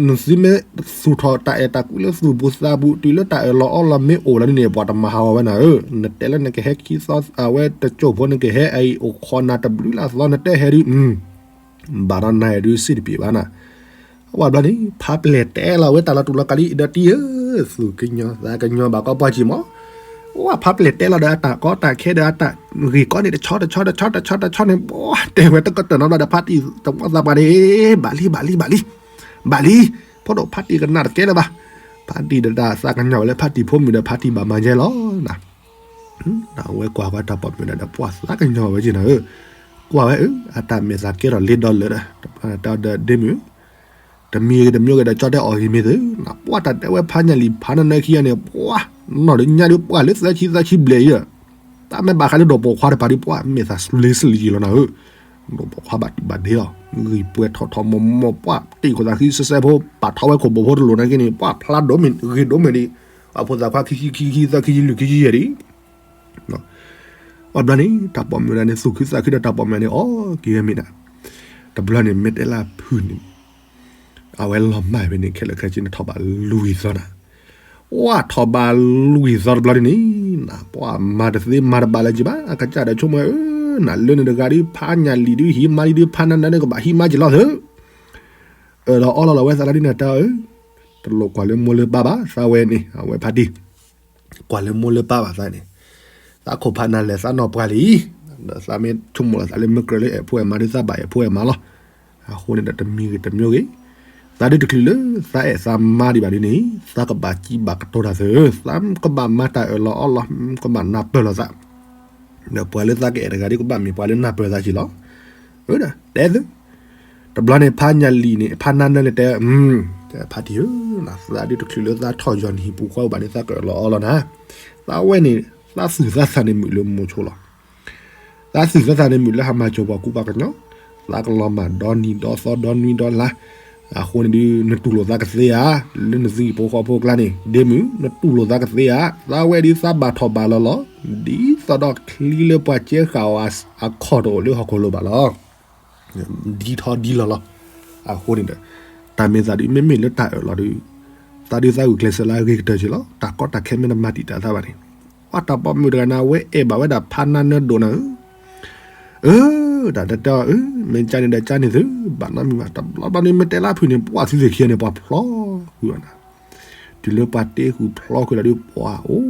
နသုမ့ၢ်သူၣ်ထီၣ်တၢ်အဲၣ်တၢ်ကွံလၢသူၣ်ပူၤသးပူၤ တုၤလၢတၢ်အၢၣ်လီၤအီလီၤမ့ၢ်အိၣ်လီၤန့ၣ်န့ၣ် ပှၤတမၤဟးဂီၤဝဲနၤဧၢ, နတဲလၢနကဟဲခံသီအဝဲတကၠိၢ်ဖိနကဟဲအံၤ အိၣ်ခိးနၤတဘျုးလၢအသီနတဲဟဲဒုး ဘၣ်ဒီးနၤဒုးစ့ၢ်တပ့ၤဘၣ်နၤ. အဝဲဘျီန့ၣ် ဖါပျဲၢ်တဲလီၤဝဲတၢ်လီၤတူာ်လီၤကာ်လံ ဒီးတံၢ်ဧၢ, သူၣ်ကညီၤသးကညီၤဘၣ်ကီဘၣ်စ့ၢ်မး, ဝဲဖါပျဲၢ်တဲလီၤဒီးအတၢ်ကီတၢ်ခဲဒီးအတၢ်ဂ့ၢ်ကီန့ၣ် တဆီတဆီတဆီတဆီတဆီန့ၣ် ပှၤတဲဝဲတကတၢၢ်နီတဘျီဒီး ဖါတံၢ်သဝီသးပှၢ်န့ၣ် ဘၣ်လံ ဘၣ်လံ ဘၣ်လံ ဘၣ်လံ, ဖိဒိၣ်ဖါတံၢ်ကနၣ်တကဲလၢၤဘၣ်. ဖါတံၢ်ဒီးတၢ်သးကညီၤဝဲလၢဖါတံၢ်ဖိမုၣ်ဒီးဖါတံၢ်ဘၣ်မၤယဲလီၤ. အဝဲကွၢ်ကွၢ်တၢ်ပိာ်မုၣ်ဒီး ပှၤသးကညီၤဝဲက့ၤနၤဧၢ, ကွၢ်ဝဲဧၢ, အတၢ်မဲာ်သးကဲထီၣ်လ့ဒီလၢာ်ဒီး တၢ်ဒီးဒ့မုၣ် တမံၤဂ့ၤတမံၤဂ့ၤဒီး ကၠီတဲအီၤဂ့ၤမ့ၢ်သု, ပှၤတၢ်တဲဝဲဖါညၣ်လံၤဖါနၢနၢခံဂၤန့ၣ် ပှၤ နီၢ်ဒီးညါဒီးပှၤလၢသၢဆံသၢဆံဘျဲၣ်အံၤ, တၢ်မ့ၢ်ဘၣ်ဃးလၢဒီးပိာ်ခွါတပၤဒီး ပှၤမဲာ်သးစလ့စလံလီၤနၤဧၢ, ဒီးပိာ်ခွါဘၣ်တံၢ်ဘၣ်ဒ့လီၤ, ဂံၢ်ပှဲၤထီၣ်ထီၣ်မီၢ်မီၢ် ပှၤတ့ၢ်ခိၣ်သးခံစဲစဲဖိ ပာ်ထီၣ်ဝဲခိၣ်ဘိဖိတလိာ်နာ်က့န့ၣ် ပှၤဖျါဒိၣ်မ့ၢ်ဂ့ၤဒိၣ်မ့ၢ်ဒံး, အဖိသၣ်ခွါခံဆံခံဆံသၢခံဆံလွံၢ်ခံဆံယဲၢ်ဒံး အဘျီန့ၣ် တၢ်ပိာ်မုၣ်တဂၤန့ၣ် သူၣ်ခုသးခုဒီးတၢ်ပိာ်မုၣ်န့ၣ် အီၣ်က့ၤဝဲမ့ၢ်နၤ, တဘျီန့ၣ် မ့ၢ်တဲလၢအဖုၣ်န့ၣ် အဝဲလီၤမၢ်ဖဲန့ၣ် ခဲလၢာ်ခဲဆ့န့ၣ် ထီၣ်ဘးလွံၢ်သီနၤ, ဝဲထီၣ်ဘးလွံၢ်သီတဘျီဒ်န့ၣ် နၤ ပှၤမၤတသ့မၤတဘၣ်လၢၤက့ၤဘၣ် အကစၢ်ဒီးဆိကမိၣ်ဝဲဧၢ, နၤလၢန့ၣ်တဂၤဒီး ဖါညၣ်လံၤဒုးဟံးမါလံဒုး ဖါနၢနၢန့ၣ်ကဘၣ်ဟံးမါက့ၤလီၤသု, အၢၣ်လီၤအီလီၤလီၤဝဲသးလီၤဒ်န့ၣ်တၢ်ဧၢ, တလိၣ်ကွၢ်လၢမိၢ်လၢပၢ်ဘၣ် သးဝဲန့ၣ် အဝဲဖါတံၢ် ကွၢ်လၢမိၢ်လၢပၢ်ဘၣ်သးန့ၣ်, သးခိၣ်ဖးနၤလဲၤသးနီၢ်ပှၢ်လံ, ဒီးသးမ့ၢ်ဆိကမိၣ်လီၤသးလၢမ့ၢ်ကြၢးလၢအဲၣ်ဖိအဲၣ်မါဒီး သးဘၣ်အဲၣ်ဖိအဲၣ်မါလီၤ. အဃိန့ၣ်ဒီးတမံၤဂ့ၤတမံၤဂ့ၤ, သးဒုးတချုးလၢ သးအဲၣ်သးမါဒံးဘၣ်ဒ်န့ၣ် သးကဘၣ်စံးဘၣ်ကတိၤတၢ်သု, သးကဘၣ်မၤတၢ်အၢၣ်လီၤအီလီၤ, ကဘၣ်နၢ်ပၢၢ်လိာ်သး, ဒီးပှၤလၢသးကအဲၣ်တဂၤဒီး ကဘၣ်မ့ၢ်ပှၤလၢနၢ်ပၢၢ်သးက့ၤလီၤ. အၢ တဲသု တဘျီန့ၣ် ဖါညၣ်လံၤန့ၣ် ဖါနၢနၢန့ၣ်တဲ, ဖါတံၢ်ဧၢ, သးဒုးတချုးလၢသးထီၣ်ယီၤနဟံၣ်ပူၤဃီဘၣ်န့ၣ် သးကအၢၣ်လီၤအီလီၤနၤ, သးဝဲန့ၣ် သးသူၣ်သးသးန့ၣ်မုာ်လၢမိၤဆိလီၤ. သးသူၣ်သးသးန့ၣ်မုာ်လၢဟးမၤစၢၤပှၤကူပှၤကညီ, သးကလီၤမၢ်ဒီနံၤဒီသီဒီနွံဒီလါ, အဃိန့ၣ်ဒုး နတူၢ်လိာ်သးကသ့ဧါ, လၢနသုဟံၣ်ဖိဃီဖိအကျါန့ၣ် ဒ့မုၣ် နတူၢ်လိာ်သးကသ့ဧါ, သးဝဲဒုးသးဘၣ်ထီၣ်ဘးလီၤလီၤ, ဒ်သိးဒီးချံလၢပှၤကဲဃာ်အီၤအခီၣ်တအိၣ်လၢဟီၣ်ခိၣ်လိၤဘၣ်လီၤ. ဒ်ထီဒ်လီၤလီၤ. အဃိန့ၣ်ဒီး တၢ်မ့ၢ်သးဒ်မ့မ့ၢ်လၢတၢ်အၢၣ်လီၤဒီး သးဒုးသးဂုာ်ကျဲးစၢးလၢအဂ့ၤကတၢၢ်က့ၤလီၤ. တၢ်ကီတၢ်ခဲမ့ၢ်တမၤတံာ်တာ်သးဘၣ်န့ၣ်, ပှၤတၢ်ပိာ်မုၣ်တဂၤန့ၣ် အဝဲအဲၣ်ဘၣ်ဝဲဒၣ်ဖါနၢနၢဒိၣ်နၤဧၢ, အၢ တၢ်တဲတဲအီၤ အၢ မ့ၢ်ကန့ၣ်ဒီးကန့ၣ်သု, ဘၣ်နီတမံၤဘၣ်. တဘျီဘျီန့ၣ် မ့ၢ်တဲလၢအဖုၣ်န့ၣ် ပှၤသုသ့ၣ်ခံဂၤန့ၣ် ပှၤဖျီဃုာ်အီၤနၤ, တုၤလၢပှၤတ့ဃုာ်ဖျီဃုာ်လီၤဒီး ပှၤအိၣ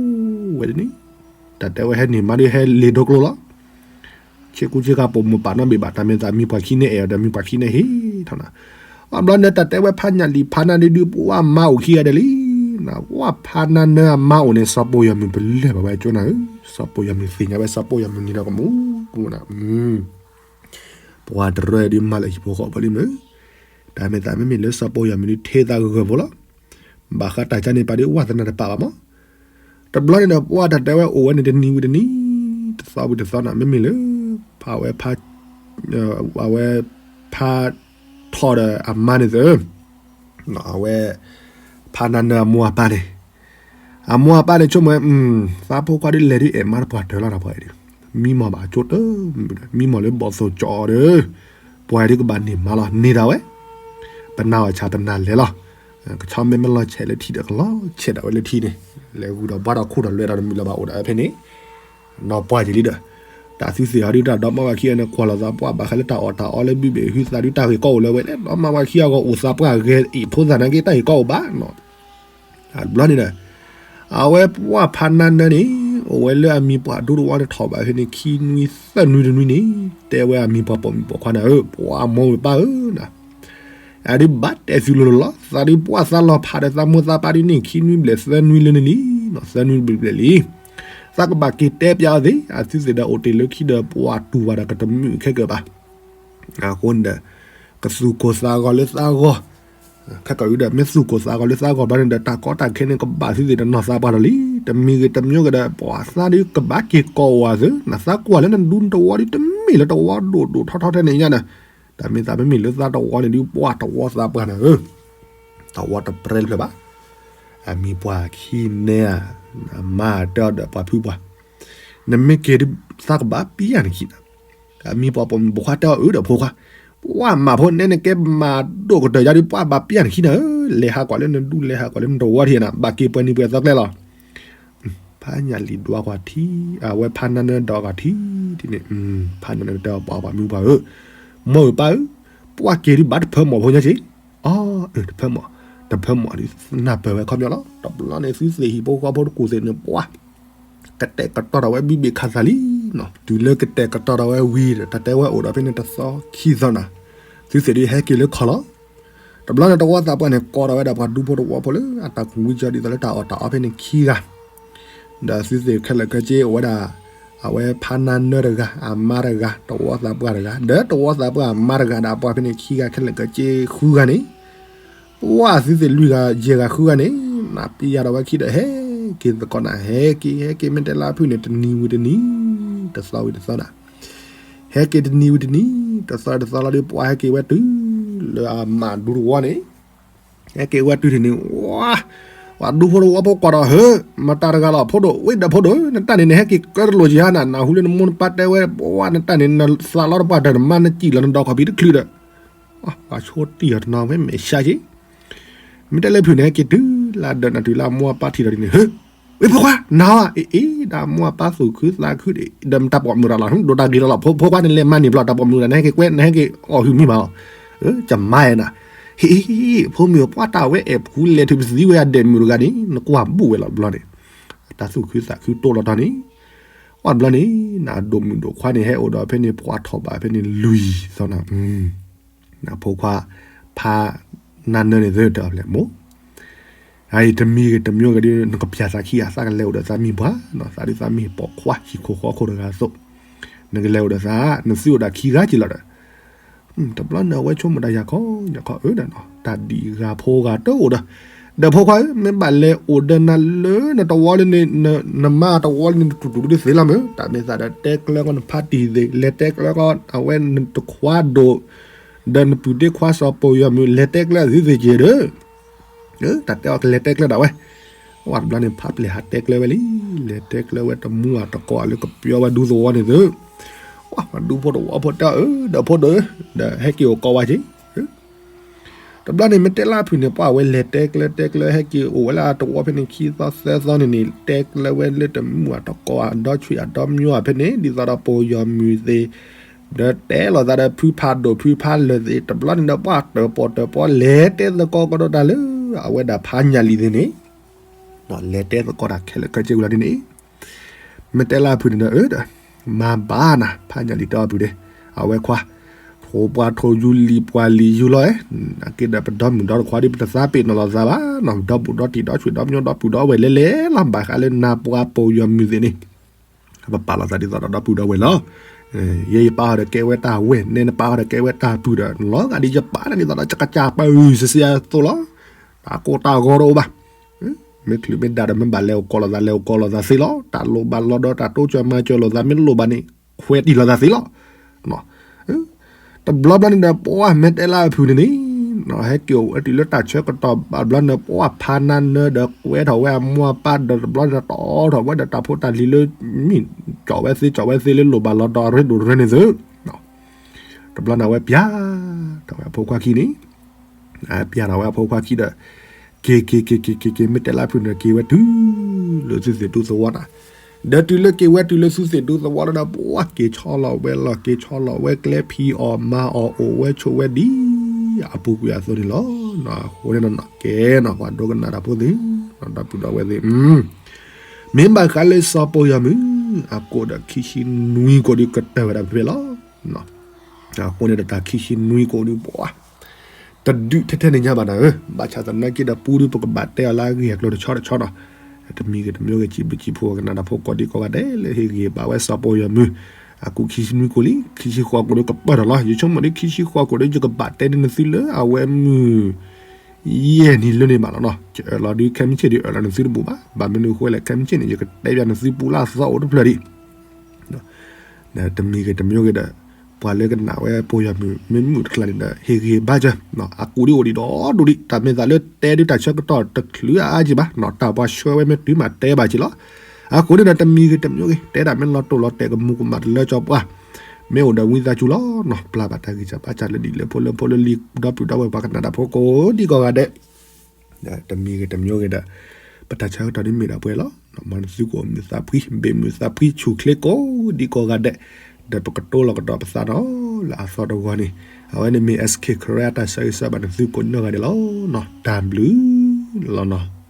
်ဝဲဒ်န့ၣ်, တၢ်တဲဝဲဟဲန့ၢ်မါဒုးဟဲလ့ၤဒိကျိလီၤ. ဆ့ကူဆ့ကၤပိာ်မုၣ်ပာ်နီတဘ့ၣ်ဘၣ်, တၢ်မ့ၢ်သးမံၤပှၤခံန့ၣ်အဲၣ်အီၤဒီး မံၤပှၤခံန့ၣ်ဟ့ၣ်ထီၣ်နၤ. အဘျီန့ၣ် တၢ်တဲဝဲဖါညၣ်လံၤဖါနၢနၢဒုး ပှၤမါအိၣ်ခံဂၤဒဲးလံ, ပှၤဖါနၢနၢအမါအိၣ်န့ၣ် စီၤပိၢ်ယီၤမုၣ်ပလဲၢ်ဘၣ်ဝဲကၠိနၤဧၢ, စီၤပိၢ်ယီၤမုၣ်သ့ၣ်ညါဝဲ စီၤပိၢ်ယီၤမုၣ်န့ၣ်ဒီးကမူၣ်နၤ, ပှၤတရၢဒုးမၤလၢဟံၣ်ဖိဃီဖိလံမ့ၢ်, တၢ်မ့ၢ်သးမ့မ့ၢ်လၢစီၤပိၢ်ယီၤမုၣ်ဒုးထဲသးဂၢၢ်ဖိလီၤ. ဘၣ်ဃးတၢ်ကန့ၣ်ပာ်ဒုး ဝါသနာတပာ်ဘၣ်မး. တဘျီန့ၣ်ဒီး ပှၤတၢ်တဲဝဲအိၣ်ဝဲန့ၣ် တနံၤဝံၤတနံၤ, တသီဝံၤတသီနၤ, မ့မ့ၢ်လၢ ဖါဝဲ ဖါ အဝဲ ဖါထီၣ်ဒီးအမါန့ၣ်သ့ၣ်, အဝဲ ဖါနၢနၢအမိၢ်အပၢ်န့ၣ်, အမိၢ်အပၢ်န့ၣ်ဆိကမိၣ်ဝဲ သးဖိခွါဒုးလဲၤဒုးအဲၣ်မါတပှၢ်တၢၢ်လီၤနၤ ပှၤအံၤဒုး, မံမီၢ်ဘၣ်ကၠိတမုာ်ဒီး မံမီၢ်လၢဘီၣ်သိၣ်ကၠီအီၤဒီး ပှၤဒုးကဘၣ်န့ၢ်မါလီၤ န့ၢ်ဒၣ်ဝဲ, ပနၢ်အီၣ်ဆၣ်ပနၢ်လဲၤလီၤ, ကဆီမ့ၢ်မ့ၢ်လီၤဆဲးလၢထံဒီးကလီၤဆဲးဒၣ်ဝဲလၢထံန့ၣ်, လဲၤဂုာ်ဒီးဘှါဒီးခိၣ်ဒီးလွဲဒီးတမုာ်လၢၤဘၣ်အိၣ်ဒီးဖဲန့ၣ်, နီၢ်ပှၢ်က့ၤလံဒီး, တၢ်သုသ့ၣ်ဟီဒုးတၢ်ဒီမါဝၤခံဂၤန့ၣ် ကွၢ်လိာ်သးပှၢ်ဘၣ်ဃးလၢတၢ်အီၣ်တၢ်အီလၢဘုဘ့ၣ်ဟုသးဒုး တၢ်ဂ့ၢ်ကီအိၣ်လၢဝဲလဲၣ်, ဒီမါဝၤခံဂၤဂီၢ်အိၣ်သးပှၢ်ဂဲၤအ့ၣ်ဖိသၣ်နာ်က့ တၢ်ဂ့ၢ်ကီအိၣ်ဘၣ်နီၤ တဘျီန့ၣ်ဒီး, အဝဲပှၢ်ဖးနါနၢန့ၣ်, အိၣ်ဝဲလၢအမံၤပှၢ်ဒူသဝီန့ၣ် ထီၣ်ဘၣ်ဖဲန့ၣ် ခံနွံသၢနွံတနွံန့ၣ်, တဲဝဲအမံၤပှၢ်ပိာ်မုၣ်ပိာ်ခွါန့ၣ်ဧၢ, ပှၢ်မိၢ်ဝဲပၢ်ဧၢ, အဒုးဘၣ်တဲသုလိၤလိၤလီၤ, သးဒုးပှၢ်သးလီၤဖးဒီးသးမိၢ်သးပၢ်ဒုးန့ၣ် ခံနွံဘျဲၣ်သၢနွံလၢန့ၣ်လံ, သၢနွံဘျဲၣ်လံ, သးကဘၣ်က့ၤတဲပျးအီၤသ့, အသုသ့ၣ်ဒီးအိၣ်တ့ၢ်လၢခံဒီးပှၢ်တူၢ်ဘၣ်ဒီးကတမုာ်ခဲကၢဘၣ် အဃိန့ၣ်ဒီး, ကသူၣ်ကိၢ်သးဂီၤလၢသးဂီၤ, ခဲကၢဒီး မ့ၢ်သူၣ်ကိၢ်သးဂီၤလၢသးဂီၤဘျီန့ၣ်ဒီး တၢ်ကီတၢ်ခဲန့ၣ် ကဘၣ်သုသ့ၣ်တနီၢ်သးပှၢ်ဒီးလံ, တမံၤဂ့ၤတမံၤဂ့ၤဒီး ပှၤသးဒုးကဘၣ်က့ၤကိးဝဲသု, နသးကွၢ်လၢနဒူနတဝီဒုး တမ့ၢ်လၢတဝီဒိၣ်ဒိၣ်ထီထီထဲန့ၣ်ညါဒီး, တၢ်မ့ၢ်သးမ့မ့ၢ်လၢသးတဝီန့ၣ်ဒုး ပှၢ်တဝီသးပှၢ်န့ၣ်ဧၢ, တဝီတပြဲလၢၤဘၣ် အမံၤပှၢ်ခံနဲဧါ, အမါတဲအီၤဒီးပှၤဖုပှၢ်, နမ့ၢ်က့ၤဒုး သးကဘၣ်ပျၢ်နခံနၤ, အမံၤပှၢ်ပိာ်မုၣ်ပိာ်ခွါတဲအီၤအၢဒီးဖိခွါ, ပှၢ်မၤဖိနဲန့ၣ်ကဲမၤဒိၣ်ကတၢၢ်ယါဒုး ပှၢ်ဘၣ်ပျၢ်နခံနၤဧၢ, လဲၤဟးကွၢ်လၢနဒူလဲၤဟးကွၢ်လၢနတဝီထံနၤ, ဘၣ်က့ၤပှဲၤနံၤပှဲၤသီကျဲလီၤ. ဖးညၣ်လံၤဒွးကွၢ်ထံ, အဝဲဖးနါနၢဒီးကွၢ်ထံ, ဒ်န့ၣ်, ဖးနါနၢတဲအီၤပှၤပှၢ်မုၣ်ပှၢ်ဧၢ, မိၢ်ဧၢပၢ်ဧၢ, ပှၢ်က့ၤဒုးဘၣ်တဖၢမီၢ်ဖိညါက့ၤ, အၢ တဖၢမီၢ်, တဖၢမီၢ်ဒုး နၢ်ပၢၢ်ဝဲခီပညီလီၤ. တဘျီန့ၣ် သုသ့ၣ်ဟံၣ်ဖိဃီဖိတကူၢ်သ့ၣ်န့ၣ် ပှၢ် ကတဲာ်ကတီၤထီၣ်ဝဲဘံဘ့ၣ်ခးသးလံနီၤ, တုၤလၢကတဲာ်ကတီၤထီၣ်ဝဲဝံၤဒီး တၢ်တဲဝဲအိၣ်ဒီးဖဲန့ၣ်တသီခံသီနၤ, သုသ့ၣ်ဒုးဟဲက့ၤလၢခီၣ်လီၤ. တဘျီန့ၣ် တဝီသးပှၢ်န့ၣ် ကိးထီၣ်ဝဲဒၣ်ပှၤဒူဖိတဝီဖိလၢအတၢ်ကူၣ်ဝံကၠီဒ်သိးလၢတၢ်အီၣ်တၢ်အီဖဲန့ၣ်ခံဂၤ, ဒီးသုသ့ၣ်ခဲလၢာ်ခဲဆ့အိၣ်ဝဲဒၣ်, အဝဲဖးနါနၢတဂၤ အမါတဂၤ တဝီသးပှၢ်တဂၤ ဒီးတဝီသးပှၢ်အမါတဂၤဒီး ပှၤဖဲန့ၣ်ခံဂၤခဲလၢာ်ခဲဆ့ဃုဂၤန့ၣ် ပှၢ်သုသ့ၣ်လွံၢ်ဂၤယဲၢ်ဂၤဃုဂၤန့ၣ်, နပျၢ်ထီၣ်ဝဲခံဒီး ဟဲက့ၤသကိးနၤ, ဟဲက့ၤ ဟဲက့ၤ မ့ၢ်တဲလၢအဖုၣ်န့ၣ် တနံၤဝံၤတနံၤ, တသီဝံၤတသီနၤ, ဟဲက့ၤတနံၤဝံၤတနံၤ, တသီတသီလီၤဒီး ပှၢ်ဟဲက့ၤဝဲတုၤလၢအမါဒူသဝီန့ၣ်, ဟဲက့ၤဝဲတုၤန့ၣ်န့ၣ်, ပှၤဒူဖိတဝီဖိကွၢ်ဒီး ဟၢ, မတၤတဂၤလီၤ ဖိဒိၣ်, ဝဲဒီးဖိဒိၣ်ဧၢ, နတၢ်န့ၣ် နဟဲက့ၤကၢတလိာ်က့ၤဟါနၤ, နဟူလၢနမိၢ်နပၢ်တဲဝဲ, ပှၢ်နတၢ်န့ၣ် နသးလီတပှၢ်တၢၢ် နမါနစံၣ်လီၤ နဒီးခီၣ်ဖံးတချုးဒီး ပှၤဆိတံၢ်အီၤတနီၤဝဲ မဲာ်ဆှးက့ၤ, မ့ၢ်တဲလၢဖုၣ်န့ၣ်ဟဲက့ၤတုၤလၢအဒၢးနၤတုၤလၢအမိၢ်အပၢ်ထံၣ်ဒီးဒ်န့ၣ်, ဟၢ, ဝဲဖိခွါ နၤဧါ, အ့ၣ်အ့ၣ် ဒီးအမိၢ်အပၢ်သူၣ်ခုသးခုဒီး တၢ်ပိာ်မုၣ်တၢ်လီၤ ဒိးတၢ်ဂ့ၤတၢ်လီၤ ဖိခွါန့ၣ်လဲၤမၤန့ၢ်ဘျီ တၢ်ပိာ်မုၣ်တၢ်န့ၣ် ဟဲက့ၤကွဲ နဟဲက့ၤအီၣ်ဟုၣ်မံဘၣ်အီၤ, ကမါအဲၣ်နၤ, ဟ့ၣ်အ့ၣ် ဖိမုၣ်ပှၢ်တၢ်ဝဲအဲၣ်ပူၤလဲၤထုးပသံဝဲအဒဲးမုၣ်တဂၤန့ၣ် နကွၢ်ဘူးဝဲလီၤတဘျီန့ၣ်, တၢ်သူၣ်ခုသးခုတိၢ်လီၤတီၤန့ၣ်, အီၣ်တဘျီန့ၣ် နဒိၣ်မုၣ်ဒိၣ်ခွါန့ၣ် ဟဲအိၣ်ဒီးဖဲန့ၣ် ပှၢ်ထီၣ်ဘၣ်ဖဲန့ၣ်လွံၢ်သီနၤ နဖိခွါ ဖးနါနၢန့ၣ် သတၢ်အီၤဖျဲၣ်မိၢ်, အအံၤတမံၤဂ့ၤတမံၤဂ့ၤဒီး နကပျၢ်သးခံဂၤ သးကလဲၤအိၣ်ဒီးသးမံၤပှၢ်နီၤ, သးဒုးသးမ့ၢ်ပိာ်ခွါဟံၣ်ခိၣ်ဃီခိၣ်တဂၤအသိး, နကလဲၤအိၣ်ဒီးသး, နသုအိၣ်ဒၣ်ခံဂၤက့ၤလီၤဒီး, တဘျီန့ၣ် အဝဲဆိကမိၣ်တၢ်ယၤခီ ယၤခီအၢဒီးနီၤ, တၢ်ဒံးဂၤဖိဂၤတအိၣ်ဒီး, ဒီးဖိခွါဧၢ, မ့ၢ်ဘၣ်လဲၤအိၣ်ဒီးနၤလၢနတဝီလၢန့ၣ်, နမါတဝီလၢန့ၣ် နတူၢ်တူၢ်ဒုးသ့လီၤမ့ၢ်, တၢ်မ့ၢ်သးဒီးတဲကျၢၤကီးနဖါတံၢ်သ့ၣ်, လဲၤတဲကျၢၤကီး အဝဲနတခွါဒိၣ် ဒီးနပုၢ်ဒ့ခွါစီၤပိာ်ယီၤမုၣ် လဲၤတဲကျၢၤသုသ့ၣ်က့ၤဒီး, တၢ်တဲအီၤကလဲၤတဲကျၢၤဒၣ်ဝဲ, ဝဲတဘျီန့ၣ် ဖးပျဲၢ်ဟးတဲကျၢၤဝဲလံ, လဲၤတဲကျၢၤဝဲတမူအတကိးလၢကပျီဝဲဒူသဝီန့ၣ်သု, ဝဲဒူဖိတဝီဖိတဲအီၤအၢ ဒီးဖိဒိၣ်ဧၢ, ဒီးဟဲက့ၤအိၣ်ကိးဝဲက့ၤ တဘျီန့ၣ် မ့ၢ်တဲလၢအဖုၣ်န့ၣ် ပှၢ်ဝဲလဲၤတဲကျၢၤတဲကျၢၤ ဟဲက့ၤအိၣ်ဝဲလၢအတဝီဖဲန့ၣ် ခံသီသၢသီန့ၣ်န့ၣ် တဲကျၢၤဝဲလၢတမူအတကိးအဒီဆွံအဒီမညီဖဲန့ၣ် ဒ်သိးဒီးပိာ်ယီၤမုၣ်သ့ၣ်, ဒီးတဲလိာ်သးဒီးဖုဖးဒိၣ်ဖုဖးလၢာ်သ့ၣ်, တဘျီန့ၣ်ဒီး ပှၢ်တၢၣ်ပီၣ်တၢၣ်ပီလဲၤတဲသကိးကဒီးတၢ်လၢ အဝဲဒၣ်ဖးညၣ်လံၤသ့ၣ်န့ၣ်, လဲၤတဲသကိးတၢ်ခဲလၢာ်ခဲဆ့ဝံၤလီၤဒ်န့ၣ် မ့ၢ်တဲလၢအဖုၣ်န့ၣ်ဒီး အၢ ဒီး မၤဘၣ်နၤ ဖးညၣ်လံၤတဲအီၤဖုၣ်ဒ့, အဝဲခွါ ဖိပှၤထိၣ်ယူၤလံၤပှၤလံၤယူၤလီၤ, နာ်က့ဒီး ပဒီမုၣ်ဒီတခွါဒီး ပတသးပ့ၤနီၣ်လိာ်သးဘၣ်နီၤ, ဒီပုၢ်ဒီတံၢ်ဒီဆွံဒီမညီဒီပုၢ်ဒီဝဲၢ်လဲၤလဲၤလီၤ ဘၣ်ဃးလၢနၤပှၤပိာ်ယီၤမုၣ်သ့ၣ်န့ၣ်, ပပာ်လီၤသးဒ်သိးဒီးဒီပုၢ်ဒီဝဲၢ်လီၤ. ယဲယပာ်အီၤဒီးကဲဝဲတၢ်ဝဲၢ်, နဲနပာ်အီၤဒီးကဲဝဲတၢ်ပုၢ်ဒီး လီၤဂာ်ဒ်ယပာ်န့ၣ်ဒ်သိးဒီး ကစၢ်ပၢ်အုၣ်စစံအသိးလီၤ. တၢ်ကိၢ်တၢ်ဂီၤတအိၣ်ဘၣ်. မ့ၢ်ချုးမ့ၢ်ဒၣ်ဒီး မ့ၢ်ဘၣ်လဲၤအိၣ်ကိးလိာ်သး လဲၤအိၣ်ကိးလိာ်သးသ့လီၤ. တၢ်လိၣ်ဘၣ်လီၤဒီး တၢ်တိစၢၤမၤစၢၤလိာ်သး မ့ၢ်လိၣ်ဘၣ်န့ၣ် ခွဲးတံၢ်လိာ်သးသ့လီၤ. တဘျီဘျီန့ၣ်ဒီး ပှၢ်မ့ၢ်တဲလၢအဖုၣ်န့ၣ်န့ၣ် ဟဲက့ၤအိၣ်ဝဲတုၤလၢတၢ်ဆၢကတီၢ်ဘၣ်တဘျီန့ၣ် ပှၢ်ဖးနါနၢၤဒီးကွဲထီၣ်ဝဲအမိၢ်အပၢ်ဒီးတဘျီန့ၣ်တီၣ်ထီၣ်ဝဲဒီးတၢ်ဖိတၢ်လံၤလၢ မ့ၢ်ကၠီၣ်ဝဲသ့ကၠီၣ်ဝဲသ့လၢလိၣ်ဘၣ်လီၤဒီးအရ့ဒိၣ်ရၢန့ၣ်သု တဘျီန့ၣ်အဝဲပျၢ်ထီၣ်ဝဲအဖိခွါခံန့ၣ် ပျၢ်ထီၣ်ဝဲအဖိခွါခံဒီး က့ၤက့ၤက့ၤက့ၤက့ၤက့ၤ မ့ၢ်တဲလၢဖုၣ်န့ၣ် က့ၤဝဲတုၤလၢသုသ့ၣ်ဒူသဝီန့ၣ်, ဒီးတုၤလၢက့ၤဝဲတုၤလၢသုသ့ၣ်ဒူသဝီလီၤဒီး ပှၢ်က့ၤဆီလီၤဝဲလီၤ က့ၤဆီလီၤဝဲကျဲဖံးအီၣ်မၤအီၣ်အိၣ်ဝဲဆိးဝဲဒ် အပူၤကွံာ်အသိးန့ၣ်လီၤ. အဃိန့ၣ် ကဲနီၤ ပှၤဒိကနၣ်တၢ်ဖိသ့ၣ် ဒီပုၢ်ဒီဝဲၢ်သ့ၣ် မ့ၢ်ဘၣ်ဃးလၢစီၤပီယီၤမုၣ် အကိးဒီးခံဆံနွံကိးဒုးကတၢၢ်ဝဲဒၣ်ဖဲဖဲလီၤ. အဃိန့ၣ်ဒီးတၢ်ခံဆံနွံကိးဒုးပှၤ တဒုးထဲထဲန့ၣ်ညါဘၣ်နၤဧၢ, ဘၣ်ဆၣ်သနာ်က့ဒီးပူဒုးပကဘၣ်တဲအီၤလၢအဂ့ၢ်အကျိၤတဆီတဆီနီၤ, တမံၤဂ့ၤတမံၤဂ့ၤ စံးဘျုးစံးဖှိၣ်ကနၣ်တၢ်ဖိကိးဒံကိးဂၤဒဲးလၢဟ့ၣ်ဂံၢ်ဘါဝဲစီၤပီယီၤမုၣ် အကူၣ်ခံဆံနွံကိးလံ, ခံဆံဃိးကိးဒုးကပၢၢ်ထီၣ်လီၤ. ယဆိကမိၣ်ဒ်ခံဆံဃိးကိးဒုး ယကဘၣ်တဲန့ၢ်နသုလၢအဝဲမုၢ် ယဲၢ်နံၤလၢန့ၣ်ဘၣ်လီၤနီၤ. ယအၢၣ်လီၤဒုးခဲမုၢ်ဆ့ၣ်ဒုးအၢၣ်လီၤနသုတဘူၣ်ဘၣ်. ဘၣ်မနုၤအဃိလဲၣ် ခဲမုၢ်ဆ့ၣ်န့ၣ် ယကတဲဘၣ်နသုပူလၢအသီအိၣ်တဖျၢၣ်ဒံး တမံၤဂ့ၤတမံၤဂ့ၤဒီး ပှၤလၢကနၣ်ဝဲပီယီၤမုၣ် မ့ၢ်မုၣ်တခါန့ၣ်ဒီး ဟ့ၣ်ဂံၢ်ဘါစၢၤ အကူဒံးအိၣ်ဒံးဒီးဒိၣ်ဒံး တၢ်မ့ၢ်သးလၢတဲဒုးတၢ်ဆၢကတီၢ်တချုးအါအါက့ဘၣ်နီၤ, တၢ်ပှၤဆှၢဝဲမ့ၢ်တုၤမးတဲဘၣ်က့လီၤ. အဃိန့ၣ်ဒီးတမံၤဂ့ၤတမံၤဂ့ၤ တဲဒၣ်မ့ၢ်လီၤတိၢ်လီၤတဲာ်ကမူးကမၣ်တလၢကၠီပှၢ် မ့ၢ်အိၣ်ဒီးဝံသးစူၤလီၤနီၤ, ပျၢ်ဘၣ်တၢ်ဂံၢ်စၢ်ဘါစၢ်လၢဒ်လၢဖိလၢဖိလၢလံၤ ဒီပုၢ်ဒီဝဲၢ်ပှၤကနၣ်တၢ်ဖိကိးဒံးကိးဂၤဒဲး တမံၤဂ့ၤတမံၤဂ့ၤဒီး ပတၢ်ဆၢကတီၢ်ဒ်မ့ၢ်ဒၣ်ပှဲၤလီၤ. မ်နသုကအိၣ်မုာ်သးဖှံ ဘ့ၣ်မုာ်သးဖှံ ဆူၣ်ချ့ကိးဒံးကိးဂၤဒဲး, ဒီးပကတိၤလီၤကဒီးပသးဒီး လၢအသီတဂီၤန့ၣ် အဝဲန့ၣ်မ့ၢ် S K Karen အတၢ်ဆၢဂ့ၤဆၢဝါဘၣ်နသုကိးနီၢ်ဂၤဒဲးလီၤ. တၢ်ဘျုးလီၤနီၤ.